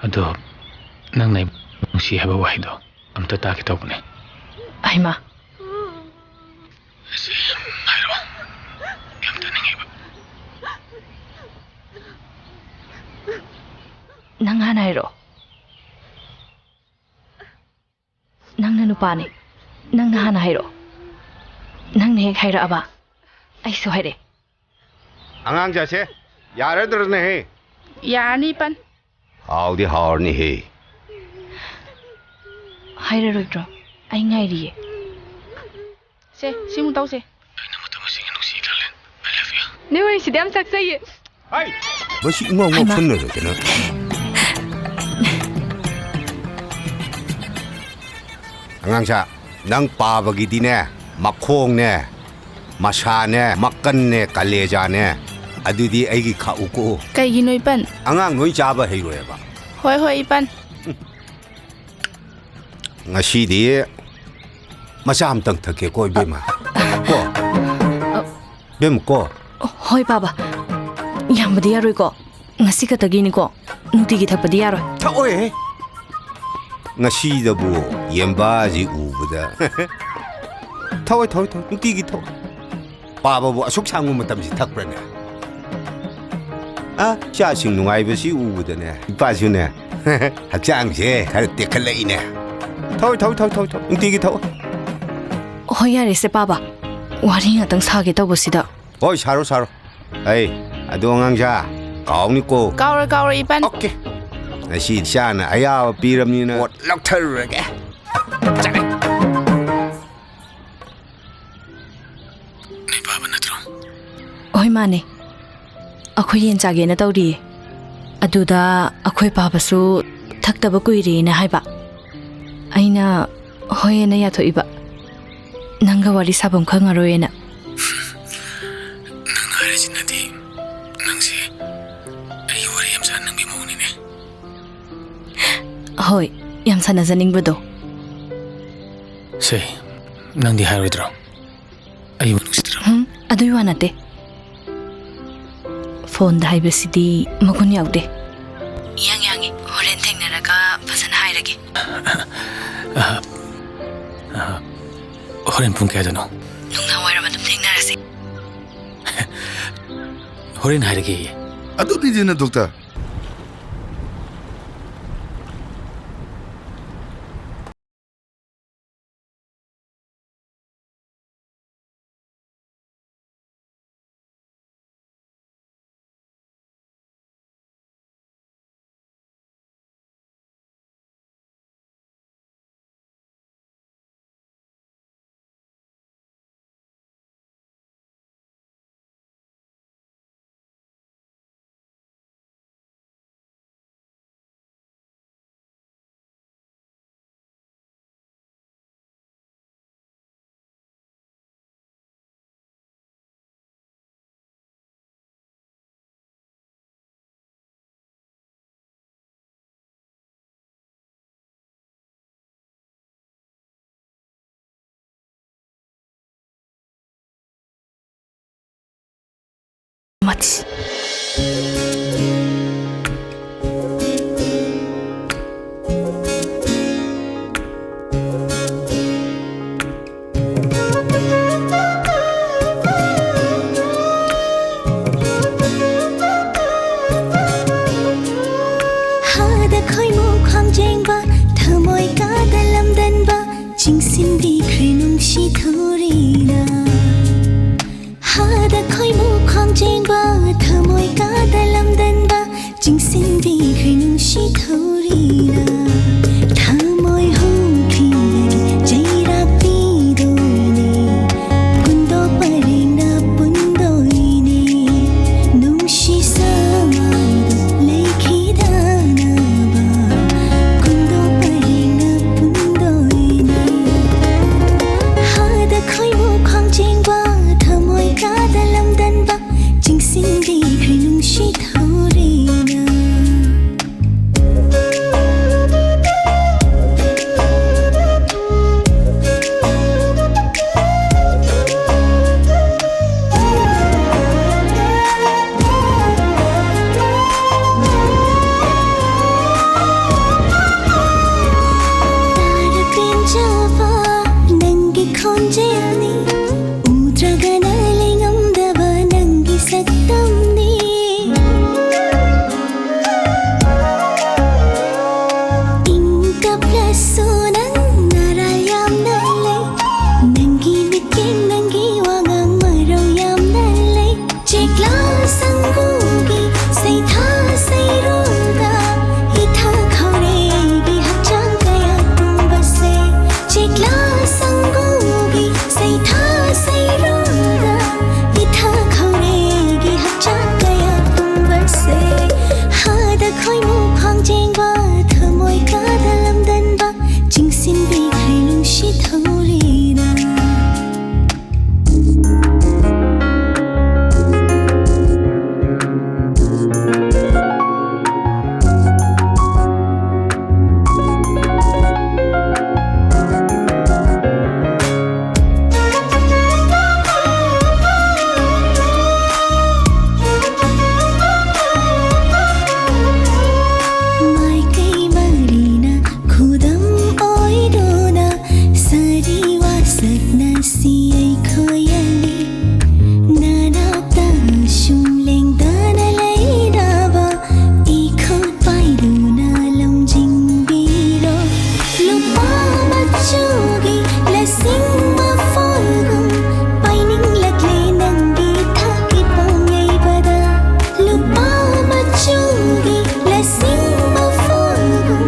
ꯑꯗꯣ ꯅꯪꯅ ꯑꯩꯕꯨ ꯅꯨꯡꯁꯤ ꯍꯥꯏꯕ ꯋꯥꯍꯩꯗꯣ ꯑꯝꯇ ꯇꯥꯒꯦ ꯇꯧꯕꯅꯦ꯫ ꯍꯩꯃꯥ꯫ ꯑꯁꯤ ꯍꯥꯏꯔꯛꯑꯣ꯫ ꯌꯥꯝ ꯇꯥꯅꯤꯡꯉꯦꯕ꯫ ꯅꯪ ꯍꯥꯟꯅ ꯍꯥꯏꯔꯛꯑꯣ꯫ ꯅꯪꯅ ꯅꯨꯄꯥꯅꯤ꯫ ꯅꯪꯅ ꯍꯥꯟꯅ ꯍꯥꯏꯔꯛꯑꯣ꯫ ꯅꯪꯅ ꯍꯦꯛ ꯍꯥꯏꯔꯛꯑꯕ, ꯑꯩꯁꯨ ꯍꯥꯏꯔꯛꯑꯦ꯫ ꯑꯉꯥꯡ ꯖꯥꯠꯁꯦ, ꯌꯥꯔꯗ꯭ꯔꯅꯦꯍꯦ? ꯌꯥꯔꯅꯤ, ꯏꯄꯟ꯫ ꯍꯥꯎꯗꯤ ꯍꯥꯎꯔꯅꯤꯍꯦ꯫ ꯍꯥꯏꯔꯔꯣꯏꯗ꯭ꯔꯣ? ꯑꯩ ꯉꯥꯏꯔꯤꯌꯦ꯫ ꯁꯦ, ꯁꯤꯃꯨꯛ ꯇꯧꯁꯦ꯫ ꯑꯩꯅ ꯃꯇꯝ ꯑꯁꯤꯒꯤ ꯅꯨꯡꯁꯤ ꯈꯜꯂꯦ꯫ I love you꯫ ꯅꯣꯏ ꯋꯥꯔꯤꯁꯤꯗꯤ ꯌꯥꯝ ꯆꯥꯛꯆꯩꯌꯦ꯫ ꯍꯩ! ꯃꯁꯤ ꯏꯉꯥꯎ ꯍꯩꯃꯥ꯫ ꯉꯥꯎꯁꯟꯅꯗꯅ꯫ ꯑꯉꯥꯡꯁꯥ, ꯅꯪ ꯄꯥꯕꯒꯤꯗꯤꯅꯦ, ꯃꯈꯣꯡꯅꯦ, ꯃꯁꯥꯅꯦ, ꯃꯀꯟꯅꯦ, ꯀꯂꯦꯖꯥꯅꯦ, ꯑꯗꯨꯗꯤ ꯑꯩꯒꯤ ꯈꯥꯛꯎꯀꯣ꯫ ꯀꯩꯒꯤꯅꯣ, ꯏꯄꯟ? ꯑꯉꯥꯡ ꯂꯣꯏ ꯆꯥꯕ ꯍꯩꯔꯣꯏꯕ꯫ ꯍꯣꯏ, ꯍꯣꯏ, ꯏꯄꯟ꯫ ꯉꯁꯤꯗꯤ ꯃꯆꯥ ꯑꯝꯇꯪ ꯊꯛꯀꯦꯀꯣ, ꯏꯕꯦꯝꯃ꯫ ꯀꯣ? ꯏꯕꯦꯝꯃ, ꯀꯣ? ꯍꯣꯏ, ꯄꯥꯕ꯫ ꯌꯥꯝꯕꯗꯤ ꯌꯥꯔꯣꯏꯀꯣ꯫ ꯉꯁꯤ ꯈꯛꯇꯒꯤꯅꯤꯀꯣ꯫ ꯅꯨꯡꯇꯤꯒꯤ ꯊꯛꯄꯗꯤ ꯌꯥꯔꯣꯏ꯫ ꯊꯛꯑꯣꯏꯍꯦ꯫ ꯉꯁꯤꯗꯕꯨ ꯌꯦꯟꯕꯥꯁꯤ ꯎꯕꯗ꯫ ꯊꯛꯑꯣꯏ, ꯊꯛꯑꯣꯏ, ꯊꯛꯑꯣꯏ꯫ ꯅꯨꯡꯇꯤꯒꯤ ꯊꯛꯑꯣꯏ꯫ ꯄꯥꯕꯕꯨ ꯑꯁꯨꯛ ꯁꯥꯡꯕ ꯃꯇꯝꯁꯤ ꯊꯛꯄ꯭ꯔꯅꯦ? ꯑ, ꯏꯆꯥꯁꯤꯡ ꯅꯨꯡꯉꯥꯏꯕꯁꯤ ꯎꯕꯗꯅꯦ, ꯏꯄꯥꯁꯨꯅꯦ, ꯍꯛꯆꯥꯡꯁꯦ ꯈꯔ ꯇꯦꯛꯈꯠꯂꯛꯏꯅꯦ꯫ ꯊꯛꯑꯣꯏ, ꯊꯛꯑꯣꯏ, ꯊꯛꯑꯣꯏ, ꯊꯛꯑꯣꯏ, ꯊꯛꯑꯣꯏ꯫ ꯅꯨꯡꯇꯤꯒꯤ ꯊꯛꯑꯣꯏ꯫ ꯍꯣꯏ, ꯌꯥꯔꯦꯁꯦ, ꯄꯥꯕ꯫ ꯋꯥꯔꯤ ꯉꯥꯛꯇꯪ ꯁꯥꯒꯦ ꯇꯧꯕꯁꯤꯗ꯫ ꯍꯣꯏ, ꯁꯥꯔꯣ, ꯁꯥꯔꯣ꯫ ꯑꯩ, ꯑꯗꯣ ꯑꯉꯥꯡꯁꯥ, ꯀꯥꯎꯅꯤꯀꯣ꯫ ꯀꯥꯎꯔꯣꯏ, ꯀꯥꯎꯔꯣꯏ, ꯏꯄꯟ꯫ ꯑꯣꯀꯦ꯫ ꯉꯁꯤ ꯏꯆꯥꯅ ꯑꯌꯥꯕ ꯄꯤꯔꯕꯅꯤꯅ ꯄꯣꯠ ꯂꯧꯊꯔꯨꯔꯒꯦ꯫ ꯆꯠꯂꯦ꯫ ꯅꯣꯏ ꯄꯥꯕ ꯅꯠꯇ꯭ꯔꯣ? ꯍꯣꯏ, ꯃꯥꯅꯦ꯫ ꯑꯩꯈꯣꯏ ꯌꯦꯟ ꯆꯥꯒꯦꯅ ꯇꯧꯔꯤꯌꯦ꯫ ꯑꯗꯨꯗ ꯑꯩꯈꯣꯏ ꯄꯥꯕꯁꯨ ꯊꯛꯇꯕ ꯀꯨꯏꯔꯦꯅ ꯍꯥꯏꯕ꯫ ꯑꯩꯅ ꯍꯣꯏ ꯑꯅ ꯌꯥꯊꯣꯛꯏꯕ꯫ ꯅꯪꯒ ꯋꯥꯔꯤ ꯁꯥꯐꯝ ꯈꯪꯉꯔꯣꯏꯅ꯫ ꯅꯪ ꯍꯥꯏꯔꯤꯁꯤꯅꯗꯤ ꯅꯪꯁꯦ ꯑꯩꯒꯤ ꯋꯥꯔꯤ ꯌꯥꯝ ꯁꯥꯟꯅꯅꯤꯡꯕꯒꯤ ꯃꯑꯣꯡꯅꯤꯅꯦ꯫ ꯍꯣꯏ, ꯌꯥꯝ ꯁꯥꯟꯅꯖꯅꯤꯡꯕꯗꯣ꯫ ꯁꯦ, ꯅꯪꯗꯤ ꯍꯥꯏꯔꯣꯏꯗ꯭ꯔꯣ? ꯑꯩꯕꯨ ꯅꯨꯡꯁꯤꯗ꯭ꯔꯣ? ꯍꯝ, ꯑꯗꯨꯏ ꯋꯥ ꯅꯠꯇꯦ꯫ ꯐꯣꯟꯗ ꯍꯥꯏꯕꯁꯤꯗꯤ ꯃꯒꯨꯟ ꯌꯥꯎꯗꯦ꯫ ꯌꯥꯡ ꯌꯥꯡꯉꯤ, ꯍꯣꯔꯦꯟ ꯊꯦꯡꯅꯔꯒ ꯐꯖꯅ ꯍꯥꯏꯔꯒꯦ꯫ ꯍꯣꯔꯦꯟ ꯄꯨꯡ ꯀꯌꯥꯗꯅꯣ? ꯅꯨꯡꯗꯥꯡ ꯋꯥꯏꯔꯝ ꯑꯗꯨꯝ ꯊꯦꯡꯅꯔꯁꯤ꯫ ꯍꯣꯔꯦꯟ ꯍꯥꯏꯔꯒꯦ꯫ ꯑꯗꯨꯅꯤꯗꯅ, ꯗꯣꯛꯇꯔ꯫ Much. ꯍꯥꯗ ꯈꯣꯏꯃꯨ ꯈ꯭ꯋꯥꯡꯖꯦꯡꯕ, ꯊꯃꯣꯏ ꯀꯥꯗ ꯂꯝꯗꯟꯕ, ꯆꯤꯡꯁꯤꯟꯕꯤꯈ꯭ꯔꯦ ꯅꯨꯡꯁꯤ ꯊꯧꯔꯤꯅ꯫ ꯍꯥꯗ ꯈꯣꯏꯃꯨ ꯈ꯭ꯋꯥꯡꯖꯦꯡꯕ, ꯊꯃꯣꯏ ꯀꯥꯗ ꯂꯝꯗꯟꯕ, ꯆꯤꯡꯁꯤꯟꯕꯤꯈ꯭ꯔꯦ ꯅꯨꯡꯁꯤ ꯊꯧꯔꯤꯅ꯫ ꯊꯃꯣꯏ ꯍꯨꯈꯤꯕꯒꯤ ꯆꯩꯔꯥꯛ ꯄꯤꯗꯣꯏꯅꯦ, ꯀꯨꯟꯗꯣ ꯄꯔꯦꯡꯅ ꯄꯨꯟꯗꯣꯏꯅꯦ, ꯅꯨꯡꯁꯤ ꯁꯃꯥꯏꯗ ꯂꯩꯈꯤꯗꯅꯕ, ꯀꯨꯟꯗꯣ ꯄꯔꯦꯡꯅ ꯄꯨꯟꯗꯣꯏꯅꯦ꯫ ꯍꯥꯗ ꯈꯣꯏꯃꯨ ꯈ꯭ꯋꯥꯡꯖꯦꯡꯕ, ꯊꯃꯣꯏ ꯀꯥꯗ ꯂꯝꯗꯟꯕ, ꯆꯤꯡꯁꯤꯟꯕꯤꯈ꯭ꯔꯦ ꯅꯨꯡꯁꯤ ꯊꯧꯔꯤꯅ꯫ ꯈꯣꯏꯃꯨ ꯈ꯭ꯋꯥꯡꯖꯦꯡꯕ, ꯊꯃꯣꯏ ꯀꯥꯗ ꯂꯝꯗꯟꯕ, ꯆꯤꯡꯁꯤꯟꯕꯤꯈ꯭ꯔꯦ ꯅꯨꯡꯁꯤꯠ ꯊꯧꯔꯤꯅ꯫ ꯃꯥꯏꯀꯩ ꯃꯔꯤꯅ ꯈꯨꯗꯝ ꯑꯣꯏꯗꯨꯅ ꯁꯥꯔꯤ ꯋꯥꯁꯛꯅꯁꯤ ꯑꯩꯈꯣꯏ ꯑꯅꯤ꯫ ꯅꯅꯥꯛꯇ ꯁꯨꯝ ꯂꯦꯡꯗꯅ ꯂꯩꯅꯕ ꯏꯈꯨꯠ ꯄꯥꯏꯗꯨꯅ ꯂꯝꯖꯤꯡꯕꯤꯔꯣ꯫ ꯂꯨꯄꯥ ꯃꯆꯨꯒꯤ ꯂꯁꯤꯡ ꯃꯐꯣꯜꯒꯨꯝ ꯄꯥꯏꯅꯤꯡꯂꯛꯂꯦ ꯅꯪꯒꯤ ꯊꯥꯛꯀꯤ ꯄꯣꯡ ꯌꯩꯕꯗ꯫ ꯂꯨꯄꯥ ꯃꯆꯨꯒꯤ ꯂꯁꯤꯡ ꯃꯐꯣꯜꯒꯨꯝ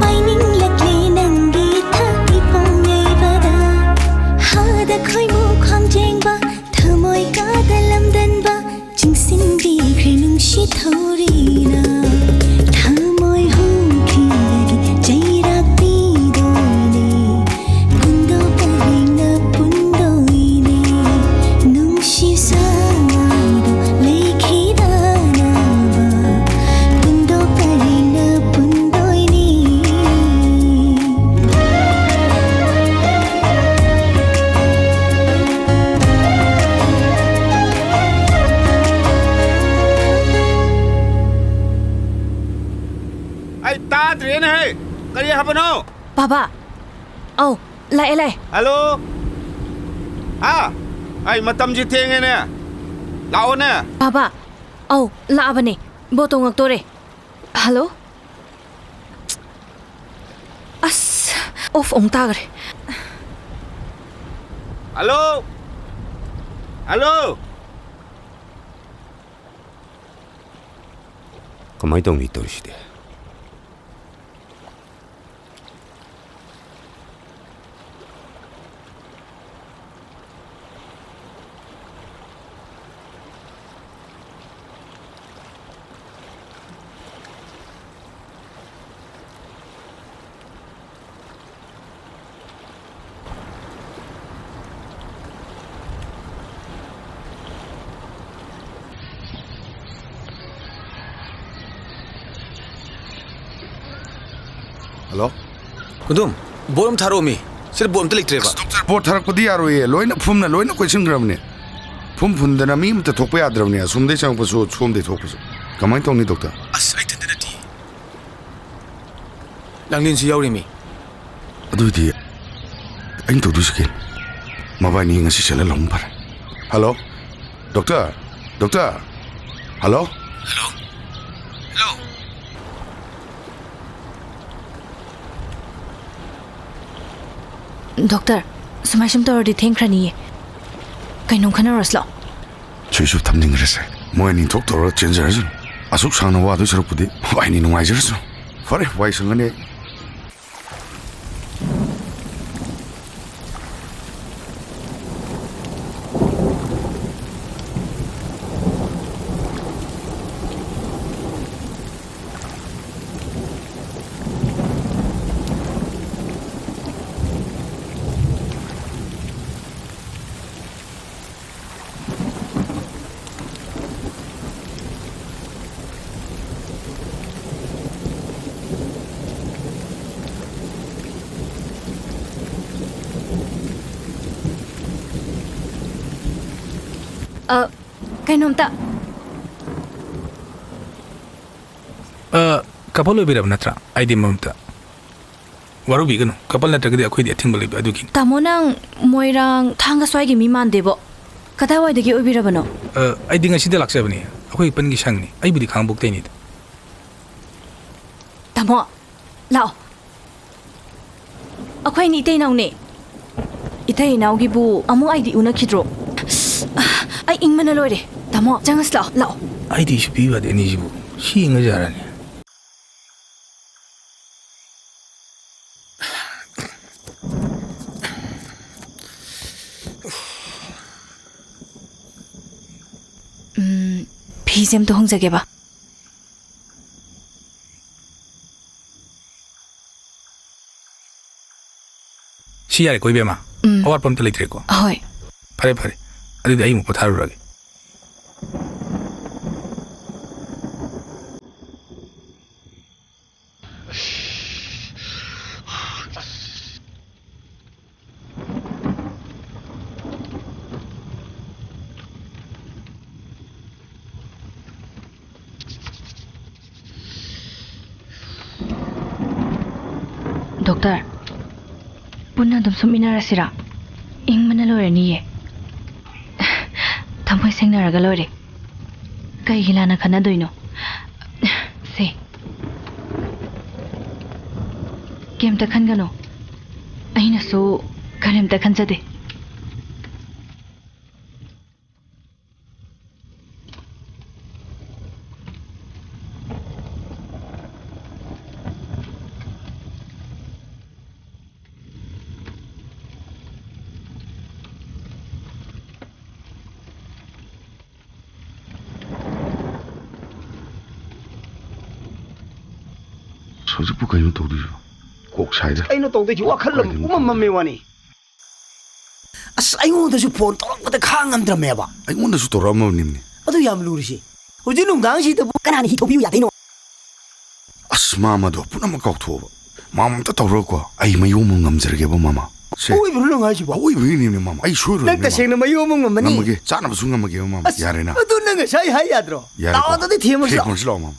ꯄꯥꯏꯅꯤꯡꯂꯛꯂꯦ ꯅꯪꯒꯤ ꯊꯥꯛꯀꯤ ꯄꯣꯡ ꯌꯩꯕꯗ꯫ ꯍꯥꯗ ꯈꯣꯏꯃꯨ ꯈ꯭ꯋꯥꯡꯖꯦꯡꯕ, ꯊꯃꯣꯏ ꯀꯥꯗ ꯂꯝꯗꯟꯕ, ꯆꯤꯡꯁꯤꯟꯕꯤꯈ꯭ꯔꯦ ꯅꯨꯡꯁꯤꯠ ꯊꯧꯔꯤꯅ꯫ ꯊꯃꯣꯏ ꯍꯨꯈꯤꯕꯒꯤ ꯆꯩꯔꯥꯛ ꯄꯤꯗꯣꯏꯅꯦ꯫ ꯄꯨꯟꯗꯣꯛ ꯄꯔꯦꯡꯅ ꯄꯨꯟꯗꯣꯏꯅꯦ꯫ ꯅꯨꯡꯁꯤ ꯁꯉꯥꯏꯗꯣ ꯂꯩꯈꯤꯗꯅꯕ꯫ ꯄꯨꯟꯗꯣꯛ ꯄꯔꯦꯡꯅ ꯄꯨꯟꯗꯣꯏꯅꯦ꯫ ꯑꯩ ꯇꯥꯗ꯭ꯔꯦꯅꯦꯍꯦ꯫ ꯀꯔꯤ ꯍꯥꯏꯕꯅꯣ? ꯕꯥꯕꯥ꯫ ꯑꯧ, ꯂꯥꯛꯑꯦ, ꯂꯥꯛꯑꯦ꯫ ꯍꯜꯂꯣ? ꯍꯥ? ꯑꯩ ꯃꯇꯝꯁꯤ ꯊꯦꯡꯉꯦꯅꯦ꯫ ꯂꯥꯛꯑꯣꯅꯦ꯫ ꯕꯥꯕꯥ꯫ ꯑꯧ, ꯂꯥꯛꯑꯕꯅꯦ꯫ ꯕꯣ ꯇꯣꯡꯉꯛꯇꯣꯔꯦ꯫ ꯍꯜꯂꯣ? ꯑꯁ, ꯑꯣꯐ ꯑꯃꯨꯛ ꯇꯥꯈ꯭ꯔꯦ꯫ ꯍꯜꯂꯣ? ꯍꯜꯂꯣ? ꯀꯃꯥꯏꯅ ꯇꯧꯅꯤ ꯇꯧꯔꯤꯁꯤꯗꯤ? ꯍꯜꯂꯣ? ꯀꯨꯗꯨꯝ, ꯕꯣꯠ ꯑꯃ ꯊꯥꯔꯛꯑꯣꯃꯤ꯫ ꯁꯤꯗ ꯕꯣꯠ ꯑꯝꯇ ꯂꯩꯇ꯭ꯔꯦꯕ꯫ ꯑꯁ, ꯗꯣꯛꯇꯔ, ꯕꯣꯠ ꯊꯥꯔꯛꯄꯗꯤ ꯌꯥꯔꯣꯏꯌꯦ꯫ ꯂꯣꯏꯅ ꯐꯨꯝꯅ ꯂꯣꯏꯅ ꯀꯣꯏꯁꯤꯟꯈ꯭ꯔꯕꯅꯦ꯫ ꯐꯨꯝ ꯐꯨꯟꯗꯅ ꯃꯤ ꯑꯃꯇ ꯊꯣꯛꯄ ꯌꯥꯗ꯭ꯔꯕꯅꯦ꯫ ꯑꯁꯣꯝꯗꯩ ꯆꯪꯉꯛꯄꯁꯨ, ꯁꯣꯝꯗꯩ ꯊꯣꯛꯄꯁꯨ꯫ ꯀꯃꯥꯏꯅ ꯇꯧꯅꯤ, ꯗꯣꯛꯇꯔ? ꯑꯁ, ꯑꯩ ꯏꯊꯟꯇ ꯅꯠꯇꯤꯌꯦ꯫ ꯂꯥꯡꯂꯦꯟꯁꯨ ꯌꯥꯎꯔꯤꯃꯤ꯫ ꯑꯗꯨꯏꯗꯤ ꯑꯩꯅ ꯇꯧꯗꯣꯏꯁꯤ ꯀꯩꯅꯣ? ꯃꯕꯥꯏꯅꯤ ꯉꯁꯤ ꯆꯠꯍꯜꯍꯧꯕꯅ ꯐꯔꯦ꯫ Hello? Doctor? Doctor? Hello? Hello? Hello? Doctor, ꯁꯨꯃꯥꯏ ꯁꯨꯝ ꯇꯧꯔꯗꯤ ꯊꯦꯡꯈ꯭ꯔꯅꯤꯌꯦ꯫ ꯀꯩꯅꯣꯝ ꯈꯟꯅꯔꯨꯔꯁꯤ ꯂꯥꯛꯑꯣ꯫ ꯁꯨꯏꯁꯨ ꯊꯝꯅꯤꯡꯈ꯭ꯔꯁꯦ꯫ ꯃꯣꯏ ꯑꯅꯤ ꯊꯣꯛ ꯇꯧꯔꯒ ꯆꯦꯟꯖꯔꯁꯅꯨ꯫ ꯑꯁꯨꯛ ꯁꯥꯡꯅ ꯋꯥꯗꯣꯏ ꯁꯔꯨꯛꯄꯨꯗꯤ ꯃꯕꯥꯏꯅꯤ ꯅꯨꯡꯉꯥꯏꯖꯔꯁꯅꯨ꯫ ꯐꯔꯦ, ꯋꯥꯏ ꯁꯪꯉꯅꯤ ꯑꯩ꯫ ꯑ, ꯀꯩꯅꯣꯝꯇ꯫ ꯑ, ꯀꯄꯜ ꯑꯣꯏꯕꯤꯔꯕ ꯅꯠꯇ꯭ꯔꯥ? I D ꯃꯝꯇ꯫ ꯋꯥꯔꯧꯕꯤꯒꯅꯨ, ꯀꯄꯜ ꯅꯠꯇ꯭ꯔꯒꯗꯤ ꯑꯩꯈꯣꯏꯗꯤ ꯑꯊꯤꯡꯕ ꯂꯩꯕ ꯑꯗꯨꯒꯤꯅꯤ꯫ ꯇꯥꯃꯣ, ꯅꯪ ꯃꯣꯏꯔꯥꯡ ꯊꯥꯡꯒ ꯁ꯭ꯋꯥꯏꯒꯤ ꯃꯤ ꯃꯥꯟꯗꯦꯕꯣ꯫ ꯀꯗꯥꯏꯋꯥꯏꯗꯒꯤ ꯑꯣꯏꯕꯤꯔꯕꯅꯣ? ꯑ, ꯑꯩꯗꯤ ꯉꯁꯤꯗ ꯂꯥꯛꯆꯕꯅꯤ, ꯑꯩꯈꯣꯏ ꯏꯄꯟꯒꯤ ꯁꯪꯅꯤ꯫ ꯑꯩꯕꯨꯗꯤ ꯈꯥꯡꯉꯕꯣꯛꯇꯩꯅꯤꯗ꯫ ꯇꯥꯃꯣ, ꯂꯥꯛꯑꯣ꯫ ꯑꯩꯈꯣꯏ ꯑꯅꯤ ꯏꯇꯩ ꯏꯅꯥꯎꯅꯦ꯫ ꯏꯇꯩ ꯏꯅꯥꯎꯒꯤꯕꯨ ꯑꯃꯨꯛ ꯑꯥꯏ ꯗꯤ ꯎꯅꯈꯤꯗ꯭ꯔꯣ? ꯑꯩ ꯏꯪꯕꯅ ꯂꯣꯏꯔꯦ꯫ ꯇꯥꯃꯣ, ꯆꯪꯉꯁꯤ ꯂꯥꯛꯑꯣ, ꯂꯥꯛꯑꯣ꯫ ꯑꯥꯏ ꯗꯤ ꯁꯨ ꯄꯤꯕ ꯌꯥꯗꯦ ꯑꯅꯤꯁꯤꯕꯨ꯫ ꯁꯤ ꯌꯦꯡꯉꯁꯨ ꯌꯥꯔꯅꯤ꯫ ꯎꯝ, ꯐꯤꯁꯦ ꯑꯝꯇ ꯍꯣꯡꯖꯒꯦꯕ꯫ ꯁꯤ ꯌꯥꯔꯦꯀꯣ, ꯏꯕꯦꯝꯃ? ꯎꯝ꯫ ꯑꯋꯥꯠꯄ ꯑꯝꯇ ꯂꯩꯇ꯭ꯔꯦꯀꯣ? ꯍꯣꯏ꯫ ꯐꯔꯦ, ꯐꯔꯦ꯫ ꯑꯗꯨꯗꯤ ꯑꯩ ꯑꯃꯨꯛ ꯄꯣꯊꯥꯔꯨꯔꯒꯦ꯫ ꯗꯣꯛꯇꯔ, ꯄꯨꯟꯅ ꯑꯗꯨꯝ ꯁꯨꯝ ꯏꯟꯅꯔꯁꯤꯔꯥ? ꯏꯪꯕꯅ ꯂꯣꯏꯔꯅꯤꯌꯦ꯫ ꯊꯃꯣꯏ ꯁꯦꯡꯅꯔꯒ ꯂꯣꯏꯔꯦ꯫ ꯀꯩꯒꯤ ꯂꯥꯟꯅ ꯈꯟꯅꯗꯣꯏꯅꯣ? ꯁꯦ, ꯀꯩꯝꯇ ꯈꯟꯒꯅꯣ꯫ ꯑꯩꯅꯁꯨ ꯀꯔꯤꯝꯇ ꯈꯟꯖꯗꯦ꯫ ꯍꯧꯖꯤꯛꯄꯨ ꯀꯩꯅꯣ ꯇꯧꯗꯣꯏꯁꯤꯕꯣ? ꯀꯣꯛ ꯁꯥꯏꯗ꯫ ꯀꯩꯅꯣ ꯇꯧꯗꯣꯏꯁꯤ? ꯋꯥꯈꯜ ꯑꯃ ꯀꯩꯅꯣ ꯄꯨꯝꯃꯝ ꯃꯝꯃꯦ ꯋꯥꯅꯤ꯫ ꯑꯁ, ꯑꯩꯉꯣꯟꯗꯁꯨ ꯐꯣꯟ ꯇꯧꯔꯛꯄꯗ ꯈꯥꯡ ꯉꯝꯗ꯭ꯔꯝꯃꯦꯕ꯫ ꯑꯩꯉꯣꯟꯗꯁꯨ ꯇꯧꯔꯛꯑꯝꯃꯕꯅꯤꯅꯦ꯫ ꯑꯗꯨ ꯌꯥꯝ ꯂꯨꯔꯤꯁꯦ꯫ ꯍꯧꯖꯤꯛ ꯅꯨꯡꯗꯥꯡꯁꯤꯗꯕꯨ ꯀꯅꯥꯅ ꯍꯤ ꯊꯧꯕꯤꯌꯨ ꯌꯥꯗꯣꯏꯅꯣ? ꯑꯁ, ꯃꯥꯃꯗꯣ ꯄꯨꯝꯅꯃꯛ ꯀꯥꯎꯊꯣꯛꯑꯕ꯫ ꯃꯥꯃ ꯑꯝꯇ ꯇꯧꯔꯒꯀꯣ, ꯑꯩ ꯃꯌꯣꯝ ꯑꯃ ꯉꯝꯖꯔꯒꯦꯕ, ꯃꯥꯃ꯫ ꯁꯦ꯫ ꯑꯑꯣꯏꯕꯔꯣ ꯅꯪ ꯍꯥꯏꯁꯤꯕꯣ? ꯑꯑꯣꯏꯕꯒꯤꯅꯦ, ꯃꯥꯃ꯫ ꯑꯩ ꯁꯣꯏꯔꯣꯏꯅꯦ, ꯅꯪ ꯃꯥꯃ꯫ ꯇꯁꯦꯡꯅ ꯃꯌꯣꯝ ꯑꯃ ꯉꯝꯃꯅꯤ? ꯉꯝꯃꯒꯦ꯫ ꯆꯥꯅꯕꯁꯨ ꯉꯝꯃꯒꯦꯕ, ꯃꯥꯃ꯫ ꯑꯁ, ꯌꯥꯔꯦꯅ꯫ ꯑꯗꯨ ꯅꯪ ꯉꯁꯥꯏ ꯍꯥꯏ ꯌꯥꯗ꯭ꯔꯣ? ꯌꯥꯔꯦꯀꯣ꯫ ꯂꯥꯛꯑꯣ, ꯑꯗꯨꯗꯤ ꯊꯦꯝꯃꯁꯤ ꯂꯥꯛꯑꯣ꯫ ꯊꯦꯝꯃꯁꯤ ꯂꯥꯛꯑꯣ, ꯃꯥꯃ꯫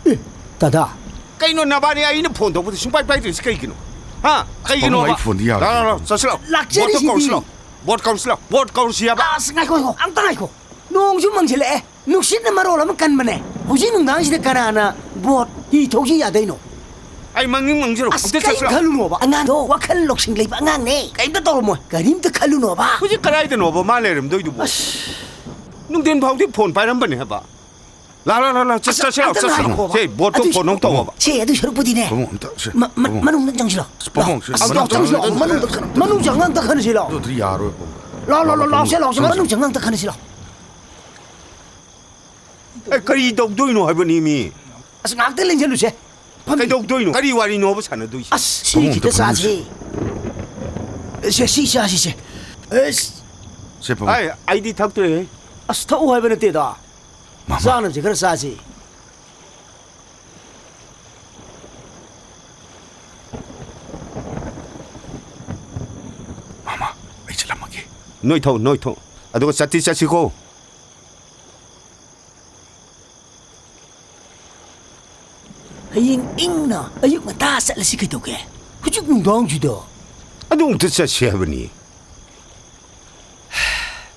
ꯑꯦ, ꯗꯥꯗꯥ꯫ ꯀꯩꯅꯣ ꯅꯕꯥꯅꯤ ꯑꯩꯅ ꯐꯣꯟ ꯇꯧꯕꯗ ꯁꯨꯡꯄꯥꯏ ꯄꯥꯏꯗ꯭ꯔꯤꯁꯤ ꯀꯩꯒꯤꯅꯣ? ꯍꯥ? ꯀꯩꯒꯤꯅꯣꯕ? ꯄꯥꯕꯨꯡ, ꯑꯩ ꯐꯣꯟꯗꯤ ꯌꯥꯔꯣꯏ꯫ ꯂꯥꯛꯑꯣ, ꯂꯥꯛꯑꯣ, ꯆꯠꯁꯤ ꯂꯥꯛꯑꯣ꯫ ꯂꯥꯛꯆꯔꯤꯁꯤꯗꯤ꯫ ꯕꯣꯠꯇꯣ ꯀꯧꯔꯁꯤ ꯂꯥꯛꯑꯣ꯫ ꯕꯣꯠ ꯀꯧꯔꯁꯤ ꯍꯥꯏꯕ꯫ ꯑꯁ, ꯉꯥꯏꯈꯣ, ꯉꯥꯏꯈꯣ, ꯑꯝꯇ ꯉꯥꯏꯈꯣ꯫ ꯅꯣꯡꯁꯨ ꯃꯪꯁꯤꯜꯂꯛꯑꯦ, ꯅꯨꯡꯁꯤꯠꯅ ꯃꯔꯣꯜ ꯑꯃ ꯀꯟꯕꯅꯦ꯫ ꯍꯧꯖꯤꯛ ꯅꯨꯡꯗꯥꯡꯁꯤꯗ ꯀꯅꯥꯅ ꯕꯣꯠ ꯍꯤ ꯊꯧꯁꯤ ꯌꯥꯗꯣꯏꯅꯣ? ꯑꯩ ꯃꯪꯅꯤꯡ ꯃꯪꯖꯔꯣ꯫ ꯑꯁ, ꯑꯝꯇ ꯀꯔꯤꯝ ꯆꯠꯁꯤ ꯂꯥꯛꯑꯣ꯫ ꯈꯜꯂꯨꯅꯣꯕ꯫ ꯑꯉꯥꯡꯗꯣ ꯋꯥꯈꯜ ꯂꯧꯁꯤꯡ ꯂꯩꯕ ꯑꯉꯥꯡꯅꯦ꯫ ꯀꯔꯤꯝꯇ ꯇꯧꯔꯝꯃꯣꯏ꯫ ꯀꯔꯤꯝꯇ ꯈꯜꯂꯨꯅꯣꯕ꯫ ꯍꯧꯖꯤꯛ ꯀꯗꯥꯏꯗꯅꯣꯕ ꯃꯥ ꯂꯩꯔꯝꯗꯣꯏꯗꯨꯕꯣ? ꯑꯁ꯫ ꯅꯨꯡꯊꯤꯟ ꯐꯥꯎꯗꯤ ꯐꯣꯟ ꯄꯥꯏꯔꯝꯕꯅꯦ ꯍꯥꯏꯕ꯫ ꯂꯥ, ꯂꯥ, ꯂꯥ, ꯂꯥ, ꯆꯠ-, ꯑꯁ, ꯆꯠꯁꯤ ꯂꯥꯛꯑꯣ, ꯑꯝꯇ ꯆꯠꯁꯤ ꯂꯥꯛꯑꯣ꯫ ꯉꯥꯏꯈꯣꯕ꯫ ꯁꯦ, ꯕꯣꯠꯇꯣ ꯑꯗꯨ ꯐꯣꯟ ꯑꯃꯨꯛ ꯇꯧꯑꯣꯕ꯫ ꯁꯦ, ꯑꯗꯨ ꯁꯔꯨꯛꯄꯨꯗꯤꯅꯦ꯫ ꯄꯥꯕꯨꯡ, ꯑꯝꯇ, ꯁꯦ, ꯃ-, ꯃ-, ꯄꯥꯕꯨꯡ꯫ ꯃꯅꯨꯡꯗ ꯆꯪꯁꯤ ꯂꯥꯛꯑꯣ꯫ ꯑꯁ, ꯄꯥꯕꯨꯡ, ꯁꯦ, ꯂꯥꯛꯑꯣ, ꯃꯅꯨꯡ ꯂꯥꯛꯑꯣ, ꯆꯪꯁꯤ ꯂꯥꯛꯑꯣ, ꯆꯪꯁꯤ ꯂꯥꯛꯑꯣ꯫ ꯃꯅꯨꯡꯗ ꯈꯟꯅ-, ꯃꯅꯨꯡ ꯆꯪꯉ ꯑꯝꯇ ꯈꯟꯅꯁꯤ ꯂꯥꯛꯑꯣ꯫ ꯑꯗꯨꯗꯤ ꯌꯥꯔꯣꯏ, ꯄꯥꯕꯨꯡ꯫ ꯂꯥꯛꯑꯣ, ꯂꯥꯛꯑꯣ, ꯂꯥꯛꯑꯣ, ꯆꯪꯁꯤ ꯂꯥꯛꯑꯣ, ꯂꯥꯛꯑꯣ, ꯆꯪꯁꯤ ꯂꯥꯛꯑꯣ꯫ ꯃꯅꯨꯡ ꯆꯪꯉ ꯑꯝꯇ ꯈꯟꯅꯁꯤ ꯂꯥꯛꯑꯣ꯫ ꯑꯦ, ꯀꯔꯤ ꯇꯧꯗꯣꯏꯅꯣ ꯍꯥꯏꯕꯅꯤ, ꯃꯤ? ꯑꯁ, ꯉꯥꯏꯍꯥꯛꯇ ꯂꯦꯡꯁꯤꯜꯂꯨꯁꯦ꯫ ꯐꯝꯁꯤ꯫ ꯀꯩꯗꯧꯗꯣꯏꯅꯣ? ꯀꯔꯤ ꯋꯥꯔꯤꯅꯣꯕ ꯁꯥꯟꯅꯗꯣꯏꯁꯦ? ꯑꯁ, ꯁꯤ ꯄꯥꯕꯨꯡ, ꯈꯤꯇ ꯑꯝꯇ ꯆꯥꯁꯤ꯫ ꯐꯝꯁꯤ꯫ ꯁꯦ, ꯁꯤ ꯆꯥꯁꯤꯁꯦ꯫ ꯑꯁ꯫ ꯁꯦ, ꯄꯥꯕꯨꯡ꯫ ꯑꯩ, ꯑꯩꯗꯤ ꯊꯛꯇ꯭ꯔꯦꯍꯦ꯫ ꯑꯁ, ꯊꯛꯎ ꯍꯥꯏꯕ ꯅꯠꯇꯦꯗ꯫ ꯃꯥꯃ꯫ ꯆꯥꯅꯕꯁꯦ ꯈꯔ ꯆꯥꯁꯤ꯫ ꯃꯥꯃ, ꯑꯩ ꯆꯠꯂꯝꯃꯒꯦ꯫ ꯅꯣꯏ ꯊꯧ, ꯅꯣꯏ ꯊꯧ꯫ ꯑꯗꯨꯒ ꯆꯠꯇꯤ ꯆꯠꯁꯤꯀꯣ꯫ ꯍꯌꯦꯡ ꯏꯪꯅ ꯑꯌꯨꯛ ꯉꯟꯇꯥ ꯆꯠꯂꯁꯤ ꯀꯩꯗꯧꯒꯦ? ꯍꯧꯖꯤꯛ ꯅꯨꯡꯗꯥꯡꯁꯤꯗ꯫ ꯑꯗꯨ ꯑꯃꯨꯛꯇ ꯆꯠꯁꯤ ꯍꯥꯏꯕꯅꯤ꯫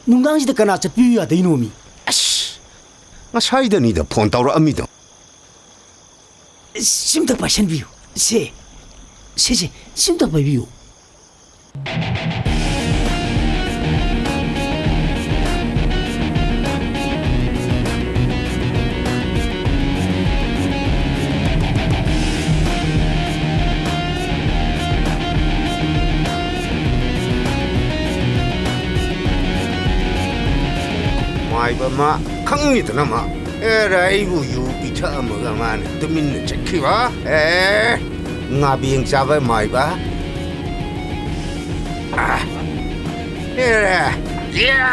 ꯅꯨꯡꯗꯥꯡꯁꯤꯗ ꯀꯅꯥ ꯆꯠꯄꯤꯌꯨ ꯌꯥꯗꯣꯏꯅꯣ ꯃꯤ? ꯑꯁ, ꯉꯁꯥꯏꯗꯅꯤꯗ ꯐꯣꯟ ꯇꯧꯔꯛꯑꯝꯃꯤꯗꯣ꯫ ꯁꯤꯝꯇ ꯄꯥꯏꯁꯟꯕꯤꯌꯨ꯫ ꯁꯦ, ꯁꯦ, ꯁꯦ, ꯁꯤꯝꯇ ꯄꯥꯏꯕꯤꯌꯨ꯫ ꯃꯥꯏꯕ ꯑꯃ ꯈꯪꯉꯤꯗꯅ ꯃꯥ꯫ ꯑꯦꯔꯥ, ꯑꯩꯕꯨ ꯌꯨ ꯄꯤꯊꯛꯑꯝꯃꯒ ꯃꯥꯅ ꯇꯨꯃꯤꯟꯅ ꯆꯠꯈꯤꯕ꯫ ꯑꯦ, ꯉꯥꯕꯦꯡ ꯆꯥꯕ ꯃꯥꯏꯕ꯫ ꯑꯥ, ꯑꯦꯔꯥ, ꯌꯥ!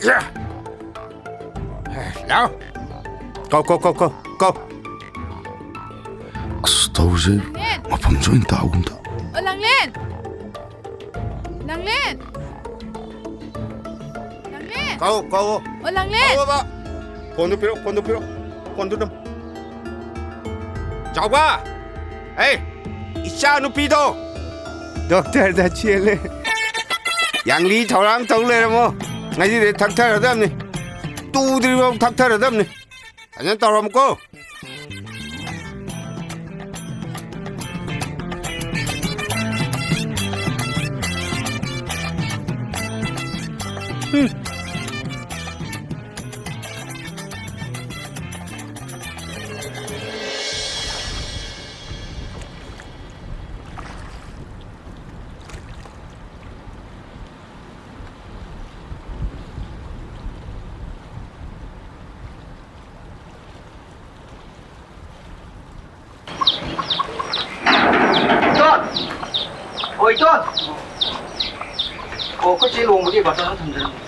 ꯌꯥ! ꯂꯥꯎ꯫ ꯀꯧ, ꯀꯧ, ꯀꯧ, ꯀꯧ, ꯀꯧ꯫ ꯑꯁ, ꯇꯧꯔꯤꯁꯦ꯫ ꯂꯥꯡꯂꯦꯟ! ꯃꯐꯝꯁꯨ ꯑꯣꯏꯅ ꯇꯥꯒꯨꯝ ꯇꯧ꯫ ꯑꯣ, ꯂꯥꯡꯂꯦꯟ! ꯂꯥꯡꯂꯦꯟ! ꯂꯥꯡꯂꯦꯟ! ꯀꯧ, ꯀꯧ꯫ ꯑꯣ, ꯂꯥꯡꯂꯦꯟ! ꯀꯧꯑꯣꯕ꯫ ꯐꯣꯟꯗꯨ ꯄꯤꯔꯛꯑꯣ, ꯐꯣꯟꯗꯨ ꯄꯤꯔꯛꯑꯣ, ꯐꯣꯟꯗꯨ ꯅꯝ꯫ ꯆꯥꯎꯕ! ꯑꯩ ꯏꯆꯥ ꯅꯨꯄꯤꯗꯣ ꯗꯣꯛꯇꯔꯗ ꯆꯦꯜꯂꯦ꯫ ꯌꯥꯡꯂꯤ ꯊꯧꯔꯥꯡ ꯇꯧ ꯂꯩꯔꯝꯃꯣ꯫ ꯉꯁꯤꯗꯤ ꯊꯛꯊꯔꯗꯕꯅꯤ꯫ ꯇꯨꯗ꯭ꯔꯤꯐꯥꯎ ꯊꯛꯊꯔꯗꯕꯅꯤ꯫ ꯐꯖꯅ ꯇꯧꯔꯝꯃꯨꯀꯣ꯫ ꯎꯝ꯫ ꯏꯇꯣꯟ! ꯑꯣ, ꯏꯇꯣꯟ! ꯑꯣ, ꯑꯩꯈꯣꯏ ꯆꯦ ꯂꯨꯍꯣꯡꯕꯒꯤ ꯕꯥꯔꯇꯣꯟ ꯑꯃ ꯊꯝꯖꯔꯝꯒꯦ꯫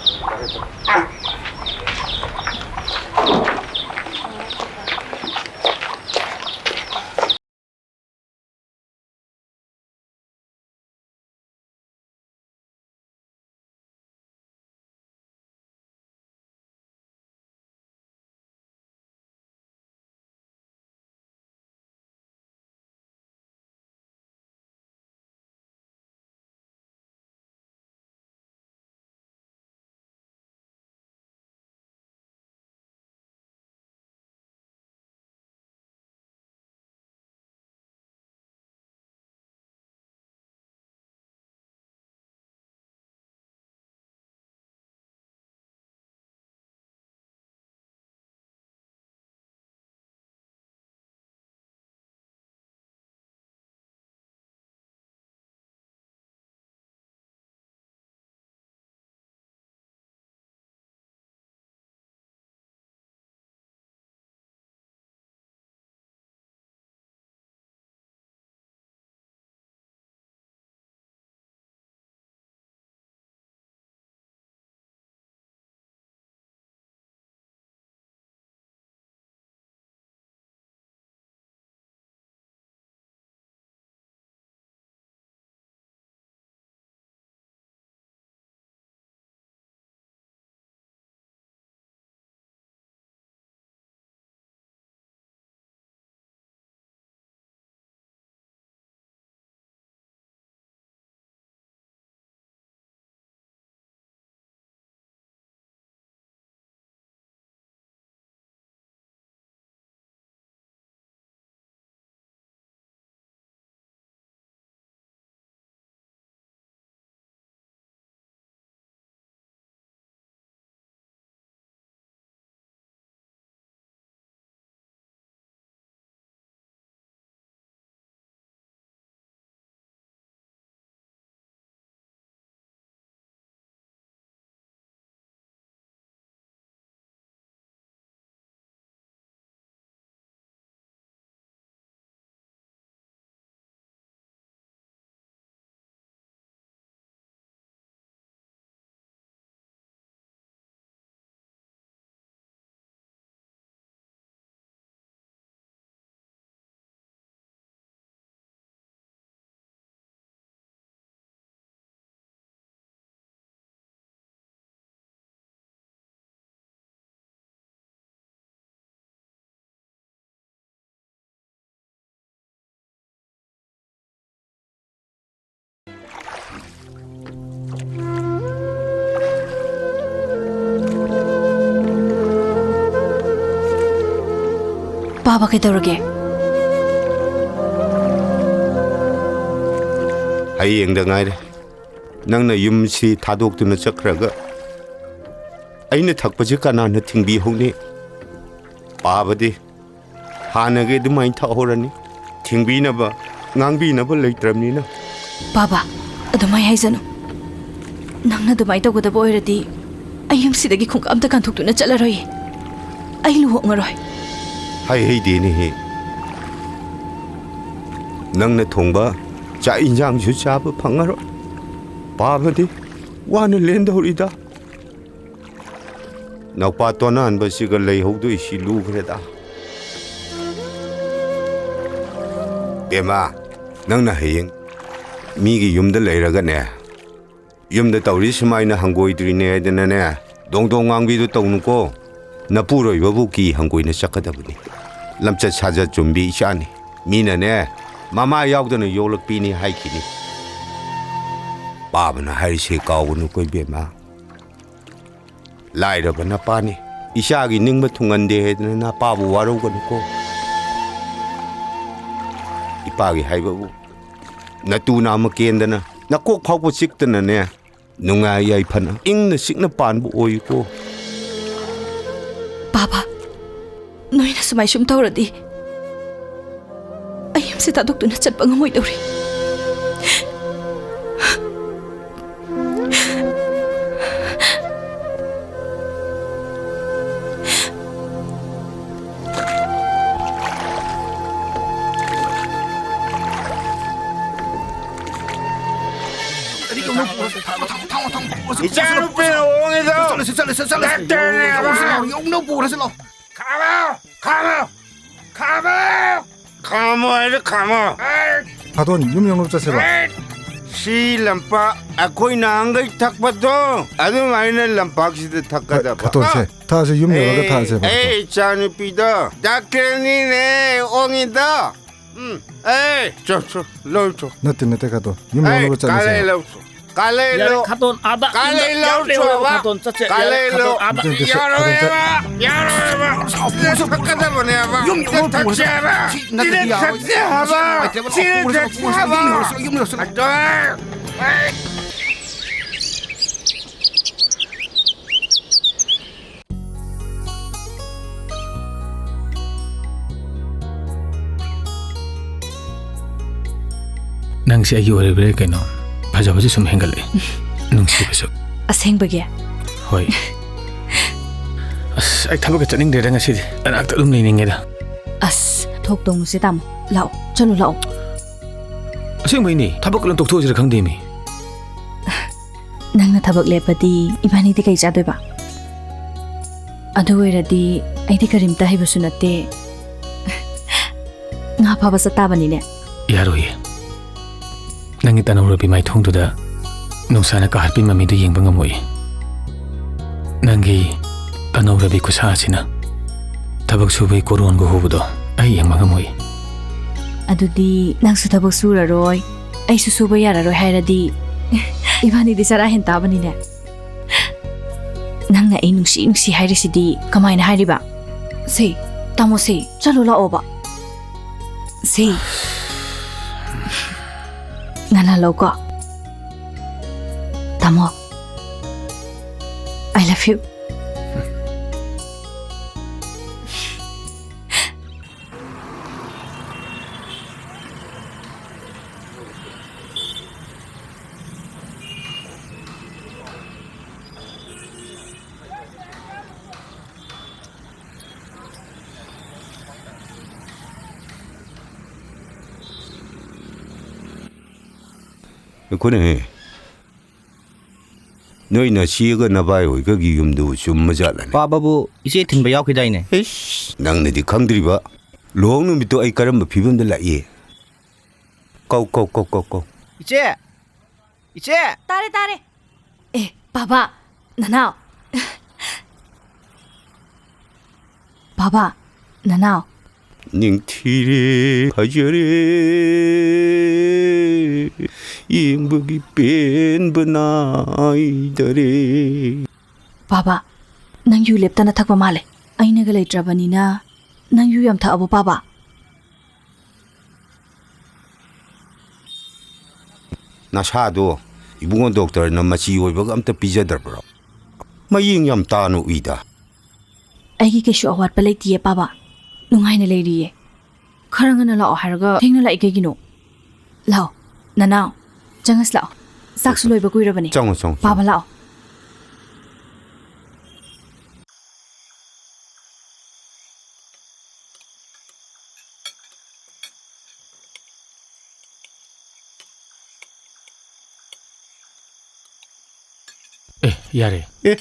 ꯄꯥꯕ ꯀꯩꯗꯧꯔꯒꯦ? ꯍꯌꯦꯡꯗ ꯉꯥꯏꯔꯦ꯫ ꯅꯪꯅ ꯌꯨꯝꯁꯤ ꯊꯥꯗꯣꯛꯇꯨꯅ ꯆꯠꯈ꯭ꯔꯒ ꯑꯩꯅ ꯊꯛꯄꯁꯤ ꯀꯅꯥꯅ ꯊꯤꯡꯕꯤꯍꯧꯅꯤ? ꯄꯥꯕꯗꯤ ꯍꯥꯟꯅꯒꯤ ꯑꯗꯨꯃꯥꯏꯅ ꯊꯛꯍꯧꯔꯅꯤ꯫ ꯊꯤꯡꯕꯤꯅꯕ, ꯉꯥꯡꯕꯤꯅꯕ ꯂꯩꯇ꯭ꯔꯕꯅꯤꯅ꯫ ꯄꯥꯕ, ꯑꯗꯨꯃꯥꯏ ꯍꯥꯏꯖꯅꯨ꯫ ꯅꯪꯅ ꯑꯗꯨꯃꯥꯏ ꯇꯧꯒꯗꯕ ꯑꯣꯏꯔꯗꯤ ꯑꯩ ꯌꯨꯝꯁꯤꯗꯒꯤ ꯈꯣꯡꯀꯥꯞ ꯑꯝꯇ ꯀꯥꯟꯊꯣꯛꯇꯨꯅ ꯆꯠꯂꯔꯣꯏꯌꯦ꯫ ꯑꯩ ꯂꯨꯍꯣꯡꯉꯔꯣꯏ꯫ ꯍꯩ ꯍꯩꯗꯦꯅꯦꯍꯦ꯫ ꯅꯪꯅ ꯊꯣꯡꯕ ꯆꯥꯛ ꯏꯟꯖꯥꯡꯁꯨ ꯆꯥꯕ ꯐꯪꯉꯔꯣꯏ꯫ ꯄꯥꯕꯗꯤ ꯋꯥꯅ ꯂꯦꯟꯗꯧꯔꯤꯗ꯫ ꯅꯧꯄꯥ ꯇꯣꯟꯅꯍꯟꯕꯁꯤꯒ ꯂꯩꯍꯧꯗꯣꯏꯁꯤ ꯂꯨꯈ꯭ꯔꯦꯗ꯫ ꯕꯦꯝꯃ, ꯅꯪꯅ ꯍꯌꯦꯡ ꯃꯤꯒꯤ ꯌꯨꯝꯗ ꯂꯩꯔꯒꯅꯦ, ꯌꯨꯝꯗ ꯇꯧꯔꯤ ꯁꯨꯃꯥꯏꯅ ꯍꯪꯒꯣꯏꯗ꯭ꯔꯤꯅꯦ ꯍꯥꯏꯗꯅꯅꯦ, ꯗꯣꯡ ꯗꯣꯡ ꯉꯥꯡꯕꯤꯗꯣ ꯇꯧꯅꯨꯀꯣ꯫ ꯅꯄꯨꯔꯣꯏꯕꯕꯨ ꯀꯤ ꯍꯪꯒꯣꯏꯅ ꯆꯠꯀꯗꯕꯅꯤ꯫ ꯂꯝꯆꯠ ꯁꯥꯖꯠ ꯆꯨꯝꯕꯤ ꯏꯆꯥꯅꯤ꯫ ꯃꯤꯅꯅꯦ, ꯃꯃꯥ ꯌꯥꯎꯗꯅ ꯌꯣꯛꯂꯛꯄꯤꯅꯤ ꯍꯥꯏꯈꯤꯅꯤ꯫ ꯄꯥꯕꯅ ꯍꯥꯏꯔꯤꯁꯦ ꯀꯥꯎꯒꯅꯨꯀꯣ ꯏꯕꯦꯝꯃ꯫ ꯂꯥꯏꯔꯕ ꯅꯄꯥꯅꯤ꯫ ꯏꯆꯥꯒꯤ ꯅꯤꯡꯕ ꯊꯨꯡꯍꯟꯗꯦ ꯍꯥꯏꯗꯅ ꯅꯄꯥꯕꯨ ꯋꯥꯔꯧꯒꯅꯨꯀꯣ꯫ ꯏꯄꯥꯒꯤ ꯍꯥꯏꯕꯕꯨ ꯅꯇꯨ ꯅꯥꯝꯃ ꯀꯦꯟꯗꯅ ꯅꯀꯣꯛ ꯐꯥꯎꯕ ꯆꯤꯛꯇꯅꯅꯦ, ꯅꯨꯡꯉꯥꯏ ꯌꯥꯏꯐꯅ ꯏꯪꯅ ꯆꯤꯛꯅ ꯄꯥꯟꯕ ꯑꯣꯏꯌꯨꯀꯣ꯫ ꯄꯥꯕ, ꯅꯣꯏꯅ ꯁꯨꯃꯥꯏ ꯁꯨꯝ ꯇꯧꯔꯗꯤ ꯑꯩ ꯌꯨꯝꯁꯦ ꯊꯥꯗꯣꯛꯇꯨꯅ ꯆꯠꯄ ꯉꯝꯃꯣꯏꯗꯧꯔꯤ꯫ ꯏꯆꯥꯅꯨꯄꯤꯅ ꯑꯣꯡꯉꯤꯗꯣ ꯆꯠꯂꯁꯤ, ꯆꯠꯂꯁꯤ, ꯆꯠꯂꯁꯤ꯫ ꯗꯥꯛꯇꯔꯅꯦꯕ꯫ ꯌꯧꯅ ꯄꯨꯔꯁꯤ ꯂꯥꯎ꯫ ꯈꯥꯝꯃꯣ! ꯈꯥꯝꯃꯣ! ꯈꯥꯝꯃꯣ! ꯈꯥꯝꯃꯣ ꯍꯥꯏꯔ ꯈꯥꯝꯃꯣ! ꯑꯦ! ꯊꯥꯗꯣꯟ, ꯌꯨꯝ ꯌꯧꯅꯕ ꯆꯠꯁꯦꯕ꯫ ꯑꯦ! ꯁꯤ ꯂꯝꯄꯥꯛ ꯑꯩꯈꯣꯏ ꯅꯍꯥꯟꯈꯩ ꯊꯛꯄꯗꯣ, ꯑꯗꯨꯃꯥꯏꯅ ꯂꯝꯄꯥꯛꯁꯤꯗ ꯊꯛꯀꯗꯕ꯫ ꯈꯥꯇꯣꯟꯁꯦ, ꯊꯛꯑꯁꯦ, ꯌꯨꯝ ꯌꯧꯔꯒ ꯑꯦ, ꯊꯛꯑꯁꯦꯕ, ꯑꯦ, ꯈꯥꯇꯣꯟ꯫ ꯏꯆꯥꯅꯨꯄꯤꯗꯣ, ꯗꯥꯛꯇꯔꯅꯤꯅꯦ, ꯑꯣꯡꯉꯤꯗꯣ꯫ ꯎꯝ, ꯑꯦ, ꯆꯣ, ꯆꯣ, ꯂꯣꯏ ꯆꯣ꯫ ꯅꯠꯇꯦ, ꯅꯠꯇꯦ, ꯈꯥꯇꯣꯟ, ꯌꯨꯝ ꯑꯦ, ꯌꯧꯅꯕ ꯆꯠꯂꯁꯦꯕ꯫ ꯀꯥꯂꯦ ꯂꯧ ꯆꯣ꯫ ꯀꯥꯂꯩꯂꯣ꯫ ꯌꯥꯔꯦ, ꯈꯥꯇꯣꯟ, ꯑꯥꯗ ꯀꯥꯂꯩꯂꯣ ꯌꯨꯝꯗ ꯌꯥꯝ ꯂꯩꯍꯧꯔꯣ, ꯆꯣꯏꯕ꯫ ꯈꯥꯇꯣꯟ, ꯆꯠꯁꯦ꯫ ꯌꯥꯔꯦ, ꯀꯥꯂꯩꯂꯣ꯫ ꯈꯥꯇꯣꯟ, ꯑꯥꯗ꯫ ꯌꯥꯔꯣꯏꯕ꯫ ꯁꯤꯗ ꯊꯛꯀꯗꯕꯅꯦꯕ꯫ ꯌꯨꯝ ꯁꯤꯗ ꯌꯧꯔꯣ, ꯊꯛꯁꯦꯕ꯫ ꯁꯤ ꯅꯠꯇ꯭ꯔꯗꯤ ꯁꯤꯗ ꯌꯥꯔꯣꯏ꯫ ꯊꯛꯁꯦ ꯍꯥꯏꯕ꯫ ꯅꯨꯡꯉꯥꯏꯇꯦꯕ꯫ ꯁꯤꯗ ꯄꯨꯔꯁꯤ ꯂꯥꯛꯑꯣ, ꯊꯛꯁꯦ ꯄꯨꯔꯁꯤ ꯂꯥꯛꯑꯣ꯫ ꯍꯥꯏꯕ꯫ ꯌꯨꯝ ꯌꯧꯔꯁꯤ ꯂꯥꯛꯑꯣ꯫ ꯑꯗꯣ꯫ ꯅꯪꯁꯦ ꯑꯩꯒꯤ ꯑꯣꯏꯔꯤꯕ꯭ꯔꯥ ꯀꯩꯅꯣ? ꯐꯖꯕꯁꯨ ꯁꯨꯝ ꯍꯦꯟꯒꯠꯂꯛꯑꯦ꯫ ꯅꯨꯡꯁꯤꯕꯁꯨ꯫ ꯑꯁꯦꯡꯕꯒꯤ? ꯍꯣꯏ꯫ ꯑꯁ, ꯑꯩ ꯊꯕꯛꯀ ꯆꯠꯅꯤꯡꯗ꯭ꯔꯦꯗ ꯉꯁꯤꯗꯤ꯫ ꯅꯅꯥꯛꯇ ꯑꯗꯨꯝ ꯂꯩꯅꯤꯡꯉꯦꯗ꯫ ꯑꯁ, ꯊꯣꯛ ꯇꯧꯅꯨꯁꯦ ꯇꯥꯃꯣ꯫ ꯂꯥꯛꯑꯣ, ꯆꯠꯂꯨ ꯂꯥꯛꯑꯣ꯫ ꯑꯁꯦꯡꯕꯩꯅꯦ, ꯊꯕꯛ ꯂꯣꯏ ꯇꯣꯛꯊꯣꯛꯑꯁꯤꯔ ꯈꯪꯗꯦꯃꯤ꯫ ꯅꯪꯅ ꯊꯕꯛ ꯂꯦꯞꯄꯗꯤ ꯏꯕꯥꯅꯤꯗꯤ ꯀꯩ ꯆꯥꯗꯣꯏꯕ? ꯑꯗꯨ ꯑꯣꯏꯔꯗꯤ ꯑꯩꯗꯤ ꯀꯔꯤꯝꯇ ꯍꯩꯕꯁꯨ ꯅꯠꯇꯦ꯫ ꯉꯥ ꯐꯥꯕ ꯆꯠꯇꯥꯕꯅꯤꯅꯦ꯫ ꯌꯥꯔꯣꯏꯌꯦ꯫ ꯅꯪꯒꯤ ꯇꯅꯧꯔꯕꯤ ꯃꯥꯏꯊꯣꯡꯗꯨꯗ ꯅꯨꯡꯁꯥꯅ ꯀꯥꯍꯠꯄꯤ ꯃꯃꯤꯗꯨ ꯌꯦꯡꯕ ꯉꯝꯃꯣꯏꯌꯦ꯫ ꯅꯪꯒꯤ ꯇꯅꯧꯔꯕꯤ ꯈꯨꯠꯁꯥ ꯑꯁꯤꯅ ꯊꯕꯛ ꯁꯨꯕꯒꯤ ꯀꯣꯔꯣꯟꯒ ꯍꯨꯕꯗꯣ ꯑꯩ ꯌꯦꯡꯕ ꯉꯝꯃꯣꯏꯌꯦ꯫ ꯑꯗꯨꯗꯤ ꯅꯪꯁꯨ ꯊꯕꯛ ꯁꯨꯔꯔꯣꯏ, ꯑꯩꯁꯨ ꯁꯨꯕ ꯌꯥꯔꯔꯣꯏ ꯍꯥꯏꯔꯗꯤ ꯏꯕꯥꯅꯤꯗꯤ ꯆꯔꯥ ꯍꯦꯟ ꯇꯥꯕꯅꯤꯅꯦ꯫ ꯅꯪꯅ ꯑꯩ ꯅꯨꯡꯁꯤ ꯅꯨꯡꯁꯤ ꯍꯥꯏꯔꯤꯁꯤꯗꯤ ꯀꯃꯥꯏꯅ ꯍꯥꯏꯔꯤꯕ? ꯁꯦ, ꯇꯥꯃꯣ ꯁꯦ, ꯆꯠꯂꯨ ꯂꯥꯛꯑꯣꯕ꯫ ꯁꯦ꯫ ꯉꯟꯍꯜꯂꯧꯀꯣ꯫ ꯇꯥꯃꯣ꯫ I love you꯫ ꯑꯩꯈꯣꯏꯅꯦ, ꯅꯣꯏ ꯅꯆꯦꯒ ꯅꯕꯥꯏ ꯍꯣꯏꯒꯒꯤ ꯌꯨꯝꯗꯨ ꯆꯨꯝꯕ ꯖꯥꯠꯂꯅꯦ? ꯄꯥꯕꯕꯨ ꯏꯆꯦ ꯊꯤꯟꯕ ꯌꯥꯎꯈꯤꯗꯥꯏꯅꯦ? ꯏꯁ, ꯅꯪꯅꯗꯤ ꯈꯪꯗ꯭ꯔꯤꯕ꯫ ꯂꯨꯍꯣꯡ ꯅꯨꯃꯤꯠꯇꯨ ꯑꯩ ꯀꯔꯝꯕ ꯐꯤꯕꯝꯗ ꯂꯥꯛꯏ? ꯀꯧ, ꯀꯧ, ꯀꯧ, ꯀꯧ, ꯀꯧ꯫ ꯏꯆꯦ! ꯏꯆꯦ! ꯇꯥꯔꯦ, ꯇꯥꯔꯦ꯫ ꯑꯦ, ꯕꯥꯕꯥ, ꯅꯅꯥꯎ꯫ ꯕꯥꯕꯥ, ꯅꯅꯥꯎ꯫ ꯅꯤꯡꯊꯤꯔꯦ, ꯐꯖꯔꯦ꯫ ꯌꯦꯡꯕꯒꯤ ꯄꯦꯟꯕ ꯅꯥꯏꯗꯔꯦ꯫ ꯄꯥꯕ, ꯅꯪ ꯌꯨ ꯂꯦꯞꯇꯅ ꯊꯛꯄ ꯃꯥꯜꯂꯦ꯫ ꯑꯩꯅꯒ ꯂꯩꯇ꯭ꯔꯕꯅꯤꯅ ꯅꯪ ꯌꯨ ꯌꯥꯝ ꯊꯛꯑꯕꯣ, ꯄꯥꯕ? ꯅꯁꯥꯗꯣ ꯏꯕꯨꯡꯉꯣ ꯗꯣꯛꯇꯔꯅ ꯃꯆꯤ ꯑꯣꯏꯕꯒ ꯑꯝꯇ ꯄꯤꯖꯗꯕ꯭ꯔꯣ? ꯃꯌꯦꯡ ꯌꯥꯝ ꯇꯥꯅ ꯎꯏꯗ꯫ ꯑꯩꯒꯤ ꯀꯩꯁꯨ ꯑꯋꯥꯠꯄ ꯂꯩꯇꯤꯌꯦ, ꯄꯥꯕ꯫ ꯅꯨꯡꯉꯥꯏꯅ ꯂꯩꯔꯤꯌꯦ꯫ ꯈꯔ ꯉꯟꯅ ꯂꯥꯛꯑꯣ ꯍꯥꯏꯔꯒ ꯊꯦꯡꯅ ꯂꯥꯛꯏ ꯀꯩꯒꯤꯅꯣ? ꯂꯥꯛꯑꯣ, ꯅꯅꯥꯎ꯫ ꯆꯪꯉꯁꯤ ꯂꯥꯛꯑꯣ꯫ ꯆꯥꯛꯁꯨ ꯂꯣꯏꯕ ꯀꯨꯏꯔꯕꯅꯤ꯫ ꯆꯪꯉꯣ, ꯆꯪꯉꯣ, ꯄꯥꯕ, ꯆꯪꯉꯣ꯫ ꯂꯥꯛꯑꯣ꯫ ꯑꯦ, ꯌꯥꯔꯦ꯫ ꯑꯦ꯫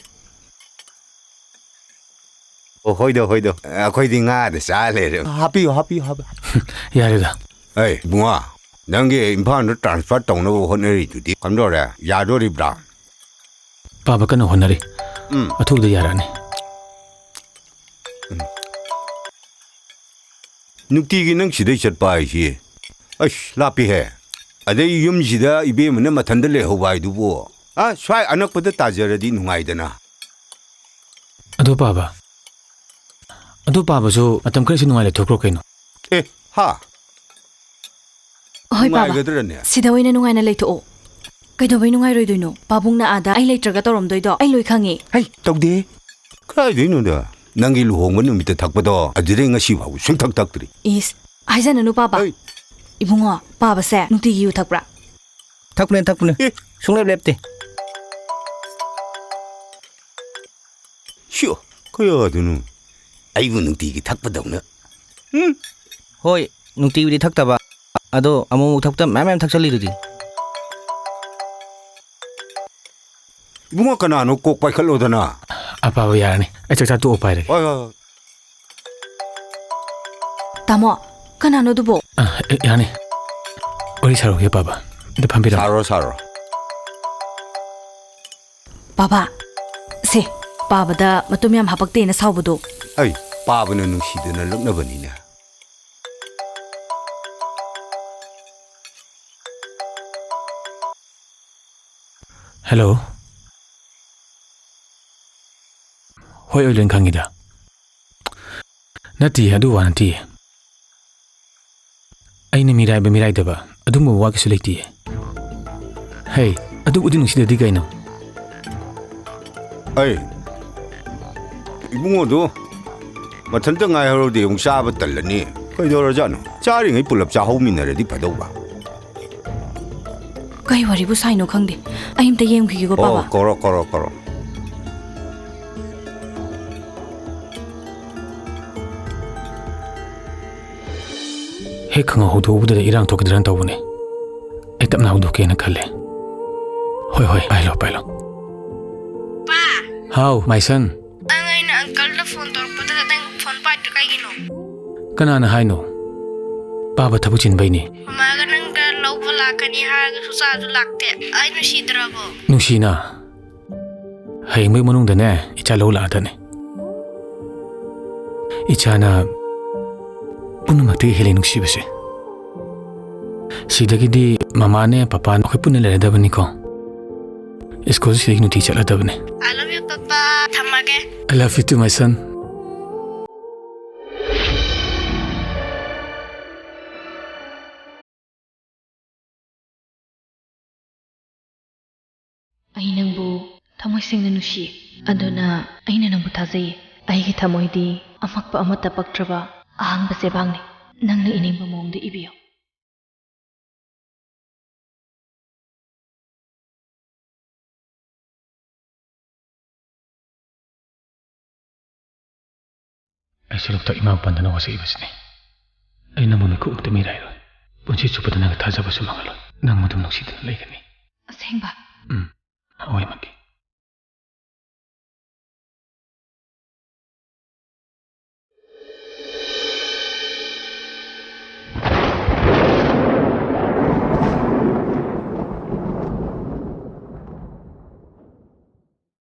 ꯑꯣ, ꯍꯣꯏꯗ, ꯍꯣꯏꯗ꯫ ꯑꯩꯈꯣꯏꯗꯤ ꯉꯥꯗ ꯆꯥ ꯂꯩꯔꯦ꯫ ꯍꯥꯞꯄꯤꯌꯨ, ꯍꯥꯞꯄꯤꯌꯨ, ꯍꯥꯞꯄꯤꯌꯨ꯫ ꯌꯥꯔꯦꯗ꯫ ꯑꯩ ꯏꯕꯨꯡꯉꯣ, ꯅꯪꯒꯤ ꯏꯝꯐꯥꯜꯗ transfer ꯇꯧꯅꯕ ꯍꯣꯠꯅꯔꯤꯗꯨꯗꯤ ꯀꯝꯗꯧꯔꯦ? ꯌꯥꯗꯣꯔꯤꯕ꯭ꯔꯥ? ꯄꯥꯕ ꯀꯟꯅ ꯍꯣꯠꯅꯔꯤ꯫ ꯎꯝ꯫ ꯑꯊꯨꯕꯗ ꯌꯥꯔꯛꯑꯅꯤ꯫ ꯎꯝ꯫ ꯅꯨꯡꯇꯤꯒꯤ ꯅꯪ ꯁꯤꯗꯩ ꯆꯠꯄ ꯍꯥꯏꯁꯤ, ꯑꯁ, ꯂꯥꯞꯄꯤꯍꯦ꯫ ꯑꯗꯩ ꯌꯨꯝꯁꯤꯗ ꯏꯕꯦꯝꯃꯅ ꯃꯊꯟꯗ ꯂꯩꯍꯧꯕ ꯍꯥꯏꯗꯨꯕꯨ, ꯑ, ꯁ꯭ꯋꯥꯏ ꯑꯅꯛꯄꯗ ꯇꯥꯖꯔꯗꯤ ꯅꯨꯡꯉꯥꯏꯗꯅ꯫ ꯑꯗꯣ ꯄꯥꯕ, ꯑꯗꯣ ꯄꯥꯕꯁꯨ ꯃꯇꯝ ꯈꯔꯁꯤ ꯅꯨꯡꯉꯥꯏ ꯂꯩꯊꯣꯛꯈ꯭ꯔꯣ ꯀꯩꯅꯣ꯫ ꯑꯦ, ꯍꯥ? ꯍꯣꯏ, ꯄꯥꯕ꯫ ꯅꯨꯡꯉꯥꯏꯒꯗ꯭ꯔꯅꯦ? ꯁꯤꯗ ꯑꯣꯏꯅ ꯅꯨꯡꯉꯥꯏꯅ ꯂꯩꯊꯣꯛꯑꯣ꯫ ꯀꯩꯗꯧꯕꯩ ꯅꯨꯡꯉꯥꯏꯔꯣꯏꯗꯣꯏꯅꯣ? ꯄꯥꯕꯨꯡꯅ ꯑꯥꯗ ꯑꯩ ꯂꯩꯇ꯭ꯔꯒ ꯇꯧꯔꯝꯗꯣꯏꯗꯣ ꯑꯩ ꯂꯣꯏ ꯈꯪꯉꯦ꯫ ꯍꯩ, ꯇꯧꯗꯦ꯫ ꯀꯗꯥꯏꯗꯩꯅꯣꯗ? ꯅꯪꯒꯤ ꯂꯨꯍꯣꯡꯕ ꯅꯨꯃꯤꯠꯇ ꯊꯛꯄꯗꯣ, ꯑꯗꯨꯗꯩ ꯉꯁꯤ ꯐꯥꯎꯕ ꯁꯨꯡꯊꯛ ꯊꯛꯇ꯭ꯔꯤ꯫ ꯏꯁ, ꯍꯥꯏꯖꯅꯅꯨ, ꯄꯥꯕ꯫ ꯍꯩ꯫ ꯏꯕꯨꯡꯉꯣ, ꯄꯥꯕꯁꯦ ꯅꯨꯡꯇꯤꯒꯤ ꯌꯨ ꯊꯛꯄ꯭ꯔꯥ? ꯊꯛꯄꯅꯦ, ꯊꯛꯄꯅꯦ꯫ ꯑꯦ꯫ ꯁꯨꯡꯂꯦꯞ ꯂꯦꯞꯇꯦ꯫ ꯁꯤꯌꯣ, ꯀꯌꯥꯗꯅꯣ? ꯑꯩꯕꯨ ꯅꯨꯡꯇꯤꯒꯤ ꯊꯛꯄꯗꯧꯅ꯫ ꯎꯝ꯫ ꯍꯣꯏ, ꯅꯨꯡꯇꯤꯒꯤꯗꯤ ꯊꯛꯇꯕ꯫ ꯑꯗꯣ ꯑꯃꯨꯛ ꯑꯃꯨꯛ ꯊꯛꯄꯗ ꯃꯌꯥꯝ ꯃꯌꯥꯝ ꯊꯛꯆꯜꯂꯤꯗꯨꯗꯤ꯫ ꯏꯕꯨꯡꯉꯣ, ꯀꯅꯥꯅꯣ? ꯀꯣꯛ ꯄꯥꯏꯈꯠꯂꯣꯗꯅ꯫ ꯑꯄꯥꯕ ꯌꯥꯔꯅꯤ꯫ ꯑꯩ ꯆꯥꯛ ꯆꯥ ꯇꯣꯛꯑ ꯄꯥꯏꯔꯒꯦ꯫ ꯍꯣꯏ, ꯍꯣꯏ, ꯍꯣꯏ꯫ ꯇꯥꯃꯣ, ꯀꯅꯥꯅꯣ ꯑꯗꯨꯕꯣ? ꯑ, ꯑꯦ, ꯌꯥꯅꯤ꯫ ꯋꯥꯔꯤ ꯁꯥꯔꯨꯒꯦ, ꯄꯥꯕ꯫ ꯑꯝꯇ ꯐꯝꯕꯤꯔꯝꯃꯣ꯫ ꯁꯥꯔꯣ, ꯁꯥꯔꯣ꯫ ꯄꯥꯕ, ꯁꯦ, ꯄꯥꯕꯗ ꯃꯇꯨꯝ ꯌꯥꯝ ꯍꯥꯄꯛꯇꯦꯅ ꯁꯥꯎꯕꯗꯣ꯫ ꯑꯩ, ꯄꯥꯕꯅ ꯅꯨꯡꯁꯤꯗꯅ ꯂꯛꯅꯕꯅꯤꯅꯦ꯫ ꯍꯜꯂꯣ꯫ ꯍꯣꯏ, ꯑꯣꯏ, ꯂꯣꯏ ꯈꯪꯉꯤꯗ꯫ ꯅꯠꯇꯤꯌꯦ, ꯑꯗꯨ ꯋꯥ ꯅꯠꯇꯤꯌꯦ꯫ ꯑꯩꯅ ꯃꯤꯔꯥꯏꯕ ꯃꯤꯔꯥꯏꯗꯕ ꯑꯗꯨꯒꯨꯝꯕ ꯋꯥ ꯀꯩꯁꯨ ꯂꯩꯇꯤꯌꯦ꯫ ꯍꯩ, ꯑꯗꯨꯕꯨꯗꯤ ꯅꯨꯡꯁꯤꯗꯗꯤ ꯀꯩꯅꯣ? ꯑꯩ, ꯏꯕꯨꯡꯉꯣꯗꯣ ꯃꯊꯟꯇ ꯉꯥꯏꯍꯧꯔꯗꯤ ꯑꯃꯨꯛ ꯆꯥꯕ ꯇꯜꯂꯅꯤ꯫ ꯀꯩꯗꯧꯔꯖꯥꯠꯅꯣ? ꯆꯥꯔꯤꯉꯩ ꯄꯨꯂꯞ ꯆꯥꯍꯧꯃꯤꯟꯅꯔꯗꯤ ꯐꯗꯧꯕ꯫ ꯀꯩ ꯋꯥꯔꯤꯕꯨ ꯁꯥꯏꯅꯣ ꯈꯪꯗꯦ꯫ ꯑꯩ ꯑꯝꯇ ꯌꯦꯡꯈꯤꯒꯦꯀꯣ, ꯑꯣ, ꯄꯥꯕ꯫ ꯀꯧꯔꯣ, ꯀꯧꯔꯣ, ꯀꯧꯔꯣ꯫ ꯍꯦꯛ ꯈꯪꯍꯧ ꯍꯧꯗꯣꯛꯎꯕꯗꯨꯗ ꯏꯔꯥꯡ ꯊꯣꯛꯀꯗ꯭ꯔꯥꯅ ꯇꯧꯕꯅꯦ꯫ ꯑꯩ ꯇꯞꯅ ꯍꯧꯗꯣꯛꯀꯦꯅ ꯈꯜꯂꯦ꯫ ꯍꯣꯏ, ꯍꯣꯏ, ꯄꯥꯏꯂꯣ, ꯄꯥꯏꯂꯣ꯫ ꯄꯥ! ꯍꯥꯎ, my son꯫ ꯅꯪ ꯑꯩꯅ uncle-ꯗ phone ꯇꯧꯔꯛꯄꯗ ꯅꯪ phone ꯄꯥꯏꯗ꯭ꯔꯤ ꯀꯩꯒꯤꯅꯣ? ꯀꯅꯥꯅ ꯍꯥꯏꯅꯣ? ꯄꯥꯕ ꯊꯕꯛ ꯆꯤꯟꯕꯩꯅꯦ꯫ ꯃꯃꯥꯒ ꯅꯪꯒ ꯂꯧꯕ ꯂꯥꯛꯀꯅꯤ ꯍꯥꯏꯔꯒ ꯁꯨꯡꯂꯥꯛꯁꯨ ꯂꯥꯛꯇꯦ꯫ ꯑꯩ ꯅꯨꯡꯁꯤꯗ꯭ꯔꯕꯣ? ꯅꯨꯡꯁꯤꯅ꯫ ꯍꯌꯦꯡꯕꯩ ꯃꯅꯨꯡꯗꯅꯦ, ꯏꯆꯥ ꯂꯧ ꯂꯥꯛꯑꯗꯅꯦ꯫ ꯏꯆꯥꯅ ꯄꯨꯝꯅꯃꯛꯇꯒꯤ ꯍꯦꯜꯂꯤ ꯅꯨꯡꯁꯤꯕꯁꯦ꯫ ꯁꯤꯗꯒꯤꯗꯤ ꯃꯃꯥꯅꯦ, ꯄꯄꯥꯅꯦ ꯑꯩꯈꯣꯏ ꯄꯨꯟꯅ ꯂꯩꯔꯗꯕꯅꯤꯀꯣ꯫ ꯁ꯭ꯀꯨꯜ ꯁꯤꯗꯒꯤ ꯅꯨꯡꯇꯤ ꯆꯠꯂꯗꯕꯅꯦ꯫ I love you, papa. ꯊꯝꯃꯒꯦ꯫ I love you too, my son. ꯑꯩ ꯅꯪꯕꯨ ꯊꯃꯣꯏ ꯁꯦꯡꯅ ꯅꯨꯡꯁꯤ, ꯑꯗꯨꯅ ꯑꯩꯅ ꯅꯪꯕꯨ ꯊꯥꯖꯩ꯫ ꯑꯩꯒꯤ ꯊꯃꯣꯏꯗꯤ ꯑꯃꯛꯄ ꯑꯃꯠꯇ ꯄꯛꯇ꯭ꯔꯕ ꯑꯍꯥꯡꯕ ꯆꯦꯕꯥꯡꯅꯤ꯫ ꯅꯪꯅ ꯏꯅꯤꯡꯕ ꯃꯑꯣꯡꯗ ꯏꯕꯤꯌꯨ꯫ ꯑꯩꯁꯨ ꯂꯣꯛꯇꯥꯛ ꯏꯃꯥ ꯄꯥꯟꯗꯅ ꯋꯥꯁꯛꯏꯕꯁꯤꯅꯤ꯫ ꯑꯩ ꯅꯪꯕꯨ ꯃꯤꯀꯨꯞ ꯑꯃꯇ ꯃꯤꯔꯥꯏꯔꯣꯏ꯫ ꯄꯨꯟꯁꯤ ꯆꯨꯞꯄꯗ ꯅꯪꯒꯤ ꯊꯥꯖꯕꯁꯨ ꯃꯥꯡꯍꯜꯂꯣꯏ꯫ ꯅꯪꯕꯨ ꯑꯗꯨꯝ ꯅꯨꯡꯁꯤꯗꯨꯅ ꯂꯩꯒꯅꯤ꯫ ꯑꯁꯦꯡꯕ? ꯎꯝ, ꯑꯣꯏꯃꯛꯀꯤ꯫